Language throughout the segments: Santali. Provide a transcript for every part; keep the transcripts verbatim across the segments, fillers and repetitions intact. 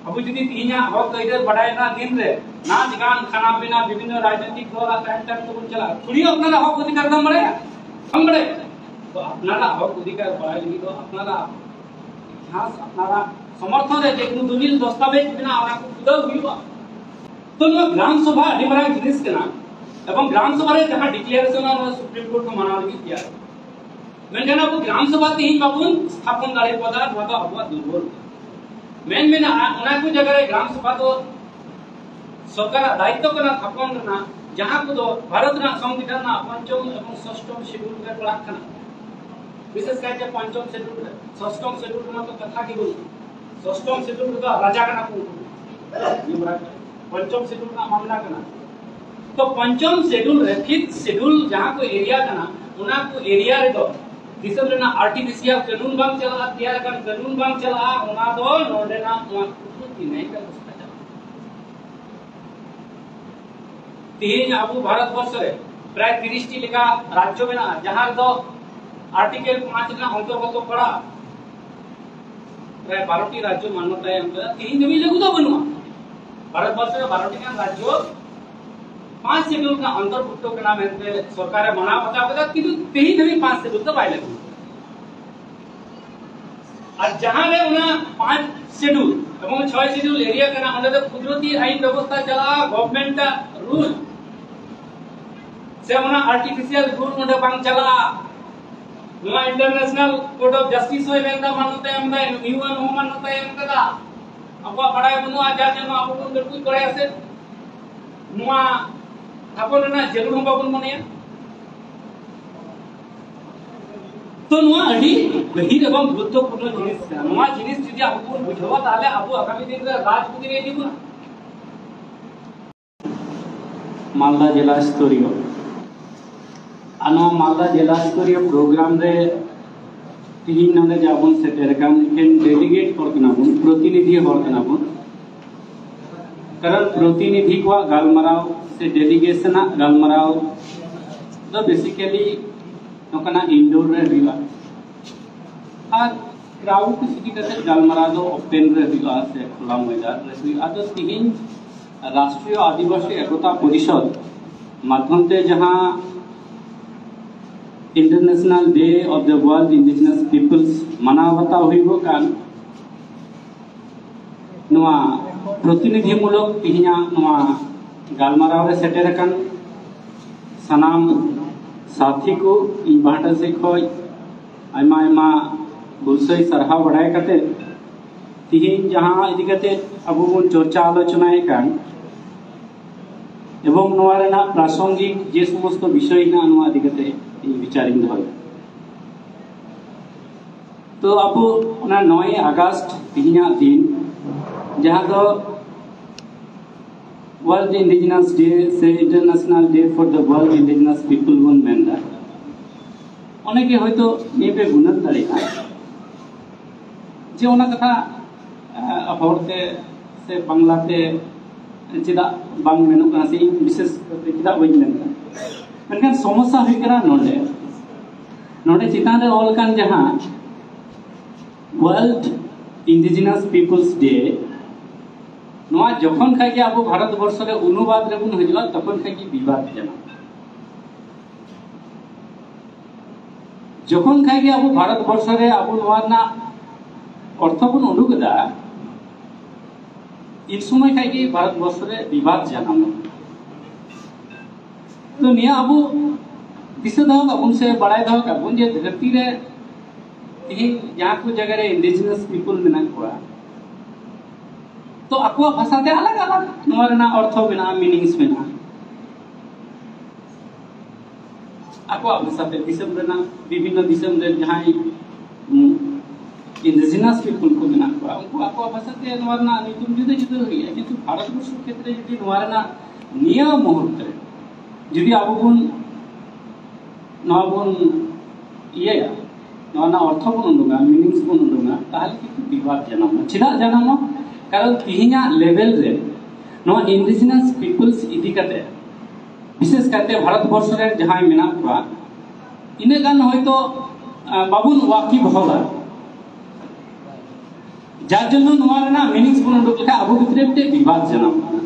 ᱟᱵᱚ ᱡᱩᱫᱤ ᱛᱮᱦᱮᱧᱟᱜ ᱦᱚᱠ ᱟᱹᱭᱫᱟᱹᱨ ᱵᱟᱰᱟᱭ ᱨᱮᱱᱟᱜ ᱫᱤᱱ ᱨᱮ ᱱᱟᱪ ᱜᱟᱱ ᱠᱷᱟᱱᱟ ᱯᱤᱱᱟ ᱵᱤᱵᱷᱤᱱᱱᱚ ᱨᱟᱡᱽᱱᱤᱛᱤᱠ ᱫᱚᱞ ᱟᱨ ᱛᱟᱭᱚᱢ ᱛᱟᱭᱚᱢ ᱛᱮᱵᱚᱱ ᱪᱟᱞᱟᱜᱼᱟ, ᱛᱷᱚᱲᱤ ᱟᱯᱱᱟᱨᱟᱜ ᱦᱚᱠ ᱚᱫᱷᱤᱠᱟᱨ ᱫᱚᱢ ᱵᱟᱲᱟᱭᱟ? ᱵᱟᱢ ᱵᱟᱲᱟᱭᱟ᱾ ᱛᱚ ᱟᱯᱱᱟᱨᱟᱜ ᱦᱚᱠ ᱚᱫᱷᱤᱠᱟᱨ ᱵᱟᱲᱟᱭ ᱞᱟᱹᱜᱤᱫ ᱫᱚ ᱟᱯᱱᱟᱨᱟᱜ ᱤᱛᱤᱦᱟᱥ, ᱟᱯᱱᱟᱨᱟᱜ ᱥᱚᱢᱚᱨᱛᱷᱚᱱ ᱨᱮ ᱡᱮ ᱠᱳᱱᱳ ᱫᱚᱞᱤᱞ ᱫᱚᱥᱛᱟᱵᱮᱡ ᱢᱮᱱᱟᱜᱼᱟ, ᱚᱱᱟ ᱠᱚ ᱠᱩᱫᱟᱹᱣ ᱦᱩᱭᱩᱜᱼᱟ᱾ ᱛᱚ ᱱᱚᱣᱟ ᱜᱨᱟᱢ ᱥᱚᱵᱷᱟ ᱟᱹᱰᱤ ᱢᱟᱨᱟᱝ ᱡᱤᱱᱤᱥ ᱠᱟᱱᱟ, ᱮᱵᱚᱝ ᱜᱨᱟᱢ ᱥᱚᱵᱷᱟ ᱨᱮ ᱡᱟᱦᱟᱸ ᱰᱤᱠᱞᱟᱨᱮᱥᱚᱱ ᱚᱱᱟ ᱥᱩᱯᱨᱤᱢ ᱠᱳᱨᱴ ᱠᱚ ᱢᱟᱱᱟᱣ ᱞᱟᱹᱜᱤᱫ ᱜᱮᱭᱟ᱾ ᱢᱮᱱᱠᱷᱟᱱ ᱟᱵᱚ ᱜᱨᱟᱢ ᱥᱚᱵᱷᱟ ᱛᱮᱦᱮᱧ ᱵᱟᱵᱚᱱ ᱥᱛᱷᱟᱯᱚᱱ ᱫᱟᱲᱮ ᱠᱟᱣᱫᱟ, ᱱᱚᱣᱟ ᱫᱚ ᱟᱵᱚᱣᱟᱜ ᱫᱩᱨᱵᱚᱞ᱾ ᱢᱮᱱ ᱢᱮᱱᱟᱜᱼᱟ, ᱚᱱᱟ ᱠᱚ ᱡᱟᱭᱜᱟ ᱨᱮ ᱜᱨᱟᱢ ᱥᱚᱵᱷᱟ ᱫᱚ ᱥᱚᱨᱠᱟᱨᱟᱜ ᱫᱟᱭᱤᱛᱛᱚ ᱠᱟᱱᱟ ᱛᱷᱟᱯᱚᱱ ᱨᱮᱱᱟᱜ, ᱡᱟᱦᱟᱸ ᱠᱚᱫᱚ ᱵᱷᱟᱨᱚᱛ ᱨᱮᱱᱟᱜ ᱥᱚᱝᱵᱤᱫᱷᱟᱱ ᱨᱮᱱᱟᱜ ᱯᱚᱧᱪᱚᱢ ᱮᱵᱚᱝ ᱥᱚᱥᱴᱚᱢ ᱥᱤᱰᱩᱞ ᱨᱮ ᱯᱟᱲᱟᱜ ᱠᱟᱱᱟ᱾ ᱵᱤᱥᱮᱥ ᱠᱟᱭᱛᱮ ᱯᱚᱧᱪᱚᱢ ᱥᱤᱰᱩᱞ ᱨᱮ, ᱥᱚᱥᱴᱚᱢ ᱥᱤᱰᱩᱞ ᱨᱮᱢᱟ ᱛᱚ ᱠᱟᱛᱷᱟ ᱜᱮ ᱵᱟᱹᱱᱩᱜ᱾ ᱥᱚᱥᱴᱚᱢ ᱥᱤᱰᱩᱞ ᱨᱮᱫᱚ ᱨᱟᱡᱟ ᱠᱟᱱᱟ ᱠᱚ ᱩᱱᱠᱩ᱾ ᱯᱚᱧᱪᱚᱢ ᱥᱤᱰᱩᱞ ᱨᱮᱱᱟᱜ ᱢᱟᱢᱞᱟ ᱠᱟᱱᱟ᱾ ᱛᱚ ᱯᱚᱧᱪᱚᱢ ᱥᱤᱰᱩᱞ ᱨᱮ, ᱯᱷᱤᱯᱛᱷ ᱥᱤᱰᱩᱞ ᱡᱟᱦᱟᱸ ᱠᱚ ᱮᱨᱤᱭᱟ ᱠᱟᱱᱟ, ᱚᱱᱟ ᱠᱚ ᱮᱨᱤᱭᱟ ᱨᱮᱫᱚ ᱫᱤᱥᱚᱢ ᱨᱮᱱᱟᱜ ᱟᱨᱴᱤᱯᱷᱤᱥᱤᱭᱟᱞ ᱠᱟᱹᱱᱩᱱ ᱵᱟᱝ ᱪᱟᱞᱟᱜᱼᱟ, ᱛᱮᱭᱟᱨ ᱟᱠᱟᱱ ᱠᱟᱹᱱᱩᱱ ᱵᱟᱝ ᱪᱟᱞᱟᱜᱼᱟ, ᱚᱱᱟ ᱫᱚ ᱱᱚᱰᱮᱱᱟᱜ ᱱᱚᱣᱟ ᱠᱩᱴᱩ ᱛᱤᱱᱟᱹᱭ ᱵᱮᱵᱚᱥᱛᱷᱟ ᱪᱟᱞᱟᱜᱼᱟ᱾ ᱛᱮᱦᱮᱧ ᱟᱵᱚ ᱵᱷᱟᱨᱚᱛ ᱵᱚᱨᱥᱚ ᱨᱮ ᱯᱨᱟᱭ ᱛᱤᱨᱤᱥ ᱴᱤ ᱞᱮᱠᱟ ᱨᱟᱡᱽᱡᱚ ᱢᱮᱱᱟᱜᱼᱟ, ᱡᱟᱦᱟᱸ ᱨᱮᱫᱚ ᱟᱨᱴᱤᱠᱮᱞ ᱯᱟᱸᱪ ᱨᱮᱱᱟᱜ ᱚᱱᱛᱚᱨᱜᱚᱛᱚ ᱯᱟᱲᱟᱜᱼᱟ᱾ ᱯᱨᱟᱭ ᱵᱟᱨᱚ ᱴᱤ ᱨᱟᱡᱽᱡᱚ ᱢᱟᱱᱱᱚᱛᱟᱭ ᱮᱢ ᱠᱟᱫᱟ, ᱛᱮᱦᱮᱧ ᱫᱷᱟᱹᱵᱤᱡ ᱞᱟᱹᱜᱩ ᱫᱚ ᱵᱟᱹᱱᱩᱜᱼᱟ᱾ ᱵᱷᱟᱨᱚᱛ ᱵᱚᱨᱥᱚ ᱨᱮ ᱵᱟᱨᱚ ᱴᱤ ᱜᱟᱱ ᱨᱟᱡᱽᱡᱚ ᱯᱟᱸᱪ ᱥᱤᱰᱩᱞ ᱨᱮᱱᱟᱜ ᱚᱱᱛᱚᱨᱵᱷᱩᱠᱛᱚ ᱠᱟᱱᱟ ᱢᱮᱱᱛᱮ ᱥᱚᱨᱠᱟᱨᱮ ᱢᱟᱱᱟᱣ ᱵᱟᱛᱟᱣ ᱠᱟᱫᱟ, ᱠᱤᱱᱛᱩ ᱛᱮᱦᱮᱧ ᱫᱷᱟᱹᱵᱤᱡ ᱯᱟᱸᱪ ᱥᱤᱰᱩᱞ ᱫᱚ ᱵᱟᱭ ᱞᱟᱹᱜᱩ᱾ ᱟᱨ ᱡᱟᱦᱟᱸ ᱨᱮ ᱚᱱᱟ ᱯᱟᱸᱪ ᱥᱤᱰᱩᱞ ᱮᱵᱚᱝ ᱪᱷᱚᱭ ᱥᱤᱰᱩᱞ ᱮᱨᱤᱭᱟ ᱠᱟᱱᱟ, ᱚᱸᱰᱮ ᱫᱚ ᱠᱩᱫᱨᱚᱛᱤ ᱟᱭᱤᱱ ᱵᱮᱵᱚᱥᱛᱷᱟ ᱪᱟᱞᱟᱜᱼᱟ, ᱜᱚᱵᱷᱚᱨᱱᱢᱮᱱᱴ ᱟᱜ ᱨᱩᱞ ᱥᱮ ᱚᱱᱟ ᱟᱨᱴᱤᱯᱷᱤᱥᱤᱭᱟᱞ ᱨᱩᱞ ᱚᱸᱰᱮ ᱵᱟᱝ ᱪᱟᱞᱟᱜᱼᱟ᱾ ᱱᱚᱣᱟ ᱤᱱᱴᱟᱨᱱᱮᱥᱱᱟᱞ ᱠᱳᱨᱴ ᱚᱯᱷ ᱡᱟᱥᱴᱤᱥ ᱦᱚᱸᱭ ᱢᱮᱱᱫᱟ, ᱢᱟᱱᱱᱚᱛᱟᱭ ᱮᱢ ᱫᱟ, ᱤᱭᱩ ᱮᱱ ᱦᱚᱸ ᱢᱟᱱᱱᱚᱛᱟᱭ ᱮᱢ ᱠᱟᱫᱟ᱾ ᱟᱵᱚᱣᱟᱜ ᱵᱟᱲᱟᱭ ᱵᱟᱹᱱᱩᱜᱼᱟ, ᱡᱟᱨ ᱡᱚᱱᱱᱚ ᱟᱵᱚ ᱵᱚᱱ ᱞᱟᱹᱴᱩᱡ ᱵᱟᱲᱟᱭᱟ ᱥᱮ ᱱᱚᱣᱟ ᱛᱷᱟᱯᱚᱱ ᱨᱮᱱᱟᱜ ᱡᱟᱹᱨᱩᱲ ᱦᱚᱸ ᱵᱟᱵᱚᱱ ᱢᱚᱱᱮᱭᱟ᱾ ᱛᱚ ᱱᱚᱣᱟ ᱟᱹᱰᱤ ᱜᱟᱹᱦᱤᱨ ᱮᱵᱚᱝ ᱜᱩᱨᱩᱛᱛᱚᱯᱩᱨᱱᱚ ᱡᱤᱱᱤᱥ ᱠᱟᱱᱟ᱾ ᱱᱚᱣᱟ ᱡᱤᱱᱤᱥ ᱡᱩᱫᱤ ᱟᱵᱚ ᱵᱚᱱ ᱵᱩᱡᱷᱟᱹᱣᱟ, ᱛᱟᱦᱞᱮ ᱟᱵᱚ ᱟᱜᱟᱢᱤ ᱫᱤᱱ ᱨᱮ ᱨᱟᱡᱽ ᱵᱩᱫᱷᱤ ᱨᱮ ᱦᱤᱡᱩᱜᱼᱟ᱾ ᱢᱟᱞᱫᱟ ᱡᱮᱞᱟ ᱥᱛᱚᱨᱤᱭᱚ, ᱟᱨ ᱱᱚᱣᱟ ᱢᱟᱞᱫᱟ ᱡᱮᱞᱟ ᱥᱛᱚᱨᱤᱭᱚ ᱯᱨᱳᱜᱨᱟᱢ ᱨᱮ ᱛᱤᱦᱤᱧ ᱱᱚᱰᱮ ᱡᱟ ᱵᱚᱱ ᱥᱮᱴᱮᱨ ᱟᱠᱟᱱ, ᱮᱠᱮᱱ ᱰᱮᱞᱤᱜᱮᱴ ᱦᱚᱲ ᱠᱟᱱᱟ ᱵᱚᱱ, ᱯᱨᱚᱛᱤᱱᱤᱫᱷᱤ ᱦᱚᱲ ᱠᱟᱱᱟ ᱵᱚᱱ᱾ ᱠᱟᱨᱚᱱ ᱯᱨᱚᱛᱤᱱᱤᱫᱷᱤ ᱠᱚᱣᱟᱜ ᱜᱟᱞᱢᱟᱨᱟᱣ ᱥᱮ ᱰᱮᱞᱤᱜᱮᱥᱚᱱᱟᱜ ᱜᱟᱞᱢᱟᱨᱟᱣ ᱫᱚ ᱵᱮᱥᱤᱠᱟᱞᱤ ᱱᱚᱝᱠᱟᱱᱟᱜ ᱤᱱᱰᱳᱨ ᱨᱮ ᱦᱩᱭᱩᱜᱼᱟ᱾ ᱟᱨ ᱠᱨᱟᱣᱩᱰ ᱤᱫᱤ ᱠᱟᱛᱮ ᱜᱟᱞᱢᱟᱨᱟᱣ ᱫᱚ ᱳᱯᱮᱱ ᱨᱮ ᱦᱩᱭᱩᱜᱼᱟ ᱥᱮ ᱠᱷᱳᱞᱟ ᱢᱚᱭᱫᱟᱱ ᱨᱮ ᱦᱩᱭᱩᱜᱼᱟ᱾ ᱟᱫᱚ ᱛᱤᱦᱤᱧ ᱨᱟᱥᱴᱨᱤᱭᱚ ᱟᱹᱫᱤᱵᱟᱹᱥᱤ ᱮᱠᱚᱛᱟ ᱯᱚᱨᱤᱥᱚᱫᱽ ᱢᱟᱫᱽᱫᱷᱚᱢ ᱛᱮ ᱡᱟᱦᱟᱸ International Day of the World Indigenous Peoples ᱢᱟᱱᱟᱣ ᱵᱟᱛᱟᱣ ᱦᱩᱭᱩᱜᱚᱜ ᱠᱟᱱ, ᱱᱚᱣᱟ ᱯᱨᱚᱛᱤᱱᱤᱫᱷᱤᱢᱩᱞᱚᱠ ᱛᱮᱦᱮᱧᱟᱜ ᱱᱚᱣᱟ ᱜᱟᱞᱢᱟᱨᱟᱣ ᱨᱮ ᱥᱮᱴᱮᱨ ᱟᱠᱟᱱ ᱥᱟᱱᱟᱢ ᱥᱟᱛᱷᱤ ᱠᱚ, ᱤᱧ ᱯᱟᱦᱴᱟ ᱥᱮᱫ ᱠᱷᱚᱱ ᱟᱭᱢᱟ ᱟᱭᱢᱟ ᱦᱩᱞᱥᱟᱹᱭ ᱥᱟᱨᱦᱟᱣ ᱵᱟᱲᱟᱭ ᱠᱟᱛᱮ, ᱛᱮᱦᱮᱧ ᱡᱟᱦᱟᱸ ᱤᱫᱤ ᱠᱟᱛᱮ ᱟᱵᱚ ᱵᱚᱱ ᱪᱚᱨᱪᱟ ᱟᱞᱳᱪᱚᱱᱟᱭᱮᱫ ᱠᱟᱱ ᱮᱵᱚᱝ ᱱᱚᱣᱟ ᱨᱮᱱᱟᱜ ᱯᱨᱟᱥᱚᱝᱜᱤᱠ ᱡᱮ ᱥᱚᱢᱚᱥᱛᱚ ᱵᱤᱥᱚᱭ ᱦᱮᱱᱟᱜᱼᱟ, ᱱᱚᱣᱟ ᱤᱫᱤ ᱠᱟᱛᱮ ᱤᱧ ᱵᱤᱪᱟᱨᱤᱧ ᱫᱚᱦᱚᱭᱟ᱾ ᱛᱚ ᱟᱵᱚ ᱚᱱᱟ ᱱᱚᱭ ᱟᱜᱚᱥᱴ ᱛᱮᱦᱮᱧᱟᱜ ᱫᱤᱱ, ᱡᱟᱦᱟᱸ ᱫᱚ World Indigenous Day ᱥᱮ International Day for the World Indigenous People ᱵᱚᱱ ᱢᱮᱱᱫᱟ, ᱚᱱᱮᱠᱮ ᱦᱚᱭᱛᱳ ᱱᱤᱭᱟᱹ ᱯᱮ ᱜᱩᱱᱟᱹᱱ ᱫᱟᱲᱮᱭᱟᱜᱼᱟ ᱡᱮ ᱚᱱᱟ ᱠᱟᱛᱷᱟ ᱦᱚᱲᱛᱮ ᱥᱮ ᱵᱟᱝᱞᱟᱛᱮ ᱪᱮᱫᱟᱜ ᱵᱟᱝ ᱢᱮᱱᱚᱜ ᱠᱟᱱᱟ, ᱥᱮ ᱤᱧ ᱵᱤᱥᱮᱥ ᱠᱟᱛᱮ ᱪᱮᱫᱟᱜ ᱵᱟᱹᱧ ᱢᱮᱱ ᱠᱟᱱᱟ᱾ ᱢᱮᱱᱠᱷᱟᱱ ᱥᱚᱢᱚᱥᱥᱟ ᱦᱩᱭᱩᱜ ᱠᱟᱱᱟ ᱱᱚᱰᱮ, ᱱᱚᱰᱮ ᱪᱮᱛᱟᱱ ᱨᱮ ᱚᱞ ᱠᱟᱱ ᱡᱟᱦᱟᱸ World Indigenous Peoples Day, ᱱᱚᱣᱟ ᱡᱚᱠᱷᱚᱱ ᱠᱷᱟᱡ ᱜᱮ ᱟᱵᱚ ᱵᱷᱟᱨᱚᱛ ᱵᱚᱨᱥᱚ ᱨᱮ ᱚᱱᱩᱵᱟᱫ ᱨᱮᱵᱚᱱ ᱦᱤᱡᱩᱜᱼᱟ, ᱛᱚᱠᱷᱚᱱ ᱠᱷᱟᱡ ᱜᱮ ᱵᱤᱵᱟᱫ ᱡᱟᱱᱟᱢᱚᱜᱼᱟ᱾ ᱡᱚᱠᱷᱚᱱ ᱠᱷᱟᱡ ᱜᱮ ᱟᱵᱚ ᱵᱷᱟᱨᱚᱛ ᱵᱚᱨᱥᱚ ᱨᱮ ᱟᱵᱚ ᱱᱚᱣᱟ ᱨᱮᱱᱟᱜ ᱚᱨᱛᱷᱚ ᱵᱚᱱ ᱩᱰᱩᱠ ᱮᱫᱟ, ᱤᱱ ᱥᱚᱢᱚᱭ ᱠᱷᱟᱡ ᱜᱮ ᱵᱷᱟᱨᱚᱛ ᱵᱚᱨᱥᱚ ᱨᱮ ᱵᱤᱵᱟᱫ ᱡᱟᱱᱟᱢᱚᱜᱼᱟ᱾ ᱛᱚ ᱱᱤᱭᱟᱹ ᱟᱵᱚ ᱫᱤᱥᱟᱹ ᱫᱚᱦᱚ ᱠᱟᱜ ᱵᱚᱱ ᱥᱮ ᱵᱟᱲᱟᱭ ᱫᱚᱦᱚ ᱠᱟᱜ ᱵᱚᱱ ᱡᱮ ᱫᱷᱟᱹᱨᱛᱤ ᱨᱮ ᱛᱮᱦᱮᱧ ᱡᱟᱦᱟᱸ ᱠᱚ ᱡᱟᱭᱜᱟ ᱨᱮ ᱤᱱᱰᱤᱡᱤᱱᱟᱥ ᱯᱤᱯᱚᱞ ᱢᱮᱱᱟᱜ ᱠᱚᱣᱟ, ᱛᱚ ᱟᱠᱚᱣᱟᱜ ᱵᱷᱟᱥᱟ ᱛᱮ ᱟᱞᱟᱜᱽ ᱟᱞᱟᱜᱽ ᱱᱚᱣᱟ ᱨᱮᱱᱟᱜ ᱚᱨᱛᱷᱚ ᱢᱮᱱᱟᱜᱼᱟ, ᱢᱤᱱᱤᱝᱥ ᱢᱮᱱᱟᱜᱼᱟ᱾ ᱟᱠᱚᱣᱟᱜ ᱵᱷᱟᱥᱟ ᱛᱮ ᱫᱤᱥᱚᱢ ᱨᱮᱱᱟᱜ ᱵᱤᱵᱷᱤᱱᱱᱚ ᱫᱤᱥᱚᱢ ᱨᱮ ᱡᱟᱦᱟᱸᱭ ᱤᱱᱰᱤᱡᱤᱱᱟᱥ ᱯᱤᱯᱚᱞ ᱠᱚ ᱢᱮᱱᱟᱜ ᱠᱚᱣᱟ, ᱩᱱᱠᱩ ᱟᱠᱚᱣᱟᱜ ᱵᱷᱟᱥᱟ ᱛᱮ ᱱᱚᱣᱟ ᱨᱮᱱᱟᱜ ᱧᱩᱛᱩᱢ ᱡᱩᱫᱟᱹ ᱡᱩᱫᱟᱹ ᱦᱩᱭᱩᱜᱼᱟ, ᱠᱤᱱᱛᱩ ᱵᱷᱟᱨᱚᱛ ᱵᱚᱨᱥᱚ ᱠᱷᱮᱛᱨᱮ ᱡᱩᱫᱤ ᱱᱚᱣᱟ ᱨᱮᱱᱟᱜ ᱱᱤᱭᱟᱹ ᱢᱩᱦᱩᱨᱛ ᱨᱮ ᱡᱩᱫᱤ ᱟᱵᱚ ᱵᱚᱱ ᱱᱚᱣᱟ ᱵᱚᱱ ᱤᱭᱟᱹᱭᱟ, ᱱᱚᱣᱟ ᱨᱮᱱᱟᱜ ᱚᱨᱛᱷᱚ ᱵᱚᱱ ᱩᱰᱩᱝᱟ, ᱢᱤᱱᱤᱝᱥ ᱵᱚᱱ ᱩᱰᱩᱝᱟ, ᱛᱟᱦᱚᱞᱮ ᱠᱤᱱᱛᱩ ᱵᱤᱵᱟᱫ ᱡᱟᱱᱟᱢᱚᱜᱼᱟ᱾ ᱪᱮᱫᱟᱜ ᱡᱟᱱᱟᱢᱚᱜᱼᱟ? ᱠᱟᱨᱚᱱ ᱛᱤᱦᱤᱧᱟᱜ ᱞᱮᱵᱮᱞ ᱨᱮ ᱱᱚᱣᱟ ᱤᱱᱰᱤᱡᱤᱱᱟᱥ ᱯᱤᱯᱚᱞᱥ ᱤᱫᱤ ᱠᱟᱛᱮ, ᱵᱤᱥᱮᱥ ᱠᱟᱭᱛᱮ ᱵᱷᱟᱨᱚᱛ ᱵᱚᱨᱥᱚ ᱨᱮ ᱡᱟᱦᱟᱸᱭ ᱢᱮᱱᱟᱜ ᱠᱚᱣᱟ, ᱤᱱᱟᱹᱜ ᱜᱟᱱ ᱦᱚᱭᱛᱳ ᱵᱟᱵᱚᱱ ᱣᱟᱠᱤᱵᱷᱚᱞᱟ᱾ ᱡᱟᱨ ᱡᱚᱱᱱᱚ ᱱᱚᱣᱟ ᱨᱮᱱᱟᱜ ᱢᱤᱱᱤᱝᱥ ᱵᱚᱱ ᱩᱰᱩᱠ ᱞᱮᱠᱷᱟᱱ ᱟᱵᱚ ᱵᱷᱤᱛᱨᱤ ᱨᱮ ᱢᱤᱫᱴᱮᱱ ᱵᱤᱵᱟᱫ ᱡᱟᱱᱟᱢ ᱠᱟᱱᱟ᱾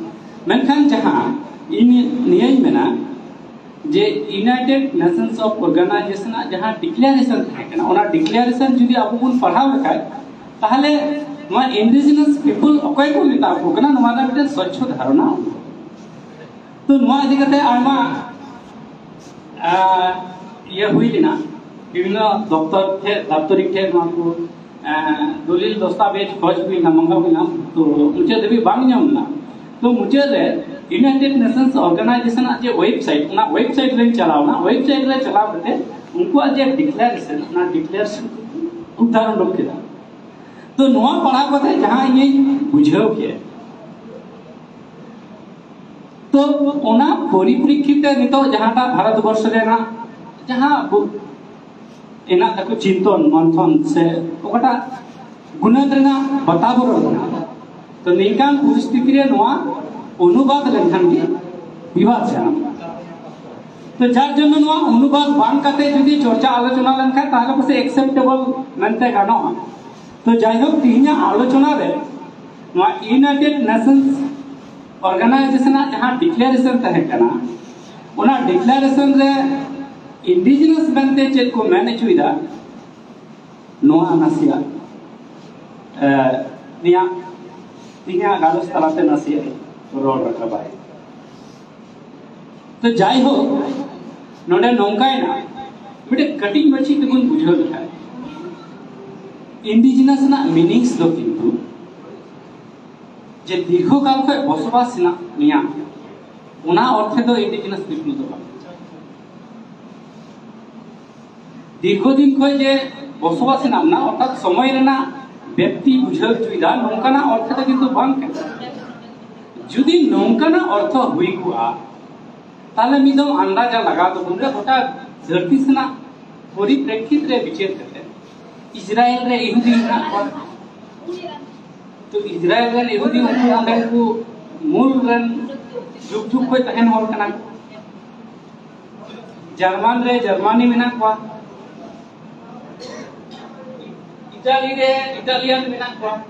ᱢᱮᱱᱠᱷᱟᱱ ᱡᱟᱦᱟᱸ ᱤᱧ ᱱᱤᱭᱟᱹᱧ ᱢᱮᱱᱟ, ᱡᱮ ᱤᱭᱩᱱᱟᱭᱴᱮᱰ ᱱᱮᱥᱚᱱᱥ ᱚᱯᱷ ᱚᱨᱜᱟᱱᱟᱭᱡᱮᱥᱚᱱ ᱟᱜ ᱡᱟᱦᱟᱸ ᱰᱤᱠᱞᱟᱨᱮᱥᱚᱱ ᱛᱟᱦᱮᱸ ᱠᱟᱱᱟ, ᱚᱱᱟ ᱰᱤᱠᱞᱟᱨᱮᱥᱚᱱ ᱡᱩᱫᱤ ᱟᱵᱚ ᱵᱚᱱ ᱯᱟᱲᱦᱟᱣ ᱞᱮᱠᱷᱟᱱ, ᱛᱟᱦᱚᱞᱮ ᱱᱚᱣᱟ ᱤᱱᱰᱤᱡᱤᱱᱟᱥ ᱯᱤᱯᱚᱞ ᱚᱠᱚᱭ ᱠᱚ ᱢᱮᱛᱟ ᱠᱚ ᱠᱟᱱᱟ, ᱱᱚᱣᱟ ᱨᱮᱱᱟᱜ ᱢᱤᱫᱴᱮᱱ ᱥᱚᱪᱪᱷᱚ ᱫᱷᱟᱨᱚᱱᱟ ᱩᱰᱩᱠᱚᱜᱼᱟ᱾ ᱛᱚ ᱱᱚᱣᱟ ᱤᱫᱤ ᱠᱟᱛᱮ ᱟᱭᱢᱟ ᱟᱨ ᱤᱭᱟᱹ ᱦᱩᱭ ᱞᱮᱱᱟ, ᱵᱤᱵᱷᱤᱱᱱᱚ ᱫᱚᱯᱛᱚᱨ ᱴᱷᱮᱱ, ᱫᱟᱯᱛᱚᱨᱤᱠ ᱴᱷᱮᱱ ᱱᱚᱣᱟ ᱠᱚ, ᱟᱨ ᱫᱚᱞᱤᱞ ᱫᱚᱥᱛᱟᱵᱮᱡᱽ ᱠᱷᱚᱡᱽ ᱦᱩᱭ ᱞᱮᱱᱟ, ᱢᱟᱸᱜᱟᱣ ᱦᱩᱭ ᱞᱮᱱᱟ, ᱛᱚ ᱢᱩᱪᱟᱹᱫ ᱫᱷᱟᱹᱵᱤᱡ ᱵᱟᱝ ᱧᱟᱢ ᱞᱮᱱᱟ᱾ ᱛᱚ ᱢᱩᱪᱟᱹᱫ ᱨᱮ ᱤᱭᱩᱱᱟᱭᱴᱮᱰ ᱱᱮᱥᱚᱱᱥ ᱚᱨᱜᱟᱱᱟᱭᱡᱮᱥᱚᱱ ᱟᱜ ᱡᱮ ᱳᱭᱮᱵᱥᱟᱭᱤᱴ, ᱚᱱᱟ ᱳᱭᱮᱵᱥᱟᱭᱤᱴ ᱨᱮᱧ ᱪᱟᱞᱟᱣ ᱮᱱᱟ᱾ ᱳᱭᱮᱵᱥᱟᱭᱤᱴ ᱨᱮ ᱪᱟᱞᱟᱣ ᱠᱟᱛᱮ ᱩᱱᱠᱩᱣᱟᱜ ᱡᱮ ᱰᱤᱠᱞᱟᱨᱮᱥᱚᱱ, ᱚᱱᱟ ᱰᱤᱠᱞᱟᱨᱮᱥᱚᱱ ᱠᱚ ᱩᱫᱷᱟᱨ ᱩᱰᱩᱠ ᱠᱮᱫᱟ᱾ ᱛᱚ ᱱᱚᱣᱟ ᱯᱟᱲᱦᱟᱣ ᱠᱟᱛᱮ ᱡᱟᱦᱟᱸ ᱤᱧᱤᱧ ᱵᱩᱡᱷᱟᱹᱣ ᱠᱮᱫ, ᱛᱚ ᱚᱱᱟ ᱯᱚᱨᱤᱯᱨᱮᱠᱠᱷᱤᱛ ᱛᱮ ᱱᱤᱛᱚᱜ ᱡᱟᱦᱟᱸᱴᱟᱜ ᱵᱷᱟᱨᱚᱛ ᱵᱚᱨᱥᱚ ᱨᱮᱱᱟᱜ ᱡᱟᱦᱟᱸ ᱟᱵᱚ ᱦᱮᱱᱟᱜ ᱛᱟᱠᱚ ᱪᱤᱱᱛᱚᱱ ᱢᱚᱱᱛᱷᱚᱱ ᱥᱮ ᱚᱠᱟᱴᱟᱜ ᱜᱩᱱᱟᱹᱱ ᱨᱮᱱᱟᱜ ᱵᱟᱛᱟᱵᱚᱨᱚᱱ ᱢᱮᱱᱟᱜᱼᱟ, ᱛᱚ ᱱᱤᱝᱠᱟᱱ ᱯᱚᱨᱤᱥᱛᱷᱤᱛᱤ ᱨᱮ ᱱᱚᱣᱟ ᱚᱱᱩᱵᱟᱫ ᱞᱮᱱᱠᱷᱟᱱ ᱜᱮ ᱵᱤᱵᱟᱫ ᱡᱟᱱᱟᱢᱚᱜᱼᱟ᱾ ᱛᱚ ᱡᱟᱨ ᱡᱚᱱᱱᱚ ᱱᱚᱣᱟ ᱚᱱᱩᱵᱟᱫ ᱵᱟᱝ ᱠᱟᱛᱮ ᱡᱩᱫᱤ ᱪᱚᱨᱪᱟ ᱟᱞᱳᱪᱚᱱᱟ ᱞᱮᱱᱠᱷᱟᱱ, ᱛᱟᱦᱚᱞᱮ ᱯᱟᱥᱮᱡ ᱮᱠᱥᱮᱯᱴᱮᱵᱚᱞ ᱢᱮᱱᱛᱮ ᱜᱟᱱᱚᱜᱼᱟ᱾ ᱛᱚ ᱡᱟᱭᱦᱳᱠ, ᱛᱮᱦᱮᱧᱟᱜ ᱟᱞᱳᱪᱚᱱᱟ ᱨᱮ ᱱᱚᱣᱟ ᱤᱭᱩᱱᱟᱭᱴᱮᱰ ᱱᱮᱥᱚᱱᱥ ᱚᱨᱜᱟᱱᱟᱭᱡᱮᱥᱚᱱ ᱟᱜ ᱡᱟᱦᱟᱸ ᱰᱤᱠᱞᱟᱨᱮᱥᱚᱱ ᱛᱟᱦᱮᱸ ᱠᱟᱱᱟ, ᱚᱱᱟ ᱰᱤᱠᱞᱟᱨᱮᱥᱚᱱ ᱨᱮ ᱤᱱᱰᱤᱡᱤᱱᱟᱥ ᱢᱮᱱᱛᱮ ᱪᱮᱫ ᱠᱚ ᱢᱮᱱ ᱦᱚᱪᱚᱭᱮᱫᱟ, ᱱᱚᱣᱟ ᱱᱟᱥᱮᱭᱟᱜ, ᱮ, ᱱᱤᱭᱟᱹ, ᱛᱮᱦᱮᱧᱟᱜ ᱜᱟᱞᱚᱪ ᱛᱟᱞᱟᱛᱮ ᱱᱟᱥᱮᱭᱟᱜ ᱤᱧ ᱨᱚᱲ ᱨᱟᱠᱟᱵᱟ᱾ ᱛᱚ ᱡᱟᱭᱦᱳᱠ, ᱱᱚᱰᱮ ᱱᱚᱝᱠᱟᱭᱮᱱᱟ, ᱢᱤᱫᱴᱮᱱ ᱠᱟᱹᱴᱤᱡ ᱢᱟᱹᱪᱷᱤ ᱛᱮᱵᱚᱱ ᱵᱩᱡᱷᱟᱹᱣ ᱞᱮᱠᱷᱟᱱ, ᱤᱱᱰᱤᱡᱤᱱᱟᱥ ᱨᱮᱱᱟᱜ ᱢᱤᱱᱤᱝᱥ ᱫᱚ ᱠᱤᱱᱛᱩ ᱡᱮ ᱫᱤᱨᱜᱷᱚ ᱠᱟᱞ ᱠᱷᱚᱱ ᱵᱚᱥᱚᱵᱟᱥ ᱦᱮᱱᱟᱜ ᱢᱮᱭᱟ, ᱚᱱᱟ ᱚᱨᱛᱷᱮ ᱫᱚ ᱤᱱᱰᱤᱡᱤᱱᱟᱥ ᱯᱤᱯᱚᱞ ᱫᱚ ᱵᱟᱝ᱾ ᱫᱤᱨᱜᱷᱚ ᱫᱤᱱ ᱠᱷᱚᱱ ᱡᱮ ᱵᱚᱥᱚᱵᱟᱥ ᱦᱮᱱᱟᱜ ᱢᱮᱭᱟ, ᱚᱨᱛᱷᱟᱛ ᱥᱚᱢᱚᱭ ᱨᱮᱱᱟᱜ ᱵᱮᱯᱛᱤ ᱵᱩᱡᱷᱟᱹᱣ ᱦᱚᱪᱚᱭᱮᱫᱟ, ᱱᱚᱝᱠᱟᱱᱟᱜ ᱚᱨᱛᱷᱮ ᱫᱚ ᱠᱤᱱᱛᱩ ᱵᱟᱝ ᱠᱟᱱᱟ᱾ ᱡᱩᱫᱤ ᱱᱚᱝᱠᱟᱱᱟᱜ ᱚᱨᱛᱷᱚ ᱦᱩᱭ ᱠᱚᱜᱼᱟ, ᱛᱟᱦᱞᱮ ᱢᱤᱫ ᱫᱚᱢ ᱟᱱᱫᱟᱡᱟ ᱞᱟᱜᱟᱣ ᱛᱟᱵᱚᱱ ᱨᱮ ᱜᱚᱴᱟ ᱫᱷᱟᱹᱨᱛᱤ ᱥᱮᱱᱟᱜ ᱯᱚᱨᱤᱯᱨᱮᱠᱠᱷᱤᱛ ᱨᱮ ᱵᱤᱪᱟᱹᱨ ᱠᱟᱛᱮ, ᱤᱥᱨᱟᱭᱮᱞ ᱨᱮ ᱤᱦᱩᱫᱤ ᱢᱮᱱᱟᱜ ᱠᱚᱣᱟ᱾ ᱛᱚ ᱤᱥᱨᱟᱭᱮᱞ ᱨᱮᱱ ᱤᱦᱩᱫᱤ ᱩᱱᱠᱩ ᱚᱸᱰᱮ ᱠᱚ ᱢᱩᱞ ᱨᱮᱱ ᱡᱩᱜᱽ ᱡᱩᱜᱽ ᱠᱷᱚᱱ ᱛᱟᱦᱮᱱ ᱦᱚᱲ ᱠᱟᱱᱟ ᱠᱚ᱾ ᱡᱟᱨᱢᱟᱱ ᱨᱮ ᱡᱟᱨᱢᱟᱱᱤ ᱢᱮᱱᱟᱜ ᱠᱚᱣᱟ᱾ ᱤᱴᱟᱞᱤ ᱨᱮ ᱤᱴᱟᱞᱤᱭᱟᱱ ᱢᱮᱱᱟᱜ ᱠᱚᱣᱟ᱾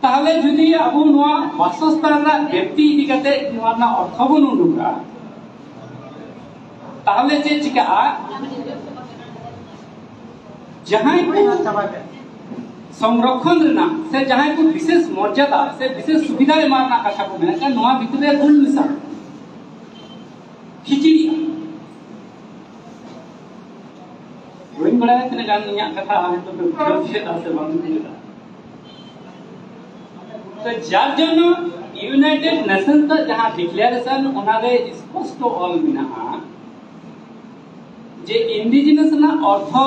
ᱛᱟᱦᱚᱞᱮ ᱡᱩᱫᱤ ᱟᱵᱚ ᱱᱚᱣᱟ ᱵᱟᱥᱚᱥᱛᱷᱟᱱ ᱨᱮᱱᱟᱜ ᱵᱮᱯᱛᱤ ᱤᱫᱤ ᱠᱟᱛᱮ ᱱᱚᱣᱟ ᱨᱮᱱᱟᱜ ᱚᱨᱛᱷᱚ ᱵᱚᱱ ᱩᱰᱩᱠᱟ, ᱛᱟᱦᱚᱞᱮ ᱪᱮᱫ ᱪᱤᱠᱟᱹᱜᱼᱟ? ᱡᱟᱦᱟᱸᱭ ᱠᱚ ᱥᱚᱝᱨᱚᱠᱷᱚᱱ ᱨᱮᱱᱟᱜ ᱥᱮ ᱡᱟᱦᱟᱸᱭ ᱠᱚ ᱵᱤᱥᱮᱥ ᱢᱚᱨᱡᱟᱫᱟ ᱥᱮ ᱵᱤᱥᱮᱥ ᱥᱩᱵᱤᱫᱷᱟ ᱮᱢᱟ ᱨᱮᱱᱟᱜ ᱠᱟᱛᱷᱟ ᱠᱚ ᱢᱮᱱᱮᱫ ᱠᱟᱱ, ᱱᱚᱣᱟ ᱵᱷᱤᱛᱨᱤ ᱨᱮ ᱜᱩᱞ ᱢᱮᱥᱟ ᱠᱷᱤᱪᱲᱤᱜᱼᱟ᱾ ᱵᱟᱹᱧ ᱵᱟᱲᱟᱭᱟ ᱛᱤᱱᱟᱹᱜ ᱜᱟᱱ ᱤᱧᱟᱹᱜ ᱠᱟᱛᱷᱟ ᱦᱚᱭᱛᱳ ᱯᱮ ᱵᱩᱡᱷᱟᱹᱣ ᱠᱮᱫᱟ ᱥᱮ ᱵᱟᱝ ᱵᱩᱡᱷᱟᱹᱣ ᱠᱮᱫᱟ᱾ ᱛᱚ ᱡᱟᱨ ᱡᱚᱱᱱᱚ ᱤᱭᱩᱱᱟᱭᱴᱮᱰ ᱱᱮᱥᱚᱱᱥ ᱫᱚ ᱡᱟᱦᱟᱸ ᱰᱤᱠᱞᱮᱭᱟᱨᱮᱥᱚᱱ, ᱚᱱᱟᱨᱮ ᱥᱯᱚᱥᱴᱚ ᱚᱞ ᱢᱮᱱᱟᱜᱼᱟ ᱡᱮ ᱤᱱᱰᱤᱡᱤᱱᱟᱥ ᱨᱮᱱᱟᱜ ᱚᱨᱛᱷᱚ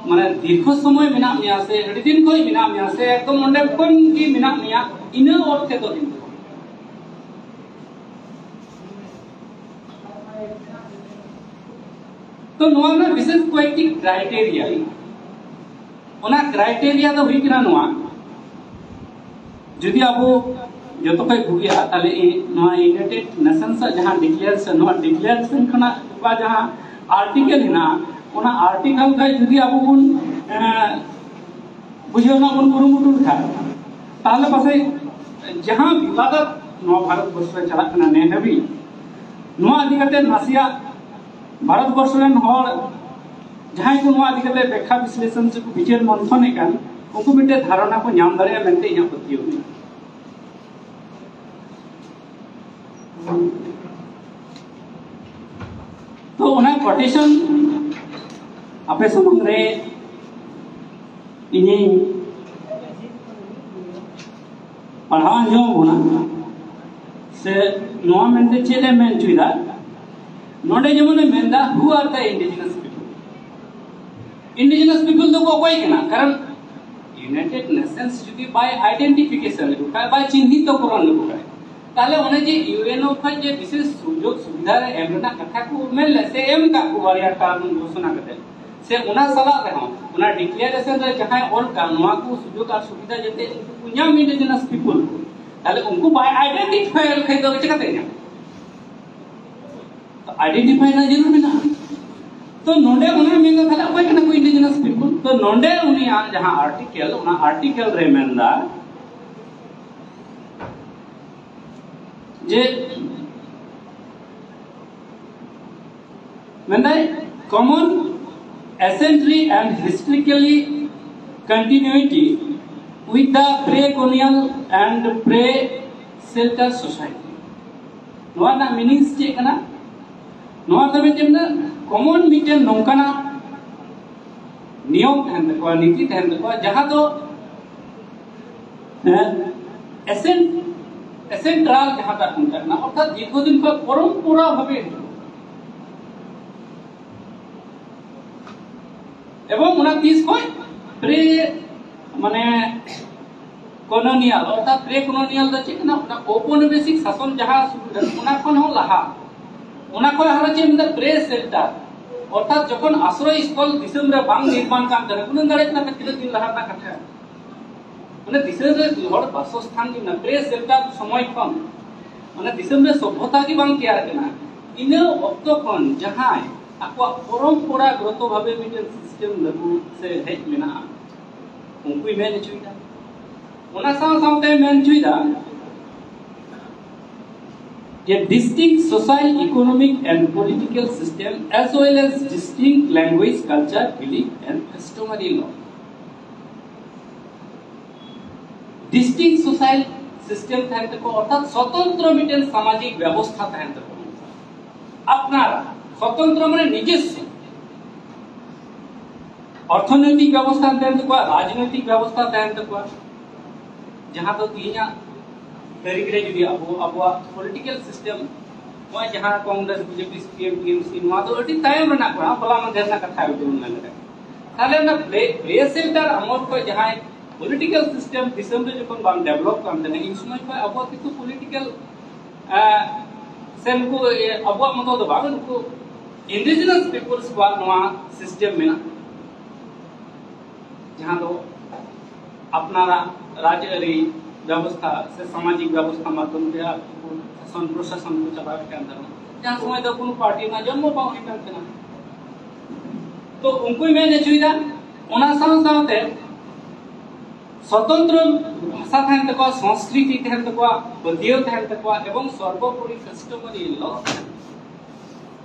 ᱢᱟᱱᱮ ᱫᱤᱨᱜᱷᱚ ᱥᱚᱢᱚᱭ ᱢᱮᱱᱟᱜ ᱢᱮᱭᱟ ᱥᱮ ᱟᱹᱰᱤ ᱫᱤᱱ ᱠᱷᱚᱱ ᱢᱮᱱᱟᱜ ᱢᱮᱭᱟ ᱥᱮ ᱮᱠᱫᱚᱢ ᱚᱸᱰᱮ ᱠᱷᱚᱱ ᱜᱮ ᱢᱮᱱᱟᱜ ᱢᱮᱭᱟ, ᱤᱱᱟᱹ ᱚᱨᱛᱷᱮ ᱫᱚ ᱠᱤᱱᱛᱩ᱾ ᱛᱚ ᱱᱚᱣᱟ ᱨᱮᱱᱟᱜ ᱵᱤᱥᱮᱥ ᱠᱚᱭᱮᱠᱴᱤ ᱠᱨᱟᱭᱴᱮᱨᱤᱭᱟ, ᱚᱱᱟ ᱠᱨᱟᱭᱴᱮᱨᱤᱭᱟ ᱫᱚ ᱦᱩᱭᱩᱜ ᱠᱟᱱᱟ ᱱᱚᱣᱟ, ᱡᱩᱫᱤ ᱟᱵᱚ ᱡᱚᱛᱚ ᱠᱷᱚᱱ ᱵᱩᱜᱤᱭᱟ, ᱛᱟᱦᱞᱮ ᱤ- ᱱᱚᱣᱟ ᱤᱭᱩᱱᱟᱭᱴᱮᱰ ᱱᱮᱥᱚᱱᱥ ᱟᱜ ᱡᱟᱦᱟᱸ ᱰᱤᱠᱞᱮᱭᱟᱨᱮᱥᱚᱱ, ᱱᱚᱣᱟ ᱰᱤᱠᱞᱮᱭᱟᱨᱮᱥᱚᱱ ᱠᱷᱚᱱᱟᱜ ᱚᱠᱟ ᱡᱟᱦᱟᱸ ᱟᱨᱴᱤᱠᱮᱞ ᱦᱮᱱᱟᱜᱼᱟ, ᱚᱱᱟ ᱟᱨᱴᱤᱠᱮᱞ ᱠᱷᱚᱱ ᱡᱩᱫᱤ ᱟᱵᱚ ᱵᱚᱱ ᱮᱸ, ᱵᱩᱡᱷᱟᱹᱣ ᱨᱮᱱᱟᱜ ᱵᱚᱱ ᱠᱩᱨᱩᱢᱩᱴᱩ ᱞᱮᱠᱷᱟᱱ, ᱛᱟᱦᱞᱮ ᱯᱟᱥᱮᱡ ᱡᱟᱦᱟᱸ ᱵᱤᱵᱟᱫ ᱱᱚᱣᱟ ᱵᱷᱟᱨᱚᱛ ᱵᱚᱨᱥᱚ ᱨᱮ ᱪᱟᱞᱟᱜ ᱠᱟᱱᱟ ᱱᱮ ᱦᱟᱹᱵᱤᱡ, ᱱᱚᱣᱟ ᱤᱫᱤ ᱠᱟᱛᱮ ᱱᱟᱥᱮᱭᱟᱜ ᱵᱷᱟᱨᱚᱛ ᱵᱚᱨᱥᱚ ᱨᱮᱱ ᱦᱚᱲ ᱡᱟᱦᱟᱸᱭ ᱠᱚ ᱱᱚᱣᱟ ᱤᱫᱤ ᱠᱟᱛᱮ ᱵᱮᱠᱠᱷᱟ ᱵᱤᱥᱞᱮᱥᱚᱱ ᱥᱮ ᱠᱚ ᱵᱤᱪᱟᱹᱨ ᱢᱚᱱᱛᱷᱚᱱᱮᱫ ᱠᱟᱱ, ᱩᱱᱠᱩ ᱢᱤᱫᱴᱮᱱ ᱫᱷᱟᱨᱚᱱᱟ ᱠᱚ ᱧᱟᱢ ᱫᱟᱲᱮᱭᱟᱜᱼᱟ ᱢᱮᱱᱛᱮ ᱤᱧᱟᱹᱜ ᱯᱟᱹᱛᱭᱟᱹᱣ ᱢᱮᱱᱟᱜᱼᱟ᱾ ᱛᱚ ᱚᱱᱟ ᱠᱚᱴᱮᱥᱚᱱ ᱟᱯᱮ ᱥᱟᱢᱟᱝ ᱨᱮ ᱤᱧᱤᱧ ᱯᱟᱲᱦᱟᱣ ᱟᱸᱡᱚᱢ ᱟᱵᱚᱱᱟ, ᱥᱮ ᱱᱚᱣᱟ ᱢᱮᱱᱛᱮ ᱪᱮᱫ ᱮ ᱢᱮᱱ ᱦᱚᱪᱚᱭᱮᱫᱟ? ᱱᱚᱰᱮ ᱡᱮᱢᱚᱱ ᱮ ᱢᱮᱱᱫᱟ, "Who are the indigenous people?" Indigenous people ᱫᱚᱠᱚ ᱚᱠᱚᱭ ᱠᱟᱱᱟ? ᱠᱟᱨᱚᱱ ᱤᱭᱩᱱᱟᱭᱴᱮᱰ ᱱᱮᱥᱚᱱᱥ ᱡᱩᱫᱤ ᱵᱟᱭ ᱟᱭᱰᱮᱱᱴᱤᱯᱷᱤᱠᱮᱥᱚᱱ ᱞᱮᱠᱚ ᱠᱷᱟᱱ, ᱵᱟᱭ ᱪᱤᱱᱦᱤᱛᱚᱠᱚᱨᱚᱱ ᱞᱮᱠᱚ ᱠᱷᱟᱱ, ᱛᱟᱦᱞᱮ ᱚᱱᱮ ᱡᱮ ᱤᱭᱩᱮᱱᱳ ᱠᱷᱚᱱ ᱡᱮ ᱵᱤᱥᱮᱥ ᱥᱩᱡᱳᱜᱽ ᱥᱩᱵᱤᱫᱷᱟ ᱨᱮ ᱮᱢ ᱨᱮᱱᱟᱜ ᱠᱟᱛᱷᱟ ᱠᱚ ᱢᱮᱱ ᱞᱮᱫ ᱥᱮ ᱮᱢ ᱠᱟᱜ ᱠᱚ ᱵᱟᱨᱭᱟ ᱴᱟᱨᱢ ᱜᱷᱳᱥᱚᱱᱟ ᱠᱟᱛᱮ, ᱥᱮ ᱚᱱᱟ ᱥᱟᱞᱟᱜ ᱨᱮᱦᱚᱸ ᱚᱱᱟ ᱰᱤᱠᱞᱮᱭᱟᱨᱮᱥᱚᱱ ᱨᱮ ᱡᱟᱦᱟᱸᱭ ᱚᱞ ᱠᱟᱜ, ᱱᱚᱣᱟ ᱠᱚ ᱥᱩᱡᱳᱜᱽ ᱟᱨ ᱥᱩᱵᱤᱫᱷᱟ ᱡᱟᱛᱮ ᱩᱱᱠᱩ ᱠᱚ ᱧᱟᱢ, ᱤᱱᱰᱤᱡᱤᱱᱟᱥ ᱯᱤᱯᱚᱞ ᱠᱚ, ᱛᱟᱦᱞᱮ ᱩᱱᱠᱩ ᱵᱟᱭ ᱟᱭᱰᱮᱱᱴᱤᱯᱷᱟᱭ ᱞᱮᱠᱷᱟᱱ ᱫᱚ ᱪᱤᱠᱟᱹᱛᱮ ᱧᱟᱢ? ᱟᱭᱰᱮᱱᱴᱤᱯᱷᱟᱭ ᱨᱮᱱᱟᱜ ᱡᱟᱹᱨᱩᱲ ᱢᱮᱱᱟᱜᱼᱟ᱾ ᱛᱚ ᱱᱚᱰᱮ ᱚᱱᱟ ᱢᱮᱱᱫᱟ, ᱛᱟᱦᱞᱮ ᱚᱠᱚᱭ ᱠᱟᱱᱟ ᱠᱚ indigenous people? ᱛᱚ ᱱᱚᱰᱮ ᱩᱱᱤᱭᱟᱜ ᱡᱟᱦᱟᱸ ᱟᱨᱴᱤᱠᱮᱞ, ᱚᱱᱟ ᱟᱨᱴᱤᱠᱮᱞ ᱨᱮ ᱢᱮᱱᱫᱟ ᱡᱮ, ᱢᱮᱱᱫᱟᱭ, common ancestry and historically continuity with the pre-colonial and pre-settler society. ᱱᱚᱣᱟ ᱨᱮᱱᱟᱜ meanings ᱪᱮᱫ ᱠᱟᱱᱟ? ᱱᱚᱣᱟ ᱫᱚ ᱢᱤᱫᱴᱮᱱ common, ᱢᱤᱫᱴᱮᱱ ᱱᱚᱝᱠᱟᱱᱟᱜ ᱱᱤᱭᱚᱢ ᱛᱟᱦᱮᱱ ᱛᱟᱠᱚᱣᱟ, ᱱᱤᱛᱤ ᱛᱟᱦᱮᱱ ᱛᱟᱠᱚᱣᱟ, ᱡᱟᱦᱟᱸ ᱫᱚ, ᱦᱮᱸ, ᱮᱥᱮᱱ ᱮᱥᱮᱱᱴᱨᱟᱞ ᱡᱟᱦᱟᱸᱴᱟᱜ ᱠᱚ ᱢᱮᱛᱟᱜ ᱠᱟᱱᱟ, ᱚᱨᱛᱷᱟᱛ ᱫᱤᱨᱜᱷᱚᱫᱤᱱ ᱠᱷᱚᱱ ᱯᱚᱨᱚᱢᱯᱚᱨᱟ ᱵᱷᱟᱵᱮ ᱦᱤᱡᱩᱜ ᱠᱟᱱᱟ᱾ ᱮᱵᱚᱝ ᱚᱱᱟ ᱛᱤᱥ ᱠᱷᱚᱱ? ᱯᱨᱮ, ᱢᱟᱱᱮ, ᱠᱚᱞᱳᱱᱤᱭᱟᱞ, ᱚᱨᱛᱷᱟᱛ ᱯᱨᱮ ᱠᱚᱞᱳᱱᱤᱭᱟᱞ ᱫᱚ ᱪᱮᱫ ᱠᱟᱱᱟ? ᱚᱱᱟ ᱚᱯᱚᱱᱤᱵᱮᱥᱤᱠ ᱥᱟᱥᱚᱱ ᱡᱟᱦᱟᱸ ᱥᱩᱨᱩ ᱞᱮᱱ, ᱚᱱᱟ ᱠᱷᱚᱱ ᱦᱚᱸ ᱞᱟᱦᱟ, ᱚᱱᱟ ᱠᱷᱚᱱ ᱟᱨᱦᱚᱸ ᱪᱮᱫ ᱢᱮᱱᱫᱟ? ᱯᱨᱮ ᱥᱮᱞᱴᱟᱨ, ᱚᱨᱛᱷᱟᱛ ᱡᱚᱠᱷᱚᱱ ᱟᱥᱨᱚᱭ ᱥᱛᱷᱚᱞ ᱫᱤᱥᱚᱢ ᱨᱮ ᱵᱟᱝ ᱱᱤᱨᱢᱟᱱ ᱠᱟᱱ ᱛᱟᱦᱮᱸᱱᱟ, ᱩᱱᱟᱹᱜ ᱫᱟᱲᱮᱭᱟᱜ ᱠᱟᱱᱟ ᱯᱮ ᱛᱤᱱᱟᱹᱜ ᱫᱤᱱ ᱞᱟᱦᱟ ᱨᱮᱱᱟᱜ ᱠᱟᱛᱷᱟ? ᱢᱟᱱᱮ ᱫᱤᱥᱚᱢ ᱨᱮ ᱦᱚᱲ ᱵᱟᱥᱚᱥᱛᱷᱟᱱ ᱜᱮ ᱢᱮᱱᱟᱜᱼᱟ, ᱯᱨᱮ ᱥᱮᱞᱴᱟᱨ ᱥᱚᱢᱚᱭ ᱠᱷᱚᱱ, ᱢᱟᱱᱮ ᱫᱤᱥᱚᱢ ᱨᱮ ᱥᱚᱵᱷᱚᱛᱟ ᱜᱮ ᱵᱟᱝ ᱛᱮᱭᱟᱨ ᱠᱟᱱᱟ᱾ ᱤᱱᱟᱹ ᱚᱠᱛᱚ ᱠᱷᱚᱱ ᱡᱟᱦᱟᱸᱭ ᱟᱠᱚᱣᱟᱜ ᱯᱚᱨᱚᱢᱯᱚᱨᱟ ᱜᱚᱛᱚ ᱵᱷᱟᱵᱮ ᱢᱤᱫᱴᱮᱱ ᱥᱤᱥᱴᱮᱢ ᱞᱟᱹᱜᱩ ᱥᱮ ᱦᱮᱡ ᱢᱮᱱᱟᱜᱼᱟ, ᱩᱱᱠᱩᱭ ᱢᱮᱱ ᱦᱚᱪᱚᱭᱮᱫᱟ᱾ ᱚᱱᱟ ᱥᱟᱶ ᱥᱟᱶᱛᱮ ᱢᱮᱱ ᱦᱚᱪᱚᱭᱮᱫᱟ ᱡᱮ distinct social, economic and political system as well as distinct language, culture, belief and customary law. Distinct social system ᱛᱟᱦᱮᱱ ᱛᱟᱠᱚᱣᱟ, ᱚᱨᱛᱷᱟᱛ ᱥᱚᱛᱚᱱᱛᱨᱚ ᱢᱤᱫᱴᱮᱱ ᱥᱟᱢᱟᱡᱤᱠ ᱵᱮᱵᱚᱥᱛᱷᱟ ᱛᱟᱦᱮᱱ ᱛᱟᱠᱚᱣᱟ᱾ ᱟᱯᱱᱟᱨᱟᱜ ᱥᱚᱛᱚᱱᱛᱨᱚ ᱢᱟᱱᱮ ᱱᱤᱡᱮᱥᱥᱚ᱾ ᱚᱨᱛᱷᱚᱱᱳᱭᱛᱤᱠ ᱵᱮᱵᱚᱥᱛᱷᱟ ᱛᱟᱦᱮᱱ ᱛᱟᱠᱚᱣᱟ, ᱨᱟᱡᱽᱱᱳᱭᱛᱤᱠ ᱵᱮᱵᱚᱥᱛᱷᱟ ᱛᱟᱦᱮᱱ ᱛᱟᱠᱚᱣᱟ, ᱡᱟᱦᱟᱸ ᱫᱚ ᱛᱮᱦᱮᱧᱟᱜ ᱛᱟᱹᱨᱤᱠᱷ ᱨᱮ ᱡᱩᱫᱤ ᱟᱵᱚ ᱟᱵᱚᱣᱟᱜ ᱯᱚᱞᱤᱴᱤᱠᱟᱞ ᱥᱤᱥᱴᱮᱢ, ᱱᱚᱜᱼᱚᱭ ᱡᱟᱦᱟᱸ ᱠᱚᱝᱜᱨᱮᱥ, ᱵᱤᱡᱮᱯᱤ, ᱥᱤᱯᱤᱮᱢ, ᱴᱤᱮᱢᱥᱤ, ᱱᱚᱣᱟ ᱫᱚ ᱟᱹᱰᱤ ᱛᱟᱭᱚᱢ ᱨᱮᱱᱟᱜ ᱠᱟᱱᱟ, ᱦᱚᱞᱟ ᱢᱟᱫᱷᱮᱨ ᱨᱮᱱᱟᱜ ᱠᱟᱛᱷᱟ ᱡᱩᱫᱤ ᱵᱚᱱ ᱢᱮᱱ ᱞᱮᱠᱷᱟᱱ᱾ ᱛᱟᱦᱞᱮ ᱚᱱᱟ ᱯᱨᱮ, ᱯᱨᱮ ᱥᱮᱞᱴᱟᱨ ᱟᱢᱚᱞ ᱠᱷᱚᱱ ᱡᱟᱦᱟᱸᱭ ᱯᱚᱞᱤᱴᱤᱠᱟᱞ ᱥᱤᱥᱴᱮᱢ ᱫᱤᱥᱚᱢ ᱨᱮ ᱡᱚᱠᱷᱚᱱ ᱵᱟᱝ ᱰᱮᱵᱷᱞᱚᱯ ᱠᱟᱱ ᱛᱟᱦᱮᱱᱟ, ᱤᱱ ᱥᱚᱢᱚᱭ ᱠᱷᱚᱱ ᱟᱵᱚᱣᱟᱜ ᱠᱤᱱᱛᱩ ᱯᱚᱞᱤᱴᱤᱠᱟᱞ ᱥᱮ ᱱᱩᱠᱩ, ᱮ, ᱟᱵᱚᱣᱟᱜ ᱢᱚᱛᱚ ᱫᱚ ᱵᱟᱝ, ᱱᱩᱠᱩ indigenous peoples ᱠᱚᱣᱟᱜ ᱱᱚᱣᱟ ᱥᱤᱥᱴᱮᱢ ᱢᱮᱱᱟᱜᱼᱟ, ᱡᱟᱦᱟᱸ ᱫᱚ ᱟᱯᱱᱟᱨᱟᱜ ᱨᱟᱡᱽᱟᱹᱨᱤ ᱵᱮᱵᱚᱥᱛᱷᱟ ᱥᱮ ᱥᱟᱢᱟᱡᱤᱠ ᱵᱮᱵᱚᱥᱛᱷᱟ ᱢᱟᱫᱽᱫᱷᱚᱢ ᱛᱮ ᱟᱠᱚ ᱠᱚ ᱥᱟᱥᱚᱱ ᱯᱨᱚᱥᱟᱥᱚᱱ ᱠᱚ ᱪᱟᱞᱟᱣᱮᱫ ᱠᱟᱱ ᱛᱟᱦᱮᱱᱟ᱾ ᱡᱟᱦᱟᱸ ᱥᱚᱢᱚᱭ ᱫᱚ ᱠᱳᱱᱳ ᱯᱟᱨᱴᱤ ᱨᱮᱱᱟᱜ ᱡᱚᱱᱢᱚ ᱵᱟᱝ ᱦᱩᱭ ᱠᱟᱱ ᱛᱟᱦᱮᱱᱟ᱾ ᱛᱚ ᱩᱱᱠᱩᱭ ᱢᱮᱱ ᱦᱚᱪᱚᱭᱮᱫᱟ, ᱚᱱᱟ ᱥᱟᱶ ᱥᱟᱶᱛᱮ ᱥᱚᱛᱚᱱᱛᱨᱚ ᱵᱷᱟᱥᱟ ᱛᱟᱦᱮᱱ ᱛᱟᱠᱚᱣᱟ, ᱥᱚᱝᱥᱠᱨᱤᱛᱤ ᱛᱟᱦᱮᱱ ᱛᱟᱠᱚᱣᱟ, ᱯᱟᱹᱛᱭᱟᱹᱣ ᱛᱟᱦᱮᱱ ᱛᱟᱠᱚᱣᱟ, ᱮᱵᱚᱝ ᱥᱚᱨᱵᱚᱯᱚᱨᱤ customary law ᱛᱟᱦᱮᱱ ᱛᱟᱠᱚᱣᱟ᱾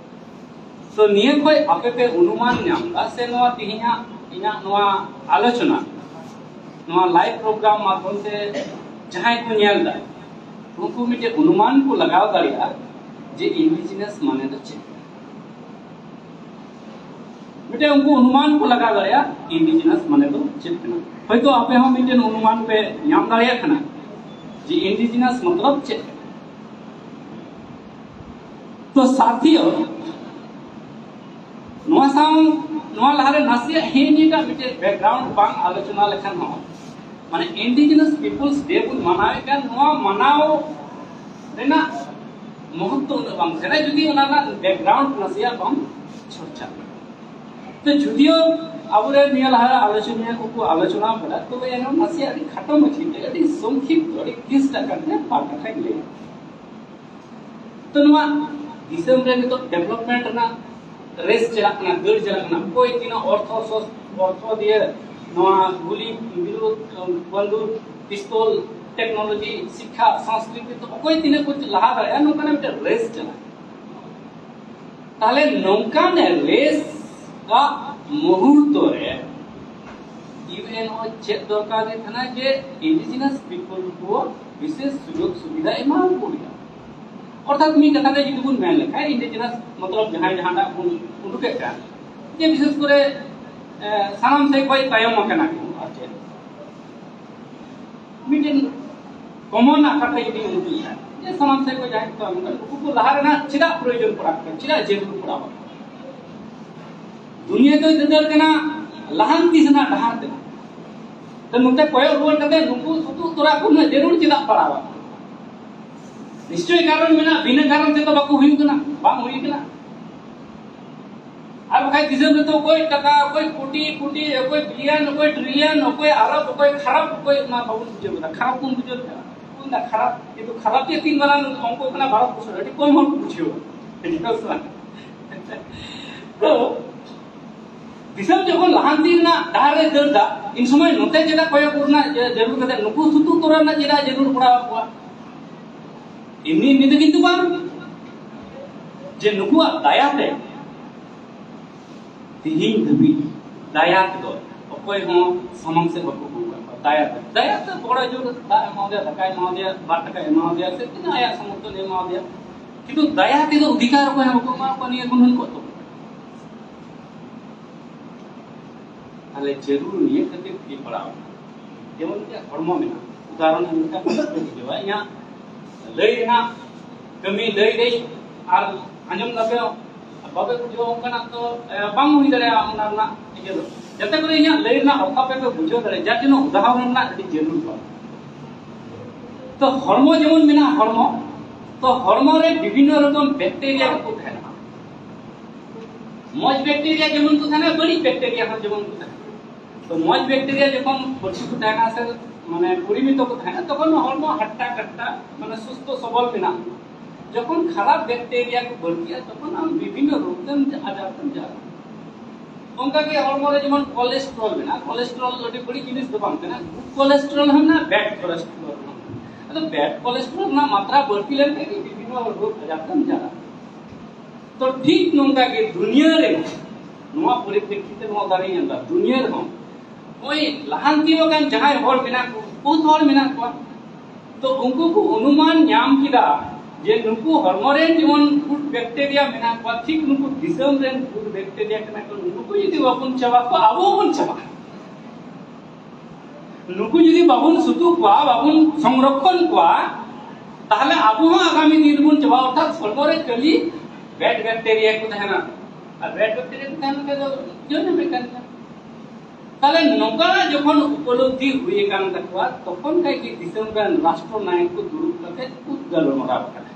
ᱛᱚ ᱱᱤᱭᱟᱹ ᱠᱷᱚᱱ ᱟᱯᱮ ᱯᱮ ᱚᱱᱩᱢᱟᱱ ᱧᱟᱢ ᱮᱫᱟ ᱥᱮ ᱱᱚᱣᱟ ᱛᱮᱦᱮᱧᱟᱜ ᱤᱧᱟᱹᱜ ᱱᱚᱣᱟ ᱟᱞᱳᱪᱚᱱᱟ, ᱱᱚᱣᱟ live program ᱢᱟᱫᱽᱫᱷᱚᱢ ᱛᱮ ᱡᱟᱦᱟᱸᱭ ᱠᱚ ᱧᱮᱞ ᱮᱫᱟ, ᱩᱱᱠᱩ ᱢᱤᱫᱴᱮᱱ ᱚᱱᱩᱢᱟᱱ ᱠᱚ ᱞᱟᱜᱟᱣ ᱫᱟᱲᱮᱭᱟᱜᱼᱟ ᱡᱮ indigenous ᱢᱟᱱᱮ ᱫᱚ ᱪᱮᱫ? ᱢᱤᱫᱴᱮᱱ ᱩᱱᱠᱩ ᱚᱱᱩᱢᱟᱱ ᱠᱚ ᱞᱟᱜᱟᱣ ᱫᱟᱲᱮᱭᱟᱜᱼᱟ indigenous ᱢᱟᱱᱮ ᱫᱚ ᱪᱮᱫ ᱠᱟᱱᱟ᱾ ᱦᱚᱭᱛᱳ ᱟᱯᱮ ᱦᱚᱸ ᱢᱤᱫᱴᱮᱱ ᱚᱱᱩᱢᱟᱱ ᱯᱮ ᱧᱟᱢ ᱫᱟᱲᱮᱭᱟᱜ ᱠᱟᱱᱟ ᱡᱮ indigenous ᱢᱚᱛᱞᱚᱵ ᱪᱮᱫ ᱠᱟᱱᱟ᱾ ᱛᱚ ᱥᱟᱛᱷᱤᱭᱚ, ᱱᱚᱣᱟ ᱥᱟᱶ, ᱱᱚᱣᱟ ᱞᱟᱦᱟᱨᱮ ᱱᱟᱥᱮᱭᱟᱜ ᱦᱤᱱ ᱦᱤᱱᱟᱜ ᱢᱤᱫᱴᱮᱱ background ᱵᱟᱝ ᱟᱞᱳᱪᱚᱱᱟ ᱞᱮᱠᱷᱟᱱ ᱦᱚᱸ, ᱢᱟᱱᱮ Indigenous Peoples Day ᱵᱚᱱ ᱢᱟᱱᱟᱣᱮᱫ ᱠᱟᱱ, ᱱᱚᱣᱟ ᱢᱟᱱᱟᱣ ᱨᱮᱱᱟᱜ ᱢᱚᱦᱚᱛᱛᱚ ᱩᱱᱟᱹᱜ ᱵᱟᱝ ᱥᱮᱬᱟ, ᱡᱩᱫᱤ ᱚᱱᱟ ᱨᱮᱱᱟᱜ background ᱱᱟᱥᱮᱭᱟᱜ ᱵᱟᱝ ᱪᱷᱚᱨᱪᱟ᱾ ᱛᱚ ᱡᱩᱫᱤᱭᱳ ᱟᱵᱚᱨᱮᱱ ᱱᱤᱭᱟᱹ ᱞᱟᱦᱟ ᱟᱞᱳᱪᱚᱱᱤᱭᱟᱹ ᱠᱚᱠᱚ ᱟᱞᱳᱪᱚᱱᱟ ᱟᱠᱟᱫᱟ, ᱛᱚᱵᱮ ᱮᱱᱦᱚᱸ ᱱᱟᱥᱮᱭᱟᱜ ᱟᱹᱰᱤ ᱠᱷᱟᱴᱚ ᱢᱟᱪᱷᱟ ᱛᱮ, ᱟᱹᱰᱤ ᱥᱚᱝᱠᱷᱤᱯᱛᱚ, ᱟᱹᱰᱤ ᱠᱤᱥᱴ ᱟᱠᱟᱨ ᱛᱮ ᱵᱟᱨ ᱠᱟᱛᱷᱟᱧ ᱞᱟᱹᱭᱟ᱾ ᱛᱚ ᱱᱚᱣᱟ ᱫᱤᱥᱚᱢ ᱨᱮ ᱱᱤᱛᱚᱜ development ᱨᱮᱱᱟᱜ race ᱪᱟᱞᱟᱜ ᱠᱟᱱᱟ, ᱫᱟᱹᱲ ᱪᱟᱞᱟᱜ ᱠᱟᱱᱟ᱾ ᱚᱠᱚᱭ ᱛᱤᱱᱟᱹᱜ ᱚᱨᱛᱷᱚ, ᱥᱚᱥ-, ᱚᱨᱛᱷᱚ ᱫᱤᱭᱮ ᱱᱚᱣᱟ ᱜᱩᱞᱤ, ᱵᱤᱨᱩᱫ, ᱵᱟᱱᱫᱩᱠ, ᱯᱤᱥᱛᱚᱞ, technology, ᱥᱤᱠᱠᱷᱟ, ᱥᱚᱝᱥᱠᱨᱤᱛᱤ, ᱛᱚ ᱚᱠᱚᱭ ᱛᱤᱱᱟᱹᱜ ᱠᱚ ᱞᱟᱦᱟ ᱫᱟᱲᱮᱭᱟᱜᱼᱟ, ᱱᱚᱝᱠᱟᱱᱟᱜ ᱢᱤᱫᱴᱮᱱ race ᱪᱟᱞᱟᱜ ᱠᱟᱱᱟ᱾ ᱛᱟᱦᱞᱮ ᱱᱚᱝᱠᱟᱱ race ᱟᱜ ᱢᱩᱦᱩᱨᱛᱚ ᱨᱮ ᱤᱭᱩ ᱮᱱ ᱳ ᱪᱮᱫ ᱫᱚᱨᱠᱟᱨ ᱜᱮ ᱠᱟᱱᱟ ᱡᱮ indigenous people ᱠᱚ ᱵᱤᱥᱮᱥ ᱥᱩᱡᱳᱜᱽ ᱥᱩᱵᱤᱫᱷᱟ ᱮᱢᱟ ᱠᱚ ᱦᱩᱭᱩᱜᱼᱟ᱾ ᱚᱨᱛᱷᱟᱛ ᱢᱤᱫ ᱠᱟᱛᱷᱟ ᱛᱮ ᱡᱩᱫᱤ ᱵᱚᱱ ᱢᱮᱱ ᱞᱮᱠᱷᱟᱱ, indigenous ᱢᱚᱛᱞᱚᱵ ᱡᱟᱦᱟᱸᱭ ᱡᱟᱦᱟᱸᱴᱟᱜ ᱵᱚᱱ ᱩᱰᱩᱠᱮᱫ ᱠᱟᱱ, ᱡᱮ ᱵᱤᱥᱮᱥ ᱠᱚᱨᱮ, ᱮ, ᱥᱟᱱᱟᱢ ᱥᱮᱫ ᱠᱷᱚᱱ ᱛᱟᱭᱚᱢ ᱟᱠᱟᱱᱟ ᱠᱚ, ᱟᱨ ᱪᱮᱫ ᱢᱤᱫᱴᱮᱱ common ᱟᱠᱟᱨ ᱛᱮ ᱡᱩᱫᱤ ᱩᱰᱩᱠᱮᱫᱼᱟ, ᱡᱮ ᱥᱟᱱᱟᱢ ᱥᱮᱫ ᱠᱷᱚᱱ ᱡᱟᱦᱟᱸᱭ ᱠᱚ ᱛᱟᱭᱚᱢ ᱟᱠᱟᱱᱟ, ᱱᱩᱠᱩ ᱠᱚ ᱞᱟᱦᱟ ᱨᱮᱱᱟᱜ ᱪᱮᱫᱟᱜ ᱯᱨᱚᱭᱳᱡᱚᱱ ᱯᱟᱲᱟᱜ ᱠᱟᱱᱟ, ᱪᱮᱫᱟᱜ ᱡᱟᱹᱨᱩᱲ ᱯᱟᱲᱟᱣ ᱟᱠᱟᱱᱟ? ᱫᱩᱱᱤᱭᱟᱹ ᱫᱚᱭ ᱫᱟᱹᱫᱟᱹᱲ ᱠᱟᱱᱟ ᱞᱟᱦᱟᱱᱛᱤ ᱥᱮᱱᱟᱜ ᱰᱟᱦᱟᱨ ᱛᱮ᱾ ᱛᱚ ᱱᱚᱛᱮ ᱠᱚᱭᱚᱜ ᱨᱩᱣᱟᱹᱲ ᱠᱟᱛᱮ ᱱᱩᱠᱩ ᱥᱩᱛᱩᱜ ᱛᱚᱨᱟ ᱠᱚ ᱩᱱᱟᱹᱜ ᱡᱟᱹᱨᱩᱲ ᱪᱮᱫᱟᱜ ᱯᱟᱲᱟᱣᱟ? ᱱᱤᱥᱪᱚᱭ ᱠᱟᱨᱚᱱ ᱢᱮᱱᱟᱜᱼᱟ, ᱵᱤᱱᱟᱹ ᱠᱟᱨᱚᱱ ᱛᱮᱫᱚ ᱵᱟᱠᱚ ᱦᱩᱭᱩᱜ ᱠᱟᱱᱟ, ᱵᱟᱝ ᱦᱩᱭ ᱠᱟᱱᱟ᱾ ᱟᱨ ᱵᱟᱠᱷᱟᱡ ᱫᱤᱥᱚᱢ ᱨᱮᱫᱚ ᱚᱠᱚᱭ ᱴᱟᱠᱟ, ᱚᱠᱚᱭ ᱠᱳᱴᱤ ᱠᱳᱴᱤ, ᱚᱠᱚᱭ ᱵᱤᱞᱤᱭᱚᱱ, ᱚᱠᱚᱭ ᱴᱨᱤᱞᱤᱭᱚᱱ, ᱚᱠᱚᱭ ᱟᱨᱚᱵ, ᱚᱠᱚᱭ ᱠᱷᱟᱨᱟᱯ, ᱚᱠᱚᱭ ᱚᱱᱟ ᱵᱟᱵᱚᱱ ᱵᱩᱡᱷᱟᱹᱣ ᱠᱟᱫᱟ, ᱠᱷᱟᱨᱟᱯ ᱵᱚᱱ ᱵᱩᱡᱷᱟᱹᱣ ᱠᱟᱫᱟ᱾ ᱚᱱᱟ ᱠᱷᱟᱨᱟᱯ, ᱠᱤᱱᱛᱩ ᱠᱷᱟᱨᱟᱯ ᱡᱮ ᱛᱤᱱ ᱢᱟᱨᱟᱝ ᱚᱝᱠᱚ ᱠᱟᱱᱟ ᱵᱷᱟᱨᱚᱛ ᱵᱚᱨᱥᱚ ᱨᱮ, ᱟᱹᱰᱤ ᱠᱚᱢ ᱦᱚᱲ ᱠᱚ ᱵᱩᱡᱷᱟᱹᱣᱟ᱾ ᱵᱩᱡᱷᱟᱹᱣ ᱥᱮ ᱵᱟᱝ? ᱛᱚ ᱫᱤᱥᱚᱢ ᱡᱚᱠᱷᱚᱱ ᱞᱟᱦᱟᱱᱛᱤ ᱨᱮᱱᱟᱜ ᱰᱟᱦᱟᱨ ᱨᱮ ᱫᱟᱹᱲ ᱫᱟ, ᱤᱱ ᱥᱚᱢᱚᱭ ᱱᱚᱛᱮ ᱪᱮᱫᱟᱜ ᱠᱚᱭᱚᱜ ᱨᱮᱱᱟᱜ ᱡᱟᱹᱨᱩᱲ ᱠᱟᱛᱮ ᱱᱩᱠᱩ ᱥᱩᱛᱩᱜ ᱛᱚᱨᱟ ᱨᱮᱱᱟᱜ ᱪᱮᱫᱟᱜ ᱡᱟᱹᱨᱩᱲ ᱯᱟᱲᱟᱣ ᱠᱚᱣᱟ? ᱮᱢᱱᱤ ᱮᱢᱱᱤ ᱫᱚ ᱠᱤᱱᱛᱩ ᱵᱟᱝ, ᱡᱮ ᱱᱩᱠᱩᱣᱟᱜ ᱫᱟᱭᱟ ᱛᱮ ᱛᱮᱦᱮᱧ ᱫᱷᱟᱹᱵᱤᱡ ᱫᱟᱭᱟ ᱛᱮᱫᱚ ᱚᱠᱚᱭ ᱦᱚᱸ ᱥᱟᱢᱟᱝ ᱥᱮᱫ ᱵᱟᱠᱚ ᱟᱹᱜᱩ ᱟᱠᱟᱫ ᱠᱚᱣᱟ᱾ ᱫᱟᱭᱟ ᱛᱮ, ᱫᱟᱭᱟ ᱛᱮ ᱵᱚᱲᱚ ᱡᱳᱨ ᱫᱟᱜ ᱮᱢᱟᱣᱟᱫᱮᱭᱟ, ᱫᱟᱠᱟᱭ ᱮᱢᱟᱣᱟᱫᱮᱭᱟ, ᱵᱟᱨ ᱴᱟᱠᱟᱭ ᱮᱢᱟᱣᱟᱫᱮᱭᱟ, ᱥᱮ ᱛᱤᱱᱟᱹᱜ ᱟᱭᱟᱜ ᱥᱚᱢᱚᱨᱛᱷᱚᱱ ᱮᱢᱟᱣᱟᱫᱮᱭᱟ, ᱠᱤᱱᱛᱩ ᱫᱟᱭᱟ ᱛᱮᱫᱚ ᱚᱫᱷᱤᱠᱟᱨ ᱚᱠᱚᱭ ᱦᱚᱸ ᱵᱟᱠᱚ ᱮᱢᱟ ᱠᱚᱣᱟ᱾ ᱱᱤᱭᱟᱹ ᱜᱩᱱᱟᱹᱱ ᱠᱚ ᱛᱚ ᱛᱟᱦᱞᱮ ᱡᱟᱹᱨᱩᱲ ᱱᱤᱭᱟᱹ ᱠᱷᱟᱹᱛᱤᱨ ᱛᱮ ᱯᱟᱲᱟᱣ ᱮᱱᱟ᱾ ᱡᱮᱢᱚᱱ ᱪᱮᱫ ᱦᱚᱲᱢᱚ ᱢᱮᱱᱟᱜᱼᱟ, ᱩᱫᱟᱦᱚᱨᱚᱱ ᱮᱢ ᱞᱮᱠᱷᱟᱱ ᱵᱩᱡᱷᱟᱹᱣᱟ᱾ ᱤᱧᱟᱹᱜ ᱞᱟᱹᱭ ᱨᱮᱱᱟᱜ ᱠᱟᱹᱢᱤ ᱞᱟᱹᱭ ᱨᱮ ᱟᱨ ᱟᱸᱡᱚᱢ ᱫᱟᱯᱮ ᱵᱟᱯᱮ ᱵᱩᱡᱷᱟᱹᱣᱟ, ᱚᱱᱠᱟᱱᱟᱜ ᱫᱚ ᱮ, ᱵᱟᱝ ᱦᱩᱭ ᱫᱟᱲᱮᱭᱟᱜᱼᱟ᱾ ᱚᱱᱟ ᱨᱮᱱᱟᱜ ᱤᱭᱟᱹ ᱫᱚ ᱡᱟᱛᱮ ᱠᱚᱨᱮ ᱤᱧᱟᱹᱜ ᱞᱟᱹᱭ ᱨᱮᱱᱟᱜ ᱚᱨᱛᱷᱚ ᱟᱯᱮ ᱯᱮ ᱵᱩᱡᱷᱟᱹᱣ ᱫᱟᱲᱮᱭᱟᱜᱼᱟ, ᱡᱟᱨ ᱡᱚᱱᱱᱚ ᱩᱫᱟᱦᱚᱨᱚᱱ ᱨᱮᱱᱟᱜ ᱟᱹᱰᱤ ᱡᱟᱹᱨᱩᱲ ᱠᱟᱱᱟ᱾ ᱛᱚ ᱦᱚᱲᱢᱚ ᱡᱮᱢᱚᱱ ᱢᱮᱱᱟᱜᱼᱟ ᱦᱚᱲᱢᱚ, ᱛᱚ ᱦᱚᱲᱢᱚ ᱨᱮ ᱵᱤᱵᱷᱤᱱᱱᱚ ᱨᱚᱠᱚᱢ ᱵᱮᱠᱴᱮᱨᱤᱭᱟ ᱠᱚ ᱛᱟᱦᱮᱱᱟ᱾ ᱢᱚᱡᱽ ᱵᱮᱠᱴᱮᱨᱤᱭᱟ ᱡᱮᱢᱚᱱ ᱠᱚ ᱛᱟᱦᱮᱱᱟ, ᱵᱟᱹᱲᱤᱡ ᱵᱮᱠᱴᱮᱨᱤᱭᱟ ᱦᱚᱸ ᱡᱮᱢᱚᱱ ᱠᱚ ᱛᱟᱦᱮᱱᱟ᱾ ᱛᱚ ᱢᱚᱡᱽ ᱵᱮᱠᱴᱮᱨᱤᱭᱟ ᱡᱚᱠᱷᱚᱱ ᱵᱟᱹᱲᱛᱤ ᱠᱚ ᱛᱟᱦᱮᱱᱟ ᱥᱮ ᱢᱟᱱᱮ ᱯᱚᱨᱤᱢᱤᱛᱚ ᱠᱚ ᱛᱟᱦᱮᱱᱟ, ᱛᱚᱠᱷᱚᱱ ᱦᱚᱲᱢᱚ ᱦᱟᱴᱴᱟ ᱠᱟᱴᱴᱟ ᱢᱟᱱᱮ ᱥᱩᱥᱛᱷᱚ ᱥᱚᱵᱚᱞ ᱢᱮᱱᱟᱜᱼᱟ᱾ ᱡᱚᱠᱷᱚᱱ ᱠᱷᱟᱨᱟᱯ ᱵᱮᱠᱴᱮᱨᱤᱭᱟ ᱠᱚ ᱵᱟᱹᱲᱛᱤᱜᱼᱟ, ᱛᱚᱠᱷᱚᱱ ᱟᱢ ᱵᱤᱵᱷᱤᱱᱱᱚ ᱨᱳᱜᱽ ᱛᱮᱢ ᱟᱡᱟᱨ ᱛᱮᱢ ᱡᱟᱨᱟ᱾ ᱚᱱᱠᱟ ᱜᱮ ᱦᱚᱲᱢᱚ ᱨᱮ ᱡᱮᱢᱚᱱ ᱠᱚᱞᱮᱥᱴᱨᱚᱞ ᱢᱮᱱᱟᱜᱼᱟ, ᱠᱚᱞᱮᱥᱴᱨᱚᱞ ᱟᱹᱰᱤ ᱵᱟᱹᱲᱤᱡ ᱡᱤᱱᱤᱥ ᱫᱚ ᱵᱟᱝ ᱠᱟᱱᱟ, ᱜᱩᱰ ᱠᱚᱞᱮᱥᱴᱨᱚᱞ ᱦᱚᱸ ᱢᱮᱱᱟᱜᱼᱟ, ᱵᱮᱰ ᱠᱚᱞᱮᱥᱴᱨᱚᱞ ᱦᱚᱸ ᱢᱮᱱᱟᱜᱼᱟ᱾ ᱟᱫᱚ ᱵᱮᱰ ᱠᱚᱞᱮᱥᱴᱨᱚᱞ ᱨᱮᱱᱟᱜ ᱢᱟᱛᱨᱟ ᱵᱟᱹᱲᱛᱤ ᱞᱮᱱᱠᱷᱟᱱ ᱜᱮ ᱵᱤᱵᱷᱤᱱᱱᱚ ᱨᱳᱜᱽ ᱟᱡᱟᱨ ᱛᱮᱢ ᱡᱟᱨᱟ᱾ ᱛᱚ ᱴᱷᱤᱠ ᱱᱚᱝᱠᱟ ᱜᱮ ᱫᱩᱱᱤᱭᱟᱹ ᱨᱮ ᱱᱚᱣᱟ ᱯᱚᱨᱤᱯᱨᱮᱠᱠᱷᱤᱛ ᱛᱮ ᱱᱚᱣᱟ ᱫᱟᱨᱮᱧ ᱮᱢ ᱮᱫᱟ, ᱫᱩᱱᱤᱭᱟᱹ ᱨᱮᱦᱚᱸ ᱱᱚᱜᱼᱚᱭ ᱞᱟᱦᱟᱱᱛᱤ ᱟᱠᱟᱱ ᱡᱟᱦᱟᱸᱭ ᱦᱚᱲ ᱢᱮᱱᱟᱜ ᱠᱚ, ᱵᱚᱦᱩᱛ ᱦᱚᱲ ᱢᱮᱱᱟᱜ ᱠᱚᱣᱟ᱾ ᱛᱚ ᱩᱱᱠᱩ ᱠᱚ ᱚᱱᱩᱢᱟᱱ ᱧᱟᱢ ᱠᱮᱫᱟ ᱡᱮ ᱱᱩᱠᱩ ᱦᱚᱲᱢᱚ ᱨᱮᱱ ᱡᱮᱢᱚᱱ ᱜᱩᱰ ᱵᱮᱠᱴᱮᱨᱤᱭᱟ ᱢᱮᱱᱟᱜ ᱠᱚᱣᱟ, ᱴᱷᱤᱠ ᱱᱩᱠᱩ ᱫᱤᱥᱚᱢ ᱨᱮᱱ ᱜᱩᱰ ᱵᱮᱠᱴᱮᱨᱤᱭᱟ ᱠᱟᱱᱟ ᱠᱚ, ᱱᱩᱠᱩ ᱡᱩᱫᱤ ᱵᱟᱵᱚᱱ ᱪᱟᱵᱟ ᱠᱚᱣᱟ, ᱟᱵᱚ ᱦᱚᱸᱵᱚᱱ ᱪᱟᱵᱟᱜᱼᱟ᱾ ᱱᱩᱠᱩ ᱡᱩᱫᱤ ᱵᱟᱵᱚᱱ ᱥᱩᱛᱩᱜ ᱠᱚᱣᱟ, ᱵᱟᱵᱚᱱ ᱥᱚᱝᱨᱚᱠᱷᱚᱱ ᱠᱚᱣᱟ, ᱛᱟᱦᱞᱮ ᱟᱵᱚ ᱦᱚᱸ ᱟᱜᱟᱢᱤ ᱫᱤᱱ ᱨᱮᱵᱚᱱ ᱪᱟᱵᱟᱜᱼᱟ᱾ ᱚᱨᱛᱷᱟᱛ ᱦᱚᱲᱢᱚ ᱨᱮ ᱠᱷᱟᱹᱞᱤ ᱵᱮᱰ ᱵᱮᱠᱴᱮᱨᱤᱭᱟ ᱠᱚ ᱛᱟᱦᱮᱱᱟ, ᱟᱨ ᱵᱮᱰ ᱵᱮᱠᱴᱮᱨᱤᱭᱟ ᱠᱚ ᱛᱟᱦᱮᱱ ᱠᱷᱟᱱ ᱫᱚ ᱡᱚᱱᱚᱢᱮᱫ ᱠᱟᱱ ᱜᱮᱭᱟ᱾ ᱛᱟᱦᱞᱮ ᱱᱚᱝᱠᱟ ᱡᱚᱠᱷᱚᱱ ᱩᱯᱚᱞᱚᱵᱽᱫᱷᱤ ᱦᱩᱭ ᱟᱠᱟᱱ ᱛᱟᱠᱚᱣᱟ, ᱛᱚᱠᱷᱚᱱ ᱠᱷᱟᱡ ᱜᱮ ᱫᱤᱥᱚᱢ ᱨᱮᱱ ᱨᱟᱥᱴᱨᱚ ᱱᱟᱭᱚᱠ ᱠᱚ ᱫᱩᱲᱩᱵ ᱠᱟᱛᱮ ᱠᱚ ᱜᱟᱞᱢᱟᱨᱟᱣ ᱟᱠᱟᱱᱟ᱾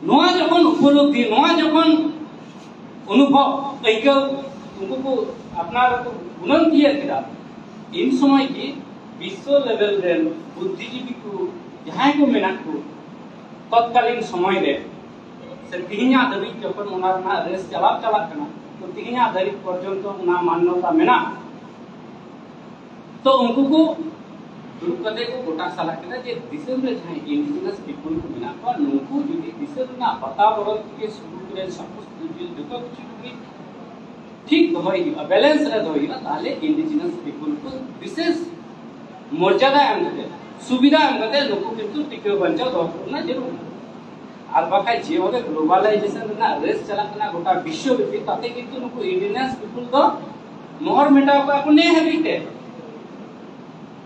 ᱱᱚᱣᱟ ᱡᱚᱠᱷᱚᱱ ᱩᱯᱚᱞᱚᱵᱽᱫᱷᱤ, ᱱᱚᱣᱟ ᱡᱚᱠᱷᱚᱱ ᱚᱱᱩᱵᱷᱚᱵ, ᱟᱹᱭᱠᱟᱹᱣ, ᱩᱱᱠᱩ ᱠᱚ ᱟᱯᱱᱟᱨ ᱠᱚ ᱜᱩᱱᱟᱹᱱ ᱛᱤᱭᱟᱹᱜ ᱠᱮᱫᱟ, ᱤᱱ ᱥᱚᱢᱚᱭ ᱜᱮ ᱵᱤᱥᱥᱚ ᱞᱮᱵᱮᱞ ᱨᱮᱱ ᱵᱩᱫᱽᱫᱷᱤᱡᱤᱵᱤ ᱠᱚ ᱡᱟᱦᱟᱸᱭ ᱠᱚ ᱢᱮᱱᱟᱜ ᱠᱚ, ᱛᱚᱛᱠᱟᱞᱤᱱ ᱥᱚᱢᱚᱭ ᱨᱮ ᱛᱮᱦᱮᱧᱟᱜ ᱫᱷᱟᱹᱵᱤᱡ ᱡᱚᱠᱷᱚᱱ ᱚᱱᱟ ᱨᱮᱱᱟᱜ ᱨᱮᱥ ᱪᱟᱞᱟᱣ ᱪᱟᱞᱟᱜ ᱠᱟᱱᱟ, ᱛᱚ ᱛᱮᱦᱮᱧᱟᱜ ᱫᱷᱟᱹᱵᱤᱡ ᱯᱚᱨᱡᱚᱱᱛᱚ ᱚᱱᱟ ᱢᱟᱱᱱᱚᱛᱟ ᱢᱮᱱᱟᱜᱼᱟ᱾ ᱛᱚ ᱩᱱᱠᱩ ᱠᱚ ᱫᱩᱲᱩᱵ ᱠᱟᱛᱮ ᱠᱚ ᱜᱚᱴᱟ ᱥᱟᱞᱟ ᱠᱮᱫᱟ ᱡᱮ ᱫᱤᱥᱚᱢ ᱨᱮ ᱡᱟᱦᱟᱸᱭ indigenous people ᱠᱚ ᱢᱮᱱᱟᱜ ᱠᱚᱣᱟ, ᱱᱩᱠᱩ ᱡᱩᱫᱤ ᱫᱤᱥᱚᱢ ᱨᱮᱱᱟᱜ ᱵᱟᱛᱟᱵᱚᱨᱚᱱ ᱛᱷᱮᱠᱮ ᱥᱩᱨᱩ ᱠᱚᱨᱮ ᱥᱟᱯᱳᱡ ᱡᱩᱫᱤ ᱡᱚᱛᱚ ᱠᱤᱪᱷᱩ ᱡᱩᱫᱤ ᱴᱷᱤᱠ ᱫᱚᱦᱚᱭ ᱦᱩᱭᱩᱜᱼᱟ, balance ᱨᱮ ᱫᱚᱦᱚᱭ ᱦᱩᱭᱩᱜᱼᱟ, ᱛᱟᱦᱚᱞᱮ indigenous people ᱠᱚ ᱵᱤᱥᱮᱥ ᱢᱚᱨᱡᱟᱫᱟ ᱮᱢ ᱠᱟᱛᱮ, ᱥᱩᱵᱤᱫᱷᱟ ᱮᱢ ᱠᱟᱛᱮ ᱱᱩᱠᱩ ᱠᱤᱱᱛᱩ ᱴᱤᱠᱟᱹᱣ ᱵᱟᱧᱪᱟᱣ ᱫᱚᱦᱚ ᱨᱮᱱᱟᱜ ᱡᱟᱹᱨᱩᱲ ᱢᱮᱱᱟᱜᱼᱟ᱾ ᱟᱨ ᱵᱟᱠᱷᱟᱡ ᱡᱮᱵᱷᱟᱵᱮ globalization ᱨᱮᱱᱟᱜ ᱨᱮᱥ ᱪᱟᱞᱟᱜ ᱠᱟᱱᱟ ᱜᱚᱴᱟ ᱵᱤᱥᱥᱚ ᱵᱮᱯᱤ, ᱛᱟᱛᱮ ᱠᱤᱱᱛᱩ ᱱᱩᱠᱩ indigenous people ᱫᱚ ᱢᱚᱦᱚᱨ ᱢᱮᱴᱟᱣ ᱠᱚᱣᱟ ᱠᱚ ᱱᱮ ᱦᱟᱹᱵᱤᱡ ᱛᱮ᱾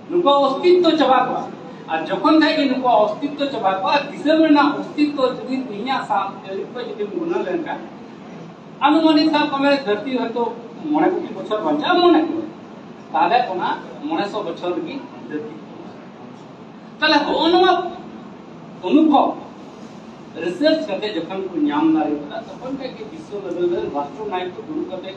ᱱᱩᱠᱩᱣᱟᱜ ᱚᱥᱛᱤᱛᱛᱚ ᱪᱟᱵᱟ ᱠᱚᱜᱼᱟ᱾ ᱟᱨ ᱡᱚᱠᱷᱚᱱ ᱠᱷᱟᱡ ᱜᱮ ᱱᱩᱠᱩᱣᱟᱜ ᱚᱥᱛᱤᱛᱛᱚ ᱪᱟᱵᱟ ᱠᱚᱜᱼᱟ, ᱫᱤᱥᱚᱢ ᱨᱮᱱᱟᱜ ᱚᱥᱛᱤᱛᱛᱚ ᱡᱩᱫᱤ ᱛᱮᱦᱮᱧᱟᱜ ᱥᱟᱶ ᱛᱮ ᱡᱩᱫᱤ ᱵᱚᱱ ᱜᱩᱱᱟᱹᱣ ᱞᱮᱱᱠᱷᱟᱱ, ᱟᱱᱩᱢᱟᱱᱤᱠ ᱥᱟᱵ ᱠᱟᱜ ᱢᱮ, ᱫᱷᱟᱹᱨᱛᱤ ᱦᱚᱭᱛᱳ ᱢᱚᱬᱮ ᱠᱳᱴᱤ ᱵᱚᱪᱷᱚᱨ ᱵᱟᱧᱪᱟᱜᱼᱟ ᱢᱚᱱᱮ ᱠᱚ, ᱛᱟᱦᱚᱞᱮ ᱚᱱᱟ ᱢᱚᱬᱮ ᱥᱚ ᱵᱚᱪᱷᱚᱨ ᱨᱮᱜᱮ ᱫᱷᱟᱹᱨᱛᱤ᱾ ᱛᱟᱦᱚᱞᱮ ᱦᱚᱸᱜᱼᱚ ᱱᱚᱣᱟ ᱚᱱᱩᱵᱷᱚᱵ research ᱠᱟᱛᱮ ᱡᱚᱠᱷᱚᱱ ᱠᱚ ᱧᱟᱢ ᱫᱟᱲᱮ ᱠᱟᱫᱟ, ᱛᱚᱠᱷᱚᱱ ᱠᱷᱟᱡ ᱜᱮ ᱵᱤᱥᱥᱚ level ᱨᱮ ᱨᱟᱥᱴᱨᱚ ᱱᱟᱭᱚᱠ ᱠᱚ ᱫᱩᱲᱩᱵ ᱠᱟᱛᱮ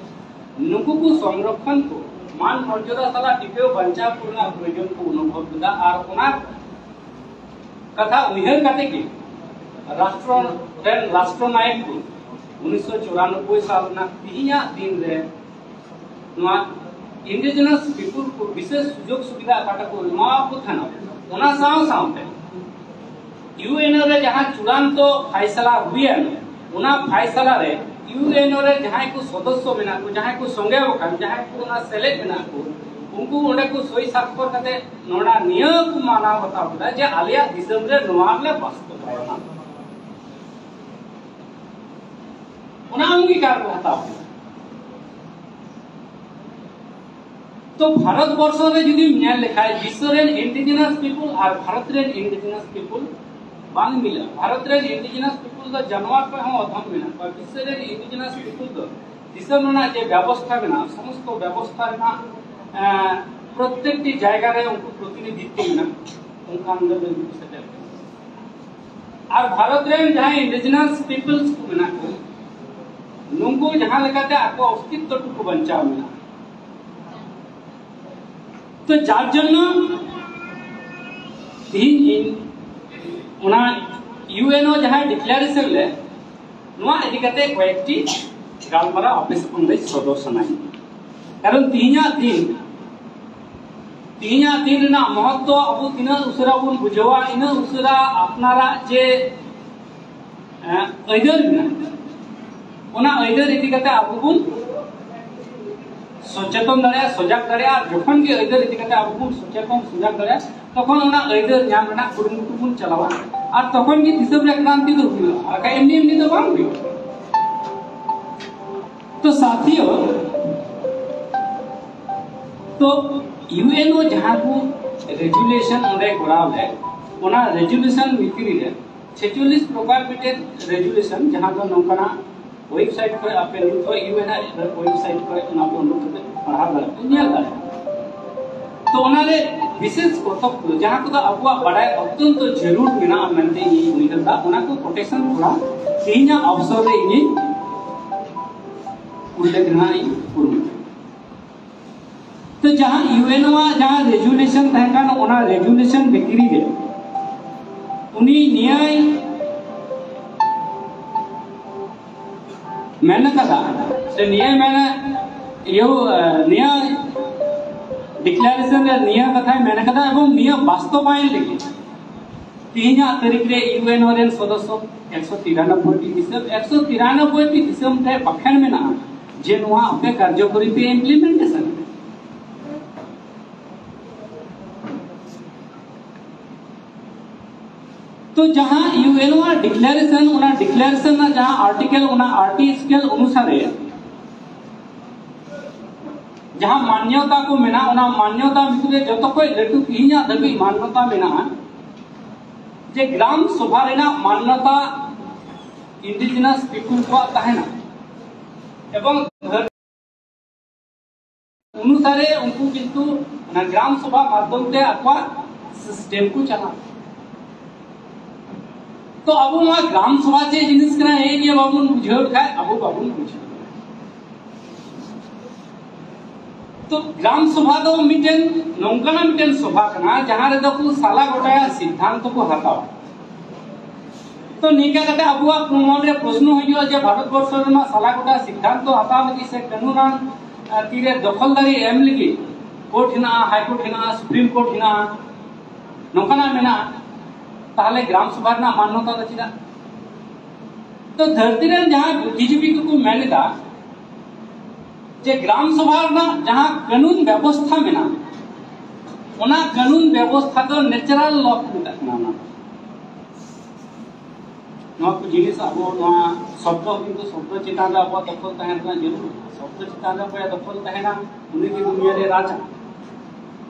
ᱱᱩᱠᱩ ᱠᱚ ᱥᱚᱝᱨᱚᱠᱷᱚᱱ ᱠᱚ, ᱢᱟᱱ ᱢᱚᱨᱡᱟᱫᱟ ᱥᱟᱞᱟᱜ ᱴᱤᱠᱟᱹᱣ ᱵᱟᱧᱪᱟᱣ ᱠᱚ ᱨᱮᱱᱟᱜ ᱯᱨᱚᱭᱳᱡᱚᱱ ᱠᱚ ᱚᱱᱩᱵᱷᱚᱵ ᱠᱮᱫᱟ᱾ ᱟᱨ ᱚᱱᱟ ᱠᱟᱛᱷᱟ ᱩᱭᱦᱟᱹᱨ ᱠᱟᱛᱮ ᱜᱮ ᱨᱟᱥᱴᱨᱚ ᱨᱮᱱ ᱨᱟᱥᱴᱨᱚ ᱱᱟᱭᱚᱠ ᱠᱚ ᱩᱱᱤᱥᱥᱚ ᱪᱩᱨᱟᱱᱚᱵᱵᱳᱭ ᱥᱟᱞ ᱨᱮᱱᱟᱜ ᱛᱤᱦᱤᱧᱟᱜ ᱫᱤᱱ ᱨᱮ ᱱᱚᱣᱟ indigenous people ᱠᱚ ᱵᱤᱥᱮᱥ ᱥᱩᱡᱳᱜᱽ ᱥᱩᱵᱤᱫᱷᱟ ᱚᱠᱟᱴᱟᱜ ᱠᱚ ᱮᱢᱟᱣᱟᱠᱚ ᱛᱟᱦᱮᱱᱟ, ᱚᱱᱟ ᱥᱟᱶ ᱥᱟᱶᱛᱮ ᱤᱭᱩᱮᱱᱳ ᱨᱮ ᱡᱟᱦᱟᱸ ᱪᱩᱲᱟᱱᱛᱚ ᱯᱷᱟᱭᱥᱟᱞᱟ ᱦᱩᱭᱮᱱ, ᱚᱱᱟ ᱯᱷᱟᱭᱥᱟᱞᱟ ᱨᱮ ᱤᱭᱩᱮᱱᱳ ᱨᱮ ᱡᱟᱦᱟᱸᱭ ᱠᱚ ᱥᱚᱫᱚᱥᱥᱚ ᱢᱮᱱᱟᱜ ᱠᱚ, ᱡᱟᱦᱟᱸᱭ ᱠᱚ ᱥᱚᱸᱜᱮ ᱟᱠᱟᱱ, ᱡᱟᱦᱟᱸᱭ ᱠᱚ ᱚᱱᱟ ᱥᱮᱞᱮᱫ ᱢᱮᱱᱟᱜ ᱠᱚ, ᱩᱱᱠᱩ ᱚᱸᱰᱮ ᱠᱚ ᱥᱳᱭ ᱥᱟᱠᱠᱷᱚᱨ ᱠᱟᱛᱮ ᱱᱚᱰᱟ ᱱᱤᱭᱟᱹ ᱠᱚ ᱢᱟᱱᱟᱣ ᱵᱟᱛᱟᱣ ᱠᱮᱫᱟ ᱡᱮ ᱟᱞᱮᱭᱟᱜ ᱫᱤᱥᱚᱢ ᱨᱮ ᱱᱚᱣᱟ ᱞᱮ ᱵᱟᱥᱛᱚᱵᱟᱭᱚᱱᱟ, ᱚᱱᱟ ᱚᱝᱜᱤᱠᱟᱨ ᱠᱚ ᱦᱟᱛᱟᱣ ᱠᱮᱫᱟ᱾ ᱛᱚ ᱵᱷᱟᱨᱚᱛ ᱵᱚᱨᱥᱚ ᱨᱮ ᱡᱩᱫᱤᱢ ᱧᱮᱞ ᱞᱮᱠᱷᱟᱡ ᱵᱤᱥᱥᱚ ᱨᱮᱱ indigenous people ᱟᱨ ᱵᱷᱟᱨᱚᱛ ᱨᱮᱱ indigenous people ᱵᱟᱝ ᱢᱤᱞᱟᱹᱜᱼᱟ᱾ ᱵᱷᱟᱨᱚᱛ ᱨᱮᱱ indigenous people ᱫᱚ ᱡᱟᱱᱣᱟᱨ ᱠᱷᱚᱱ ᱦᱚᱸ ᱚᱫᱷᱚᱢ ᱢᱮᱱᱟᱜ ᱠᱚᱣᱟ᱾ ᱵᱤᱥᱥᱚ ᱨᱮᱱ indigenous people ᱫᱚ ᱫᱤᱥᱚᱢ ᱨᱮᱱᱟᱜ ᱡᱮ ᱵᱮᱵᱚᱥᱛᱷᱟ ᱢᱮᱱᱟᱜᱼᱟ, ᱥᱚᱢᱚᱥᱛᱚ ᱵᱮᱵᱚᱥᱛᱷᱟ ᱨᱮᱱᱟᱜ, ᱮᱸ, ᱯᱨᱚᱛᱮᱠᱴᱤ ᱡᱟᱭᱜᱟ ᱨᱮ ᱩᱱᱠᱩ ᱯᱨᱚᱛᱤᱱᱤᱫᱷᱤᱛᱛᱚ ᱢᱮᱱᱟᱜ ᱠᱚᱣᱟ, ᱚᱱᱠᱟᱱ ᱞᱮᱵᱮᱞ ᱨᱮᱠᱚ ᱥᱮᱴᱮᱨ ᱠᱟᱱᱟ᱾ ᱟᱨ ᱵᱷᱟᱨᱚᱛ ᱨᱮᱱ ᱡᱟᱦᱟᱸᱭ indigenous peoples ᱠᱚ ᱢᱮᱱᱟᱜ ᱠᱚ, ᱱᱩᱠᱩ ᱡᱟᱦᱟᱸ ᱞᱮᱠᱟᱛᱮ ᱟᱠᱚ ᱚᱥᱛᱤᱛᱛᱚ ᱴᱩᱠᱩ ᱵᱟᱧᱪᱟᱣ ᱢᱮᱱᱟᱜᱼᱟ, ᱛᱚ ᱡᱟᱨ ᱡᱚᱱᱱᱚ ᱛᱤᱦᱤᱧ ᱤᱧ ᱚᱱᱟ ᱤᱭᱩᱮᱱᱳ ᱡᱟᱦᱟᱸ declaration ᱞᱮ ᱱᱚᱣᱟ ᱤᱫᱤ ᱠᱟᱛᱮ ᱠᱚᱭᱮᱠᱴᱤ ᱜᱟᱞᱢᱟᱨᱟᱣ ᱟᱯᱮ ᱥᱟᱢᱟᱝ ᱨᱮ ᱥᱚᱫᱚᱨ ᱥᱟᱱᱟᱧ ᱠᱟᱱᱟ᱾ ᱠᱟᱨᱚᱱ ᱛᱤᱦᱤᱧᱟᱜ ᱫᱤᱱ, ᱛᱤᱦᱤᱧᱟᱜ ᱫᱤᱱ ᱨᱮᱱᱟᱜ ᱢᱚᱦᱚᱛᱛᱚ ᱟᱵᱚ ᱛᱤᱱᱟᱹᱜ ᱩᱥᱟᱹᱨᱟ ᱵᱚᱱ ᱵᱩᱡᱷᱟᱹᱣᱟ, ᱤᱱᱟᱹᱜ ᱩᱥᱟᱹᱨᱟ ᱟᱯᱱᱟᱨᱟᱜ ᱡᱮ, ᱮᱸ, ᱟᱹᱭᱫᱟᱹᱨ ᱢᱮᱱᱟᱜᱼᱟ, ᱚᱱᱟ ᱟᱹᱭᱫᱟᱹᱨ ᱤᱫᱤ ᱠᱟᱛᱮ ᱟᱵᱚ ᱵᱚᱱ ᱥᱚᱪᱮᱛᱚᱱ ᱫᱟᱲᱮᱭᱟᱜᱼᱟ, ᱥᱚᱡᱟᱜ ᱫᱟᱲᱮᱭᱟᱜᱼᱟ᱾ ᱟᱨ ᱡᱚᱠᱷᱚᱱ ᱜᱮ ᱟᱹᱭᱫᱟᱹᱨ ᱤᱫᱤ ᱠᱟᱛᱮ ᱟᱵᱚ ᱵᱚᱱ ᱥᱚᱪᱮᱛᱚᱱ, ᱥᱚᱡᱟᱜ ᱫᱟᱲᱮᱭᱟᱜᱼᱟ, ᱛᱚᱠᱷᱚᱱ ᱚᱱᱟ ᱟᱹᱭᱫᱟᱹᱨ ᱧᱟᱢ ᱨᱮᱱᱟᱜ ᱠᱩᱨᱩᱢᱩᱴᱩ ᱵᱚᱱ ᱪᱟᱞᱟᱣᱟ᱾ ᱟᱨ ᱛᱚᱠᱷᱚᱱ ᱜᱮ ᱫᱤᱥᱚᱢ ᱨᱮ ᱠᱨᱟᱱᱛᱤ ᱫᱚ ᱦᱩᱭᱩᱜᱼᱟ, ᱟᱨ ᱵᱟᱠᱷᱟᱡ ᱮᱢᱱᱤ ᱮᱢᱱᱤ ᱫᱚ ᱵᱟᱝ ᱦᱩᱭᱩᱜᱼᱟ᱾ ᱛᱚ ᱥᱟᱛᱷᱤᱭᱚ, ᱛᱚ ᱤᱭᱩᱮᱱᱳ ᱡᱟᱦᱟᱸ ᱠᱚ ᱨᱮᱡᱩᱞᱮᱥᱚᱱ ᱚᱸᱰᱮ ᱠᱚᱨᱟᱣ ᱞᱮᱫ, ᱚᱱᱟ ᱨᱮᱡᱩᱞᱮᱥᱚᱱ ᱵᱷᱤᱛᱨᱤ ᱨᱮ ᱪᱷᱮᱪᱚᱞᱞᱤᱥ ᱯᱨᱚᱠᱟᱨ ᱢᱤᱫᱴᱮᱱ ᱨᱮᱡᱩᱞᱮᱥᱚᱱ, ᱡᱟᱦᱟᱸ ᱫᱚ ᱱᱚᱝᱠᱟᱱᱟᱜ ᱣᱮᱵᱥᱟᱭᱤᱴ ᱠᱷᱚᱱ ᱟᱯᱮ ᱱᱤᱛᱚᱜ ᱤᱭᱩᱮᱱ ᱟᱜ ᱣᱮᱵᱥᱟᱭᱤᱴ ᱠᱷᱚᱱ ᱚᱱᱟ ᱠᱚ ᱩᱰᱩᱠ ᱠᱟᱛᱮ ᱯᱟᱲᱦᱟᱣ ᱫᱟᱲᱮᱭᱟᱜᱼᱟ, ᱧᱮᱞ ᱫᱟᱲᱮᱭᱟᱜᱼᱟ᱾ ᱛᱚ ᱚᱱᱟᱨᱮ ᱵᱤᱥᱮᱥ ᱯᱚᱛᱚᱵ ᱠᱚ, ᱡᱟᱦᱟᱸ ᱠᱚᱫᱚ ᱟᱵᱚᱣᱟᱜ ᱵᱟᱰᱟᱭ ᱚᱛᱭᱚᱱᱛᱚ ᱡᱟᱹᱨᱩᱲ ᱢᱮᱱᱟᱜᱼᱟ ᱢᱮᱱᱛᱮ ᱤᱧ ᱩᱭᱦᱟᱹᱨ ᱫᱟ, ᱚᱱᱟ ᱠᱚ ᱠᱚᱴᱮᱥᱚᱱ ᱛᱷᱚᱲᱟ ᱛᱮᱦᱮᱧᱟᱜ ᱚᱯᱥᱚᱨ ᱨᱮ ᱤᱧᱤᱧ ᱩᱞᱞᱮᱠᱷ ᱨᱮᱱᱟᱜ ᱤᱧ ᱠᱩᱨᱩᱢᱩᱴᱩᱭᱟ᱾ ᱛᱚ ᱡᱟᱦᱟᱸ ᱤᱭᱩᱮᱱᱳ ᱟᱜ ᱡᱟᱦᱟᱸ ᱨᱮᱡᱩᱞᱮᱥᱚᱱ ᱛᱟᱦᱮᱸ ᱠᱟᱱ, ᱚᱱᱟ ᱨᱮᱡᱩᱞᱮᱥᱚᱱ ᱵᱷᱤᱛᱨᱤ ᱨᱮ ᱩᱱᱤ ᱱᱤᱭᱟᱹᱭ ᱢᱮᱱ ᱠᱟᱫᱟ, ᱥᱮ ᱱᱤᱭᱟᱹ ᱢᱮᱱ, ᱤᱭᱟᱹ, ᱱᱤᱭᱟᱹ ᱰᱤᱠᱞᱟᱨᱮᱥᱚᱱ ᱨᱮ ᱱᱤᱭᱟᱹ ᱠᱟᱛᱷᱟᱭ ᱢᱮᱱ ᱠᱟᱫᱟ ᱮᱵᱚᱝ ᱱᱤᱭᱟᱹ ᱵᱟᱥᱛᱚᱵᱟᱭᱚᱱ ᱞᱟᱹᱜᱤᱫ ᱛᱮᱦᱮᱧᱟᱜ ᱛᱟᱹᱨᱤᱠᱷ ᱨᱮ ᱤᱭᱩᱮᱱᱳ ᱨᱮᱱ ᱥᱚᱫᱚᱥᱥᱚ ᱮᱠᱥᱚ ᱛᱤᱨᱟᱱᱚᱵᱵᱳᱭ ᱴᱤ ᱫᱤᱥᱚᱢ, ᱮᱠᱥᱚ ᱛᱤᱨᱟᱱᱚᱵᱵᱳᱭ ᱴᱤ ᱫᱤᱥᱚᱢ ᱨᱮ ᱵᱟᱠᱷᱮᱲ ᱢᱮᱱᱟᱜᱼᱟ ᱡᱮ ᱱᱚᱣᱟ ᱟᱯᱮ ᱠᱟᱨᱡᱚᱠᱚᱨᱤ ᱯᱮ implementation᱾ ᱛᱚ ᱡᱟᱦᱟᱸ ᱤᱭᱩᱮᱱᱳ ᱟᱜ ᱰᱤᱠᱞᱟᱨᱮᱥᱚᱱ, ᱚᱱᱟ ᱰᱤᱠᱞᱟᱨᱮᱥᱚᱱ ᱨᱮᱱᱟᱜ ᱡᱟᱦᱟᱸ ᱟᱨᱴᱤᱠᱮᱞ, ᱚᱱᱟ ᱟᱨᱴᱤᱠᱮᱞ ᱚᱱᱩᱥᱟᱨᱮ ᱡᱟᱦᱟᱸ ᱢᱟᱱᱱᱚᱛᱟ ᱠᱚ ᱢᱮᱱᱟᱜᱼᱟ, ᱚᱱᱟ ᱢᱟᱱᱱᱚᱛᱟ ᱵᱷᱤᱛᱨᱤ ᱨᱮ ᱡᱚᱛᱚ ᱠᱷᱚᱱ ᱞᱟᱹᱴᱩ ᱛᱮᱦᱮᱧᱟᱜ ᱫᱷᱟᱹᱵᱤᱡ ᱢᱟᱱᱱᱚᱛᱟ ᱢᱮᱱᱟᱜᱼᱟ ᱡᱮ ᱜᱨᱟᱢ ᱥᱚᱵᱷᱟ ᱨᱮᱱᱟᱜ ᱢᱟᱱᱱᱚᱛᱟ indigenous people ᱠᱚᱣᱟᱜ ᱛᱟᱦᱮᱱᱟ ᱮᱵᱚᱝ ᱚᱱᱩᱥᱟᱨᱮ ᱩᱱᱠᱩ ᱠᱤᱱᱛᱩ ᱚᱱᱟ ᱜᱨᱟᱢ ᱥᱚᱵᱷᱟ ᱢᱟᱫᱽᱫᱷᱚᱢ ᱛᱮ ᱟᱠᱚᱣᱟᱜ ᱥᱤᱥᱴᱮᱢ ᱠᱚ ᱪᱟᱞᱟᱣᱟ᱾ ᱛᱚ ᱟᱵᱚ ᱱᱚᱣᱟ ᱜᱨᱟᱢ ᱥᱚᱵᱷᱟ ᱪᱮᱫ ᱡᱤᱱᱤᱥ ᱠᱟᱱᱟ, ᱱᱤᱭᱟᱹ ᱵᱟᱵᱚᱱ ᱵᱩᱡᱷᱟᱹᱣ ᱞᱮᱠᱷᱟᱡ ᱟᱵᱚ ᱵᱟᱵᱚᱱ ᱵᱩᱡᱷᱟᱹᱣ᱾ ᱛᱚ ᱜᱨᱟᱢ ᱥᱚᱵᱷᱟ ᱫᱚ ᱢᱤᱫᱴᱮᱱ ᱱᱚᱝᱠᱟᱱᱟᱜ ᱢᱤᱫᱴᱮᱱ ᱥᱚᱵᱷᱟ ᱠᱟᱱᱟ ᱡᱟᱦᱟᱸ ᱨᱮᱫᱚ ᱠᱚ ᱥᱟᱞᱟ ᱜᱚᱴᱟᱭᱟ, ᱥᱤᱫᱽᱫᱷᱟᱱᱛᱚ ᱠᱚ ᱦᱟᱛᱟᱣᱟ᱾ ᱛᱚ ᱱᱤᱝᱠᱟ ᱠᱟᱛᱮ ᱟᱵᱚᱣᱟᱜ ᱢᱚᱱ ᱨᱮ ᱯᱨᱚᱥᱱᱚ ᱦᱤᱡᱩᱜᱼᱟ ᱡᱮ ᱵᱷᱟᱨᱚᱛ ᱵᱚᱨᱥᱚ ᱨᱮᱱᱟᱜ ᱥᱟᱞᱟ ᱜᱚᱴᱟ ᱥᱤᱫᱽᱫᱷᱟᱱᱛᱚ ᱦᱟᱛᱟᱣ ᱞᱟᱹᱜᱤᱫ ᱥᱮ ᱠᱟᱹᱱᱩᱱᱟᱱ, ᱟᱸ, ᱛᱤᱨᱮ ᱫᱚᱠᱷᱚᱞᱫᱟᱨᱤ ᱮᱢ ᱞᱟᱹᱜᱤᱫ ᱠᱳᱨᱴ ᱦᱮᱱᱟᱜᱼᱟ, ᱦᱟᱭ ᱠᱳᱨᱴ ᱦᱮᱱᱟᱜᱼᱟ, ᱥᱩᱯᱨᱤᱢ ᱠᱳᱨᱴ ᱦᱮᱱᱟᱜᱼᱟ, ᱱᱚᱝᱠᱟᱱᱟᱜ ᱢᱮᱱᱟᱜᱼᱟ, ᱛᱟᱦᱚᱞᱮ ᱜᱨᱟᱢ ᱥᱚᱵᱷᱟ ᱨᱮᱱᱟᱜ ᱢᱟᱱᱱᱚᱛᱟ ᱫᱚ ᱪᱮᱫᱟᱜ? ᱛᱚ ᱫᱷᱟᱹᱨᱛᱤ ᱨᱮᱱ ᱡᱟᱦᱟᱸᱭ ᱵᱩᱫᱽᱫᱷᱤᱡᱤᱵᱤ ᱠᱚᱠᱚ ᱢᱮᱱ ᱮᱫᱟ ᱡᱮ ᱜᱨᱟᱢ ᱥᱚᱵᱷᱟ ᱨᱮᱱᱟᱜ ᱡᱟᱦᱟᱸ ᱠᱟᱹᱱᱩᱱ ᱵᱮᱵᱚᱥᱛᱷᱟ ᱢᱮᱱᱟᱜᱼᱟ, ᱚᱱᱟ ᱠᱟᱹᱱᱩᱱ ᱵᱮᱵᱚᱥᱛᱷᱟ ᱫᱚ ᱱᱮᱪᱟᱨᱟᱞ ᱞᱚ ᱠᱚ ᱢᱮᱛᱟᱜ ᱠᱟᱱᱟ᱾ ᱚᱱᱟ ᱱᱚᱣᱟ ᱠᱚ ᱡᱤᱱᱤᱥ ᱟᱵᱚ ᱱᱚᱣᱟ ᱥᱚᱵᱫᱚ, ᱠᱤᱱᱛᱩ ᱥᱚᱵᱫᱚ ᱪᱮᱛᱟᱱ ᱨᱮ ᱟᱵᱚᱣᱟᱜ ᱫᱚᱠᱷᱚᱞ ᱛᱟᱦᱮᱱ ᱠᱟᱱᱟ ᱡᱟᱹᱨᱩᱲ᱾ ᱥᱚᱵᱫᱚ ᱪᱮᱛᱟᱱ ᱨᱮ ᱚᱠᱚᱭᱟᱜ ᱫᱚᱠᱷᱚᱞ ᱛᱟᱦᱮᱱᱟ, ᱩᱱᱤ ᱜᱮ ᱫᱩᱱᱤᱭᱟᱹ ᱨᱮ ᱨᱟᱡᱟ᱾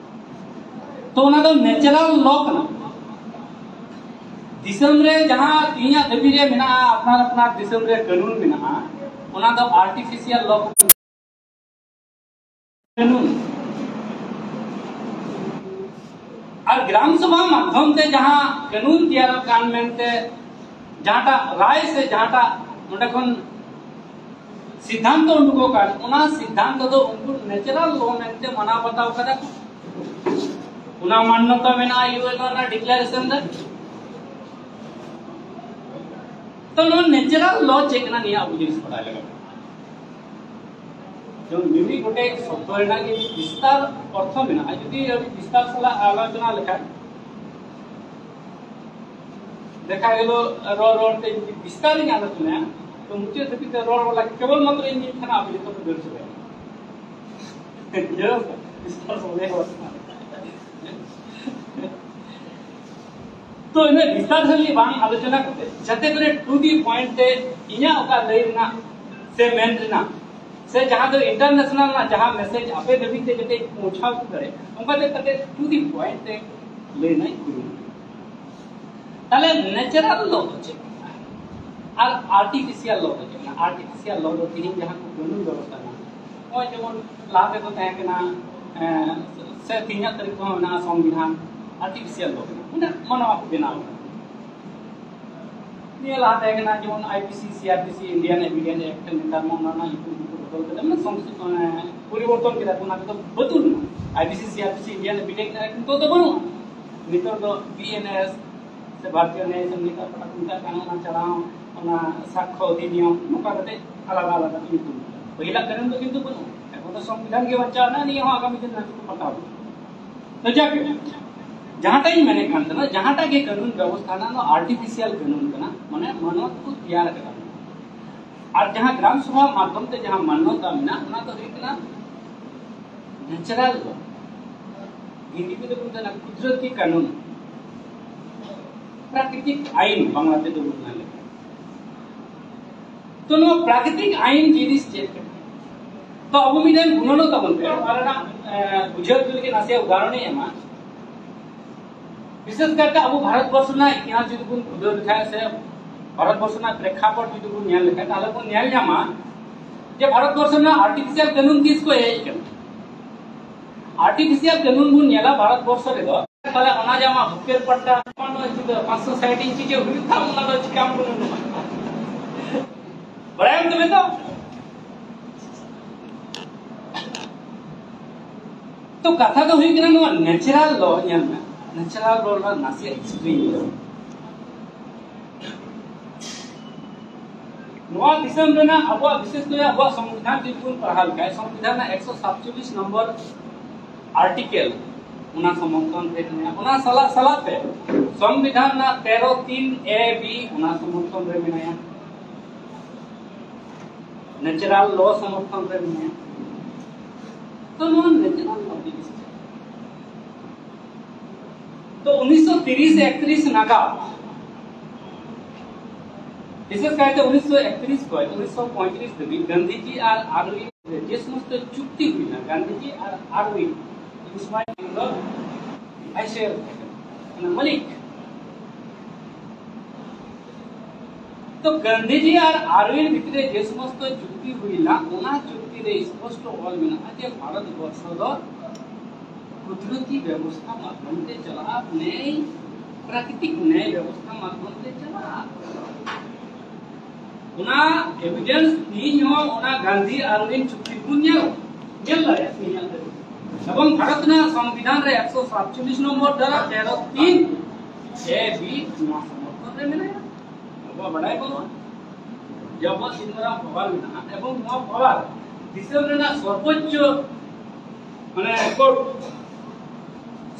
ᱛᱚ ᱚᱱᱟ ᱫᱚ ᱱᱮᱪᱟᱨᱟᱞ ᱞᱚ ᱠᱟᱱᱟ᱾ ᱫᱤᱥᱚᱢ ᱨᱮ ᱡᱟᱦᱟᱸ ᱛᱮᱦᱮᱧᱟᱜ ᱫᱷᱟᱹᱵᱤᱡ ᱨᱮ ᱢᱮᱱᱟᱜᱼᱟ, ᱟᱯᱱᱟᱨ ᱟᱯᱱᱟᱨ ᱫᱤᱥᱚᱢ ᱨᱮ ᱠᱟᱹᱱᱩᱱ ᱢᱮᱱᱟᱜᱼᱟ, ᱚᱱᱟ ᱫᱚ ᱟᱨᱴᱤᱯᱷᱤᱥᱤᱭᱟᱞ ᱞᱚ ᱠᱟᱱᱟ᱾ ᱠᱟᱹᱱᱩᱱ ᱟᱨ ᱜᱨᱟᱢ ᱥᱚᱵᱷᱟ ᱢᱟᱫᱽᱫᱷᱚᱢ ᱛᱮ ᱡᱟᱦᱟᱸ ᱠᱟᱹᱱᱩᱱ ᱛᱮᱭᱟᱨᱚᱜ ᱠᱟᱱ ᱢᱮᱱᱛᱮ ᱡᱟᱦᱟᱸᱴᱟᱜ ᱨᱟᱭ ᱥᱮ ᱡᱟᱦᱟᱸᱴᱟᱜ ᱱᱚᱰᱮ ᱠᱷᱚᱱ ᱥᱤᱫᱽᱫᱷᱟᱱᱛᱚ ᱩᱰᱩᱠᱚᱜ ᱠᱟᱱ, ᱚᱱᱟ ᱥᱤᱫᱽᱫᱷᱟᱱᱛᱚ ᱫᱚ ᱩᱱᱠᱩ ᱱᱮᱪᱟᱨᱟᱞ ᱞᱚ ᱢᱮᱱᱛᱮ ᱢᱟᱱᱟᱣ ᱵᱟᱛᱟᱣ ᱠᱟᱫᱟ ᱠᱚ᱾ ᱚᱱᱟ ᱢᱟᱱᱱᱚᱛᱟ ᱢᱮᱱᱟᱜᱼᱟ ᱤᱭᱩ ᱮᱱ ᱨᱮᱱᱟᱜ ᱰᱤᱠᱞᱟᱨᱮᱥᱚᱱ ᱨᱮ᱾ ᱛᱚ ᱱᱚᱣᱟ ᱱᱮᱪᱟᱨᱟᱞ ᱞᱚ ᱪᱮᱫ ᱠᱟᱱᱟ, ᱱᱤᱭᱟᱹ ᱟᱵᱚ ᱡᱤᱱᱤᱥ ᱵᱟᱰᱟᱭ ᱞᱟᱜᱟᱜ ᱠᱟᱱᱟ᱾ ᱡᱮᱢᱚᱱ ᱢᱤᱢᱤᱫ ᱜᱚᱴᱮᱡ ᱥᱚᱵᱫᱚ ᱨᱮᱱᱟᱜ ᱜᱮ ᱵᱤᱥᱛᱟᱨ ᱚᱨᱛᱷᱚ ᱢᱮᱱᱟᱜᱼᱟ᱾ ᱡᱩᱫᱤ ᱟᱹᱰᱤ ᱵᱤᱥᱛᱟᱨ ᱥᱟᱞᱟᱜ ᱟᱞᱳᱪᱚᱱᱟ ᱞᱮᱠᱷᱟᱱ, ᱫᱮᱠᱷᱟ ᱜᱮᱞ ᱨᱚᱲ ᱨᱚᱲ ᱛᱮ ᱡᱩᱫᱤ ᱵᱤᱥᱛᱟᱨ ᱤᱧ ᱟᱞᱳᱪᱚᱱᱟᱭᱟ, ᱛᱚ ᱢᱩᱪᱟᱹᱫ ᱫᱷᱟᱹᱵᱤᱡ ᱛᱮ ᱨᱚᱲ ᱵᱟᱞᱟ ᱠᱮᱵᱚᱞ ᱢᱟᱛᱨᱚ ᱤᱧ ᱢᱤᱫ ᱴᱷᱮᱱ ᱟᱯᱮ ᱡᱚᱛᱚ ᱯᱮ ᱫᱟᱹᱲ ᱪᱟᱵᱟᱭᱟ᱾ ᱵᱩᱡᱷᱟᱹᱣ? ᱵᱤᱥᱛᱟᱨ ᱥᱚᱢᱚᱭ ᱦᱚᱸ ᱵᱟᱹᱱᱩᱜᱼᱟ᱾ ᱛᱚ ᱤᱱᱟᱹ ᱵᱤᱥᱛᱟᱨ ᱥᱟᱺᱦᱤᱡ ᱵᱟᱝ ᱟᱞᱳᱪᱚᱱᱟ ᱠᱟᱛᱮ ᱡᱟᱛᱮ ᱠᱚᱨᱮ ᱴᱩ ᱫᱤ ᱯᱚᱭᱮᱱᱴ ᱛᱮ ᱤᱧᱟᱹᱜ ᱚᱠᱟ ᱞᱟᱹᱭ ᱨᱮᱱᱟᱜ ᱥᱮ ᱢᱮᱱ ᱨᱮᱱᱟᱜ ᱥᱮ ᱡᱟᱦᱟᱸ ᱫᱚ ᱤᱱᱴᱟᱨᱱᱮᱥᱚᱱᱟᱞ ᱨᱮᱱᱟᱜ ᱡᱟᱦᱟᱸ ᱢᱮᱥᱮᱡᱽ ᱟᱯᱮ ᱫᱷᱟᱹᱵᱤᱡ ᱛᱮ ᱡᱟᱛᱮ ᱯᱳᱸᱪᱷᱟᱣ ᱠᱚ ᱫᱟᱲᱮᱭᱟᱜ, ᱚᱱᱠᱟ ᱛᱮ ᱠᱟᱛᱮ ᱴᱩ ᱫᱤ ᱯᱚᱭᱮᱱᱴ ᱛᱮ ᱞᱟᱹᱭ ᱨᱮᱱᱟᱜ ᱤᱧ ᱠᱩᱨᱩᱢᱩᱴᱩᱭᱟ᱾ ᱛᱟᱦᱞᱮ ᱱᱮᱪᱟᱨᱟᱞ ᱞᱚ ᱫᱚ ᱪᱮᱫ ᱠᱟᱱᱟ ᱟᱨ ᱟᱨᱴᱤᱯᱷᱤᱥᱤᱭᱟᱞ ᱞᱚ ᱫᱚ ᱪᱮᱫ ᱠᱟᱱᱟ? ᱟᱨᱴᱤᱯᱷᱤᱥᱤᱭᱟᱞ ᱞᱚ ᱫᱚ ᱛᱮᱦᱮᱧ ᱡᱟᱦᱟᱸ ᱠᱚ ᱠᱟᱹᱱᱩᱱ ᱵᱮᱵᱚᱥᱛᱷᱟ ᱢᱮᱱᱟᱜᱼᱟ, ᱱᱚᱜᱼᱚᱭ ᱡᱮᱢᱚᱱ ᱞᱟᱦᱟ ᱛᱮᱫᱚ ᱛᱟᱦᱮᱸ ᱠᱟᱱᱟ, ᱮᱸ, ᱥᱮ ᱛᱮᱦᱮᱧᱟᱜ ᱛᱟᱹᱨᱤᱠᱷ ᱠᱚᱦᱚᱸ ᱢᱮᱱᱟᱜᱼᱟ, ᱥᱚᱝᱵᱤᱫᱷᱟᱱ ᱟᱨᱴᱤᱯᱷᱤᱥᱤᱭᱟᱞ ᱞᱚ ᱠᱟᱱᱟ, ᱢᱟᱱᱮ ᱢᱟᱱᱣᱟ ᱠᱚ ᱵᱮᱱᱟᱣ ᱠᱟᱱᱟ᱾ ᱱᱤᱭᱟᱹ ᱞᱟᱦᱟ ᱛᱟᱦᱮᱸ ᱠᱟᱱᱟ ᱡᱮᱢᱚᱱ I P C, C R P C, Indian evidence act, ᱱᱮᱛᱟᱨ ᱢᱟ ᱚᱱᱟ ᱨᱮᱱᱟᱜ ᱧᱩᱛᱩᱢ ᱠᱚ ᱵᱚᱫᱚᱞ ᱠᱮᱫᱟ, ᱢᱟᱱᱮ ᱥᱚᱝᱥᱳ-, ᱢᱟᱱᱮ ᱯᱚᱨᱤᱵᱚᱨᱛᱚᱱ ᱠᱮᱫᱟ ᱠᱚ, ᱚᱱᱟ ᱠᱚᱫᱚ ᱵᱟᱹᱛᱩᱞ ᱮᱱᱟ᱾ I P C, C R P C, Indian evidence act ᱱᱤᱛᱚᱜ ᱫᱚ ᱵᱟᱹᱱᱩᱜᱼᱟ᱾ ᱱᱤᱛᱚᱜ ᱫᱚ ᱵᱤ ᱮᱱ ᱮᱥ, ᱥᱮ ᱵᱷᱟᱨᱚᱛᱤᱭᱚ ᱱᱭᱟᱭ ᱥᱚᱝᱦᱤᱛᱟ ᱚᱠᱟᱴᱟᱜ ᱠᱚ ᱢᱮᱛᱟᱜ ᱠᱟᱱᱟ, ᱚᱱᱟ ᱪᱟᱞᱟᱣ, ᱚᱱᱟ ᱥᱟᱠᱠᱷᱚ ᱚᱫᱷᱤᱱᱤᱭᱚᱢ, ᱱᱚᱝᱠᱟ ᱠᱟᱛᱮ ᱟᱞᱟᱫᱟ ᱟᱞᱟᱫᱟ ᱧᱩᱛᱩᱢ᱾ ᱯᱟᱹᱦᱤᱞᱟᱜ ᱠᱟᱹᱱᱩᱱ ᱫᱚ ᱠᱤᱱᱛᱩ ᱵᱟᱹᱱᱩᱜᱼᱟ, ᱮᱠᱷᱚᱱ ᱫᱚ ᱥᱚᱝᱵᱤᱫᱷᱟᱱ ᱜᱮ ᱵᱟᱧᱪᱟᱣ ᱮᱱᱟ, ᱱᱤᱭᱟᱹ ᱦᱚᱸ ᱟᱜᱟᱢᱤ ᱫᱤᱱ ᱫᱷᱟᱹᱵᱤᱡ ᱠᱚ ᱯᱟᱞᱴᱟᱣ ᱤᱫᱤᱭᱟ᱾ ᱛᱚ ᱡᱟᱠ, ᱡᱟᱦᱟᱸᱴᱟᱜ ᱤᱧ ᱢᱮᱱᱮᱫ ᱠᱟᱱ ᱛᱟᱦᱮᱱᱟ, ᱡᱟᱦᱟᱸᱴᱟᱜ ᱜᱮ ᱠᱟᱹᱱᱩᱱ ᱵᱮᱵᱚᱥᱛᱷᱟ ᱦᱮᱱᱟᱜ, ᱱᱚᱣᱟ ᱟᱨᱴᱤᱯᱷᱤᱥᱤᱭᱟᱞ ᱠᱟᱹᱱᱩᱱ ᱠᱟᱱᱟ, ᱢᱟᱱᱮ ᱢᱟᱱᱣᱟ ᱠᱚ ᱛᱮᱭᱟᱨ ᱠᱟᱫᱟ᱾ ᱟᱨ ᱡᱟᱦᱟᱸ ᱜᱨᱟᱢ ᱥᱚᱵᱷᱟ ᱢᱟᱫᱽᱫᱷᱚᱢ ᱛᱮ ᱡᱟᱦᱟᱸ ᱢᱟᱱᱱᱚᱛᱟ ᱢᱮᱱᱟᱜ, ᱚᱱᱟ ᱫᱚ ᱦᱩᱭᱩᱜ ᱠᱟᱱᱟ ᱱᱮᱪᱟᱨᱟᱞ ᱞᱚ, ᱦᱤᱱᱫᱤ ᱛᱮᱫᱚ ᱠᱚ ᱢᱮᱛᱟᱜᱼᱟ ᱠᱩᱫᱨᱚᱛᱤ ᱠᱟᱹᱱᱩᱱ, ᱯᱨᱟᱠᱨᱤᱛᱤᱠ ᱟᱭᱤᱱ ᱵᱟᱝᱞᱟ ᱛᱮᱫᱚ ᱵᱚᱱ ᱢᱮᱱ ᱞᱮᱠᱷᱟᱱ᱾ ᱛᱚ ᱱᱚᱣᱟ ᱯᱨᱟᱠᱨᱤᱛᱤᱠ ᱟᱭᱤᱱ ᱡᱤᱱᱤᱥ ᱪᱮᱫ ᱠᱟᱱᱟ? ᱛᱚ ᱟᱵᱚ ᱢᱤᱫᱴᱮᱱ ᱜᱩᱱᱟᱹᱱᱚᱜ ᱛᱟᱵᱚᱱ ᱯᱮ, ᱚᱱᱟ ᱨᱮᱱᱟᱜ ᱮ, ᱵᱩᱡᱷᱟᱹᱣ ᱦᱚᱪᱚ ᱞᱟᱹᱜᱤᱫ ᱱᱟᱥᱮᱭᱟᱜ ᱩᱫᱟᱦᱚᱨᱚᱱ ᱤᱧ ᱮᱢᱟ᱾ ᱵᱤᱥᱮᱥ ᱠᱟᱭᱛᱮ ᱟᱵᱚ ᱵᱷᱟᱨᱚᱛ ᱵᱚᱨᱥᱚ ᱨᱮᱱᱟᱜ ᱤᱛᱤᱦᱟᱥ ᱡᱩᱫᱤ ᱵᱚᱱ ᱠᱷᱩᱫᱟᱹᱣ ᱞᱮᱠᱷᱟᱱ ᱥᱮ ᱵᱷᱟᱨᱚᱛ ᱵᱚᱨᱥᱚ ᱨᱮᱱᱟᱜ ᱯᱨᱮᱠᱷᱟᱯᱚᱴ ᱡᱩᱫᱤ ᱵᱚᱱ ᱧᱮᱞ ᱞᱮᱠᱷᱟᱱ, ᱛᱟᱦᱚᱞᱮ ᱵᱚᱱ ᱧᱮᱞ ᱧᱟᱢᱟ ᱡᱮ ᱵᱷᱟᱨᱚᱛ ᱵᱚᱨᱥᱚ ᱨᱮᱱᱟᱜ ᱟᱨᱴᱤᱯᱷᱤᱥᱤᱭᱟᱞ ᱠᱟᱹᱱᱩᱱ ᱛᱤᱥ ᱠᱚ ᱦᱮᱡ ᱟᱠᱟᱱᱟ᱾ ᱟᱨᱴᱤᱯᱷᱤᱥᱤᱭᱟᱞ ᱠᱟᱹᱱᱩᱱ ᱵᱚᱱ ᱧᱮᱞᱟ ᱵᱷᱟᱨᱚᱛ ᱵᱚᱨᱥᱚ ᱨᱮᱫᱚ, ᱛᱟᱦᱚᱞᱮ ᱚᱱᱟ ᱡᱮ ᱟᱢᱟᱜ ᱵᱩᱠᱮᱨ ᱯᱟᱴᱟ, ᱯᱟᱸᱪᱥᱚ ᱥᱟᱴ ᱤᱧᱪᱤ ᱡᱮ ᱦᱩᱭᱩᱜ ᱛᱟᱢ, ᱚᱱᱟ ᱫᱚ ᱪᱤᱠᱟᱢ ᱠᱟᱹᱱᱩᱱ ᱵᱟᱲᱟᱭᱟᱢ ᱛᱚᱵᱮ ᱛᱚ? ᱛᱚ ᱠᱟᱛᱷᱟ ᱫᱚ ᱦᱩᱭᱩᱜ ᱠᱟᱱᱟ ᱱᱚᱣᱟ ᱱᱮᱪᱟᱨᱟᱞ ᱞᱚ ᱧᱮᱞ ᱢᱮ, ᱱᱮᱪᱟᱨᱟᱞ ᱞᱚ ᱨᱮᱱᱟᱜ ᱱᱟᱥᱮᱭᱟᱜ ᱦᱤᱥᱴᱨᱤ ᱧᱮᱞ ᱢᱮ᱾ ᱱᱚᱣᱟ ᱫᱤᱥᱚᱢ ᱨᱮᱱᱟᱜ ᱟᱵᱚᱣᱟᱜ, ᱵᱤᱥᱮᱥ ᱠᱚᱨᱮ ᱟᱵᱚᱣᱟᱜ ᱥᱚᱝᱵᱤᱫᱷᱟᱱ ᱡᱩᱫᱤ ᱵᱚᱱ ᱯᱟᱲᱦᱟᱣ ᱞᱮᱠᱷᱟᱱ, ᱥᱚᱝᱵᱤᱫᱷᱟᱱ ᱨᱮᱱᱟᱜ ᱮᱠᱥᱚ ᱥᱟᱛᱪᱚᱞᱞᱤᱥ ᱱᱚᱢᱵᱚᱨ ᱟᱨᱴᱤᱠᱮᱞ, ᱚᱱᱟ ᱥᱚᱢᱚᱨᱛᱷᱚᱱ ᱨᱮ ᱢᱮᱱᱟᱜᱼᱟ᱾ ᱚᱱᱟ ᱥᱟᱞᱟᱜ ᱥᱟᱞᱟᱜ ᱛᱮ ᱥᱚᱝᱵᱤᱫᱷᱟᱱ ᱨᱮᱱᱟᱜ ᱛᱮᱨᱚ ᱛᱤᱱ ᱮ ᱵᱤ ᱚᱱᱟ ᱥᱚᱢᱚᱨᱛᱷᱚᱱ ᱨᱮ ᱢᱮᱱᱟᱭᱟ, ᱱᱮᱪᱟᱨᱟᱞ ᱞᱚ ᱥᱚᱢᱚᱨᱛᱷᱚᱱ ᱨᱮ ᱢᱮᱱᱟᱭᱟ᱾ ᱛᱚ ᱱᱚᱣᱟ ᱱᱮᱪᱟᱨᱟᱞ ᱞᱚ ᱡᱤᱱᱤᱥ ᱪᱮᱫ? ᱛᱚ ᱩᱱᱤᱥᱥᱚ ᱛᱤᱨᱤᱥ ᱮᱠᱛᱨᱤᱥ ᱱᱟᱜᱟᱫ, ᱵᱤᱥᱮᱥ ᱠᱟᱭᱛᱮ ᱩᱱᱤᱥᱥᱚ ᱮᱠᱛᱨᱤᱥ ᱠᱷᱚᱱ ᱩᱱᱤᱥᱥᱚ ᱯᱚᱸᱭᱛᱨᱤᱥ ᱫᱷᱟᱹᱵᱤᱡ ᱜᱟᱱᱫᱷᱤᱡᱤ ᱟᱨ ᱟᱨᱣᱤᱱ ᱡᱮ ᱥᱚᱢᱚᱥᱛᱚ ᱪᱩᱠᱛᱤ ᱦᱩᱭᱱᱟ, ᱜᱟᱱᱫᱷᱤᱡᱤ ᱟᱨ ᱟᱨᱣᱤᱱ, ᱩᱱ ᱥᱚᱢᱚᱭ ᱫᱚ ᱵᱷᱟᱭᱥᱨᱚᱭ ᱛᱟᱦᱮᱸ ᱠᱟᱱᱟ, ᱢᱟᱹᱞᱤᱠ᱾ ᱛᱚ ᱜᱟᱱᱫᱷᱤᱡᱤ ᱟᱨ ᱟᱨᱣᱤᱱ ᱵᱷᱤᱛᱨᱤ ᱨᱮ ᱡᱮ ᱥᱚᱢᱚᱥᱛᱚ ᱪᱩᱠᱛᱤ ᱦᱩᱭᱱᱟ, ᱚᱱᱟ ᱪᱩᱠᱛᱤ ᱨᱮ ᱥᱯᱚᱥᱴᱚ ᱚᱞ ᱢᱮᱱᱟᱜᱼᱟ ᱡᱮ ᱵᱷᱟᱨᱚᱛ ᱵᱚᱨᱥᱚ ᱫᱚ ᱠᱩᱫᱨᱚᱛᱤ ᱵᱮᱵᱚᱥᱛᱷᱟ ᱢᱟᱫᱽᱫᱷᱚᱢ ᱛᱮ ᱪᱟᱞᱟᱜᱼᱟ, ᱱᱮᱭ, ᱯᱨᱟᱠᱨᱤᱛᱤᱠ ᱱᱮᱭ ᱵᱮᱵᱚᱥᱛᱷᱟ ᱢᱟᱫᱽᱫᱷᱚᱢ ᱛᱮ ᱪᱟᱞᱟᱜᱼᱟ᱾ ᱚᱱᱟ ᱮᱵᱤᱰᱮᱱᱥ ᱛᱮᱦᱤᱧ ᱦᱚᱸ ᱚᱱᱟ ᱜᱟᱱᱫᱷᱤ ᱟᱨᱣᱤᱱ ᱪᱩᱠᱛᱤ ᱵᱚᱱ ᱧᱮᱞ, ᱧᱮᱞ ᱫᱟᱲᱮᱭᱟᱜᱼᱟ ᱛᱮᱦᱤᱧ ᱟᱵᱚ᱾ ᱮᱵᱚᱝ ᱵᱷᱟᱨᱚᱛ ᱨᱮᱱᱟᱜ ᱥᱚᱝᱵᱤᱫᱷᱟᱱ ᱨᱮ ᱮᱠᱥᱚ ᱥᱟᱛᱪᱚᱞᱞᱤᱥ ᱱᱚᱢᱵᱚᱨ ᱫᱷᱟᱨᱟ ᱛᱮᱨᱚ ᱛᱤᱱ ᱮ ᱵᱤ ᱱᱚᱣᱟ ᱥᱚᱢᱚᱨᱛᱷᱚᱱ ᱨᱮ ᱢᱮᱱᱟᱭᱟ᱾ ᱟᱵᱚᱣᱟᱜ ᱵᱟᱰᱟᱭ ᱵᱟᱹᱱᱩᱜᱼᱟ ᱡᱮ ᱟᱵᱚᱣᱟᱜ ᱛᱤᱱ ᱢᱟᱨᱟᱝ ᱯᱟᱣᱟᱨ ᱢᱮᱱᱟᱜᱼᱟ, ᱮᱵᱚᱝ ᱱᱚᱣᱟ ᱯᱟᱣᱟᱨ ᱫᱤᱥᱚᱢ ᱨᱮᱱᱟᱜ ᱥᱚᱨᱵᱚᱪᱪᱚ, ᱢᱟᱱᱮ, ᱠᱳᱨᱴ,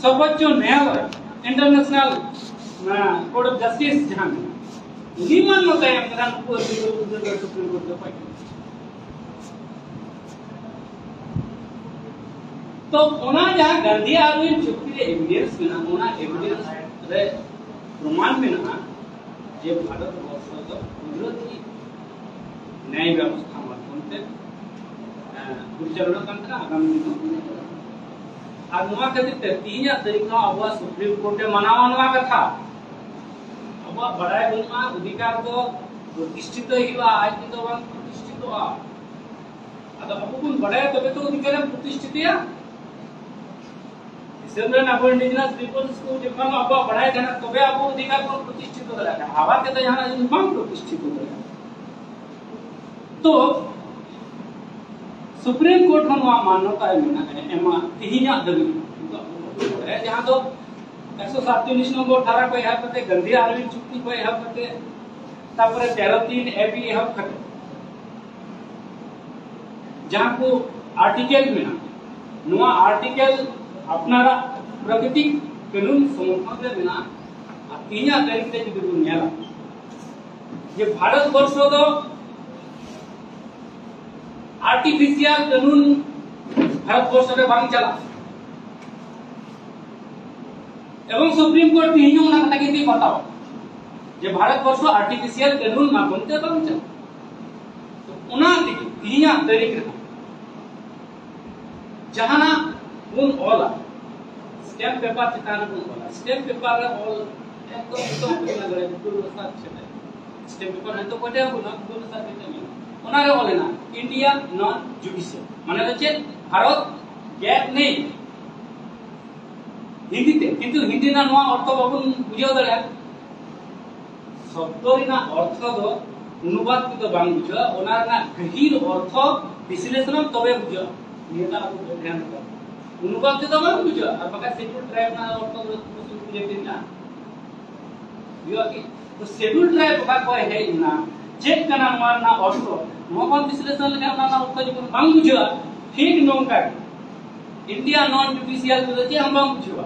ᱥᱚᱨᱵᱚᱪᱪᱚ ᱱᱮᱭᱟᱞᱚᱭ, ᱤᱱᱴᱟᱨᱱᱮᱥᱱᱟᱞ ᱠᱳᱨᱴ ᱚᱯᱷ ᱡᱟᱥᱴᱤᱥ ᱡᱟᱦᱟᱸ ᱢᱮᱱᱟᱜᱼᱟ, ᱩᱱᱤ ᱢᱟᱱᱱᱚᱛᱟᱭ ᱮᱢ ᱠᱟᱫᱟ ᱱᱩᱠᱩ ᱟᱹᱫᱤᱵᱟᱹᱥᱤ ᱩᱫᱽᱫᱟᱹᱨ ᱫᱚ ᱥᱩᱯᱨᱤᱢ ᱠᱳᱨᱴ ᱫᱚ ᱯᱟᱹᱭ ᱠᱟᱱᱟ᱾ ᱛᱚ ᱚᱱᱟ ᱡᱟᱦᱟᱸ ᱜᱟᱱᱫᱷᱤ ᱟᱨ ᱩᱭᱤᱱ ᱪᱩᱠᱛᱤ ᱨᱮ ᱮᱵᱤᱰᱮᱱᱥ ᱢᱮᱱᱟᱜᱼᱟ, ᱚᱱᱟ ᱮᱵᱤᱰᱮᱱᱥ ᱨᱮ ᱯᱨᱚᱢᱟᱱ ᱢᱮᱱᱟᱜᱼᱟ ᱡᱮ ᱵᱷᱟᱨᱚᱛ ᱵᱚᱨᱥᱚ ᱫᱚ ᱠᱩᱫᱨᱚᱛᱤ ᱱᱮᱭ ᱵᱮᱵᱚᱥᱛᱷᱟ ᱢᱟᱫᱽᱫᱷᱚᱢ ᱛᱮ, ᱮᱸ, ᱯᱚᱨᱤᱪᱟᱞᱚᱱᱟ ᱠᱟᱱ ᱛᱟᱦᱮᱱᱟ, ᱟᱜᱟᱢ ᱫᱤᱱ ᱦᱚᱸ ᱯᱚᱨᱤᱪᱟᱞᱚᱱᱟ᱾ ᱟᱨ ᱱᱚᱣᱟ ᱠᱷᱟᱹᱛᱤᱨ ᱛᱮ ᱛᱮᱦᱮᱧᱟᱜ ᱛᱟᱹᱨᱤᱠᱷ ᱦᱚᱸ ᱟᱵᱚᱣᱟᱜ ᱥᱩᱯᱨᱤᱢ ᱠᱳᱨᱴ ᱮ ᱢᱟᱱᱟᱣᱟ ᱱᱚᱣᱟ ᱠᱟᱛᱷᱟ᱾ ᱟᱵᱚᱣᱟᱜ ᱵᱟᱰᱟᱭ ᱵᱟᱹᱱᱩᱜᱼᱟ, ᱚᱫᱷᱤᱠᱟᱨ ᱫᱚ ᱯᱨᱚᱛᱤᱥᱴᱷᱤᱛᱚᱭ ᱦᱩᱭᱩᱜᱼᱟ, ᱟᱡ ᱛᱮᱫᱚ ᱵᱟᱝ ᱯᱨᱚᱛᱤᱥᱴᱷᱤᱛᱚᱜᱼᱟ᱾ ᱟᱫᱚ ᱟᱵᱚ ᱵᱚᱱ ᱵᱟᱰᱟᱭᱟ ᱛᱚᱵᱮ ᱛᱚ ᱚᱫᱷᱤᱠᱟᱨ ᱮᱢ ᱯᱨᱚᱛᱤᱥᱴᱷᱤᱛᱚᱭᱟ᱾ ᱫᱤᱥᱚᱢ ᱨᱮᱱ ᱟᱵᱚ indigenous peoples ᱠᱚ ᱡᱚᱠᱷᱚᱱ ᱟᱵᱚᱣᱟᱜ ᱵᱟᱰᱟᱭ ᱛᱟᱦᱮᱱᱟ ᱛᱚᱵᱮ ᱟᱵᱚ ᱚᱫᱷᱤᱠᱟᱨ ᱵᱚᱱ ᱯᱨᱚᱛᱤᱥᱴᱷᱤᱛᱚ ᱫᱟᱲᱮᱭᱟᱜᱼᱟ, ᱟᱵᱟᱨ ᱛᱮᱫᱚ ᱡᱟᱦᱟᱱᱟᱜ ᱡᱤᱱᱤᱥ ᱵᱟᱝ ᱯᱨᱚᱛᱤᱥᱴᱷᱤᱛᱚ ᱫᱟᱲᱮᱭᱟᱜᱼᱟ᱾ ᱛᱚ ᱥᱩᱯᱨᱤᱢ ᱠᱳᱨᱴ ᱦᱚᱸ ᱱᱚᱣᱟ ᱢᱟᱱᱱᱚᱛᱟ ᱢᱮᱱᱟᱜᱼᱟ, ᱮᱢᱟ ᱛᱮᱦᱮᱧᱟᱜ ᱫᱷᱟᱹᱵᱤᱡ᱾ ᱱᱤᱛᱚᱜ ᱟᱵᱚ ᱵᱚᱱ ᱵᱟᱰᱟᱭᱟ ᱡᱟᱦᱟᱸ ᱫᱚ ᱮᱠᱥᱚ ᱥᱟᱛᱪᱚᱞᱞᱤᱥ ᱱᱚᱢᱵᱚᱨ ᱫᱷᱟᱨᱟ ᱠᱷᱚᱱ ᱮᱦᱚᱵ ᱠᱟᱛᱮ, ᱜᱟᱱᱫᱷᱤ ᱟᱨᱣᱤᱱ ᱪᱩᱠᱛᱤ ᱠᱷᱚᱱ ᱮᱦᱚᱵ ᱠᱟᱛᱮ, ᱛᱟᱨᱯᱚᱨᱮ ᱛᱮᱨᱚ ᱛᱤᱱ ᱮ ᱵᱤ ᱮᱦᱚᱵ ᱠᱟᱛᱮ ᱡᱟᱦᱟᱸ ᱠᱚ ᱟᱨᱴᱤᱠᱮᱞ ᱢᱮᱱᱟᱜᱼᱟ, ᱱᱚᱣᱟ ᱟᱨᱴᱤᱠᱮᱞ ᱟᱯᱱᱟᱨᱟᱜ ᱯᱨᱟᱠᱨᱤᱛᱤᱠ ᱠᱟᱹᱱᱩᱱ ᱥᱚᱢᱚᱨᱛᱷᱚᱱ ᱨᱮ ᱢᱮᱱᱟᱜᱼᱟ᱾ ᱟᱨ ᱛᱮᱦᱮᱧᱟᱜ ᱛᱟᱹᱨᱤᱠᱷ ᱨᱮ ᱡᱩᱫᱤ ᱵᱚᱱ ᱧᱮᱞᱟ ᱡᱮ ᱵᱷᱟᱨᱚᱛ ᱵᱚᱨᱥᱚ ᱫᱚ ᱟᱨᱴᱤᱯᱷᱤᱥᱤᱭᱟᱞ ᱠᱟᱹᱱᱩᱱ ᱵᱷᱟᱨᱚᱛ ᱵᱚᱨᱥᱚ ᱨᱮ ᱵᱟᱝ ᱪᱟᱞᱟᱜᱼᱟ, ᱮᱵᱚᱝ ᱥᱩᱯᱨᱤᱢ ᱠᱳᱨᱴ ᱛᱮᱦᱮᱧ ᱦᱚᱸ ᱚᱱᱟ ᱠᱟᱛᱷᱟ ᱜᱮ ᱵᱟᱛᱟᱣᱟ ᱡᱮ ᱵᱷᱟᱨᱚᱛ ᱵᱚᱨᱥᱚ ᱟᱨᱴᱤᱯᱷᱤᱥᱤᱭᱟᱞ ᱠᱟᱹᱱᱩᱱ ᱢᱟᱫᱽᱫᱷᱚᱢ ᱛᱮ ᱵᱟᱝ ᱪᱟᱞᱟᱜᱼᱟ᱾ ᱛᱚ ᱚᱱᱟ ᱛᱮᱜᱮ ᱛᱮᱦᱮᱧᱟᱜ ᱛᱟᱹᱨᱤᱠᱷ ᱨᱮᱦᱚᱸ ᱡᱟᱦᱟᱱᱟᱜ ᱵᱚᱱ ᱚᱞᱟ, ᱥᱴᱮᱢᱯ ᱯᱮᱯᱟᱨ ᱪᱮᱛᱟᱱ ᱨᱮᱵᱚᱱ ᱚᱞᱟ, ᱥᱴᱮᱢᱯ ᱯᱮᱯᱟᱨ ᱨᱮ ᱚᱞ ᱮᱠᱫᱚᱢ ᱡᱚᱛᱚ ᱦᱚᱲ ᱠᱚ ᱧᱮᱞ ᱫᱟᱲᱮᱭᱟᱜᱼᱟ, ᱜᱩᱜᱩᱞ ᱨᱮ ᱥᱟᱨᱪ ᱠᱟᱛᱮ᱾ ᱥᱴᱮᱢᱯ ᱯᱮᱯᱟᱨ ᱦᱚᱭᱛᱳ ᱠᱚᱴᱮ ᱦᱚᱸ ᱵᱟᱹᱱᱩᱜᱼᱟ, ᱜᱩᱜᱩᱞ ᱨᱮ ᱥᱟᱨᱪ ᱠᱟᱛᱮ ᱧᱮᱞ᱾ ᱚᱱᱟ ᱨᱮ ᱚᱞ ᱮᱱᱟ, "India non judicial", ᱢᱟᱱᱮ ᱫᱚ ᱪᱮᱫ? ᱵᱷᱟᱨᱚᱛ ᱜᱮᱫ ᱱᱮᱭ᱾ ᱦᱤᱱᱫᱤ ᱛᱮ, ᱠᱤᱱᱛᱩ ᱦᱤᱱᱫᱤ ᱨᱮᱱᱟᱜ ᱱᱚᱣᱟ ᱚᱨᱛᱷᱚ ᱵᱟᱵᱚᱱ ᱵᱩᱡᱷᱟᱹᱣ ᱫᱟᱲᱮᱭᱟᱜᱼᱟ᱾ ᱥᱚᱵᱫᱚ ᱨᱮᱱᱟᱜ ᱚᱨᱛᱷᱚ ᱫᱚ ᱚᱱᱩᱵᱟᱫ ᱛᱮᱫᱚ ᱵᱟᱝ ᱵᱩᱡᱷᱟᱹᱜᱼᱟ, ᱚᱱᱟ ᱨᱮᱱᱟᱜ ᱜᱟᱹᱦᱤᱨ ᱚᱨᱛᱷᱚ ᱵᱤᱥᱞᱮᱥᱚᱱ ᱛᱚᱵᱮ ᱵᱩᱡᱷᱟᱹᱜᱼᱟ᱾ ᱱᱤᱭᱟᱹᱴᱟᱜ ᱟᱵᱚ ᱫᱷᱮᱭᱟᱱ ᱨᱮ ᱚᱱᱩᱵᱟᱫ ᱛᱮᱫᱚ ᱵᱟᱝ ᱵᱩᱡᱷᱟᱹᱜᱼᱟ, ᱟᱨ ᱵᱟᱠᱷᱟᱡ ᱥᱤᱰᱩᱞ ᱴᱨᱟᱭᱤᱵ ᱨᱮᱱᱟᱜ ᱚᱨᱛᱷᱚ ᱫᱚ ᱵᱩᱡᱷᱟᱹᱣ ᱛᱮ ᱢᱮᱱᱟᱜᱼᱟ᱾ ᱦᱩᱭᱩᱜᱼᱟ ᱠᱤ? ᱛᱚ ᱥᱮᱰᱩᱞ ᱴᱨᱟᱭᱤᱵᱽ ᱚᱠᱟ ᱠᱷᱚᱱ ᱦᱮᱡ ᱮᱱᱟ, ᱪᱮᱫ ᱠᱟᱱᱟ ᱱᱚᱣᱟ ᱨᱮᱱᱟᱜ ᱚᱨᱛᱷᱚ, ᱱᱚᱣᱟ ᱵᱚᱱ ᱵᱤᱥᱞᱮᱥᱚᱱ ᱞᱮᱠᱷᱟᱱ ᱚᱱᱟ ᱨᱮᱱᱟᱜ ᱚᱨᱛᱷᱚ ᱡᱮᱢᱚᱱ ᱵᱟᱝ ᱵᱩᱡᱷᱟᱹᱜᱼᱟ, ᱴᱷᱤᱠ ᱱᱚᱝᱠᱟ ᱜᱮ ᱤᱱᱰᱤᱭᱟ ᱱᱚᱱ ᱡᱩᱰᱤᱥᱤᱭᱟᱞ ᱛᱮᱫᱚ ᱪᱮᱫ ᱦᱚᱸ ᱵᱟᱝ ᱵᱩᱡᱷᱟᱹᱜᱼᱟ᱾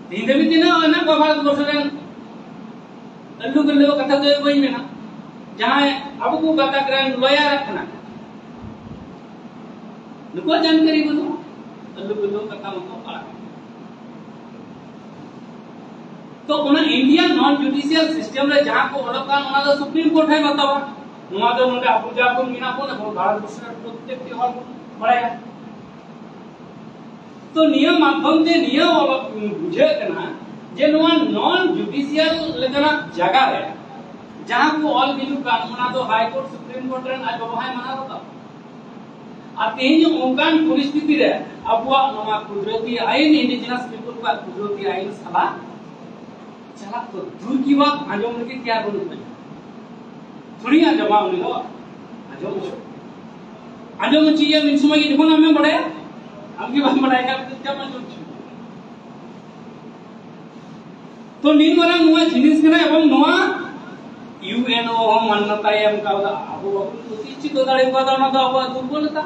ᱛᱮᱦᱮᱧ ᱫᱷᱟᱹᱵᱤᱡ ᱛᱤᱱᱟᱹᱜ ᱦᱮᱱᱟᱜ ᱠᱚᱣᱟ ᱵᱷᱟᱨᱚᱛ ᱵᱚᱨᱥᱚ ᱨᱮᱱ, ᱟᱹᱞᱩ ᱜᱟᱹᱞᱩ ᱠᱟᱛᱷᱟ ᱫᱚ ᱵᱟᱹᱧ ᱢᱮᱱᱟ, ᱡᱟᱦᱟᱸᱭ ᱟᱵᱚ ᱠᱚ ᱜᱟᱛᱟᱠ ᱨᱮᱱ ᱞᱚᱭᱟᱨ ᱠᱟᱱᱟ, ᱱᱩᱠᱩᱣᱟᱜ ᱡᱟᱱᱠᱟᱨᱤ ᱵᱟᱹᱱᱩᱜᱼᱟ, ᱟᱹᱞᱩ ᱜᱟᱹᱞᱩ ᱠᱟᱛᱷᱟ ᱢᱟᱠᱚ ᱯᱟᱲᱦᱟᱜ᱾ ᱛᱚ ᱚᱱᱟ ᱤᱱᱰᱤᱭᱟ ᱱᱚᱱ ᱡᱩᱰᱤᱥᱤᱭᱟᱞ ᱥᱤᱥᱴᱮᱢ ᱨᱮ ᱡᱟᱦᱟᱸ ᱠᱚ ᱚᱞᱚᱜ ᱠᱟᱱ, ᱚᱱᱟ ᱫᱚ ᱥᱩᱯᱨᱤᱢ ᱠᱳᱨᱴ ᱦᱚᱸᱭ ᱵᱟᱛᱟᱣᱟ᱾ ᱱᱚᱣᱟ ᱫᱚ ᱱᱚᱰᱮ ᱟᱵᱚ ᱡᱟ ᱠᱚ ᱢᱮᱱᱟᱜ ᱵᱚᱱᱟ, ᱮᱵᱚᱝ ᱵᱷᱟᱨᱚᱛ ᱵᱚᱨᱥᱚ ᱨᱮ ᱯᱨᱚᱛᱛᱮᱠᱴᱤ ᱦᱚᱲ ᱵᱚᱱ ᱵᱟᱲᱟᱭᱟ᱾ ᱛᱚ ᱱᱤᱭᱟᱹ ᱢᱟᱫᱽᱫᱷᱚᱢ ᱛᱮ ᱱᱤᱭᱟᱹ ᱚᱞᱚᱜ ᱵᱩᱡᱷᱟᱹᱜ ᱠᱟᱱᱟ ᱡᱮ ᱱᱚᱣᱟ ᱱᱚᱱ ᱡᱩᱰᱤᱥᱤᱭᱟᱞ ᱞᱮᱠᱟᱱᱟᱜ ᱡᱟᱭᱜᱟ ᱨᱮ ᱡᱟᱦᱟᱸ ᱠᱚ ᱚᱞ ᱵᱤᱞᱩᱜ ᱠᱟᱱ, ᱚᱱᱟ ᱫᱚ ᱦᱟᱭ ᱠᱳᱨᱴ, ᱥᱩᱯᱨᱤᱢ ᱠᱳᱨᱴ ᱨᱮᱱ ᱟᱡ ᱵᱟᱵᱟ ᱦᱚᱸᱭ ᱢᱟᱱᱟᱣ ᱵᱟᱛᱟᱣᱟ᱾ ᱟᱨ ᱛᱮᱦᱮᱧ ᱚᱱᱠᱟᱱ ᱯᱚᱨᱤᱥᱛᱷᱤᱛᱤ ᱨᱮ ᱟᱵᱚᱣᱟᱜ ᱱᱚᱣᱟ ᱠᱩᱫᱨᱚᱛᱤ ᱟᱭᱤᱱ, ᱤᱱᱰᱤᱡᱤᱱᱟᱥ ᱯᱤᱯᱚᱞ ᱠᱚᱣᱟᱜ ᱠᱩᱫᱨᱚᱛᱤ ᱟᱭᱤᱱ ᱥᱟᱞᱟᱜ ᱪᱟᱞᱟᱜ ᱠᱚ ᱫᱩᱨ ᱠᱤ ᱵᱟᱛ ᱟᱸᱡᱚᱢ ᱞᱟᱹᱜᱤᱫ ᱛᱮᱭᱟᱨ ᱵᱟᱹᱱᱩᱜ ᱛᱟᱭᱟ᱾ ᱛᱷᱚᱲᱤ ᱟᱸᱡᱚᱢᱟ ᱩᱱᱤ ᱫᱚ, ᱟᱸᱡᱚᱢ ᱦᱚᱪᱚ, ᱟᱸᱡᱚᱢ ᱦᱚᱪᱚᱭᱮᱭᱟ ᱢᱤᱫ ᱥᱚᱢᱚᱭ ᱜᱮ, ᱡᱚᱠᱷᱚᱱ ᱟᱢᱮᱢ ᱵᱟᱲᱟᱭᱟ, ᱟᱢ ᱜᱮ ᱵᱟᱢ ᱵᱟᱲᱟᱭ ᱠᱷᱟᱱ ᱪᱮᱫ ᱮᱢ ᱟᱸᱡᱚᱢ ᱦᱚᱪᱚᱭᱮᱭᱟ? ᱛᱚ ᱱᱤᱱ ᱢᱟᱨᱟᱝ ᱱᱚᱣᱟ ᱡᱤᱱᱤᱥ ᱠᱟᱱᱟ, ᱮᱵᱚᱝ ᱱᱚᱣᱟ ᱤᱭᱩ ᱮᱱ ᱳ ᱦᱚᱸ ᱢᱟᱱᱱᱚᱛᱟᱭ ᱮᱢ ᱠᱟᱣᱫᱟ᱾ ᱟᱵᱚ ᱵᱟᱵᱚᱱ ᱠᱩᱥᱤ ᱪᱮᱫ ᱫᱚ ᱫᱟᱲᱮ ᱠᱟᱣᱫᱟ, ᱚᱱᱟ ᱫᱚ ᱟᱵᱚᱣᱟᱜ ᱫᱩᱨᱵᱚᱞᱚᱛᱟ᱾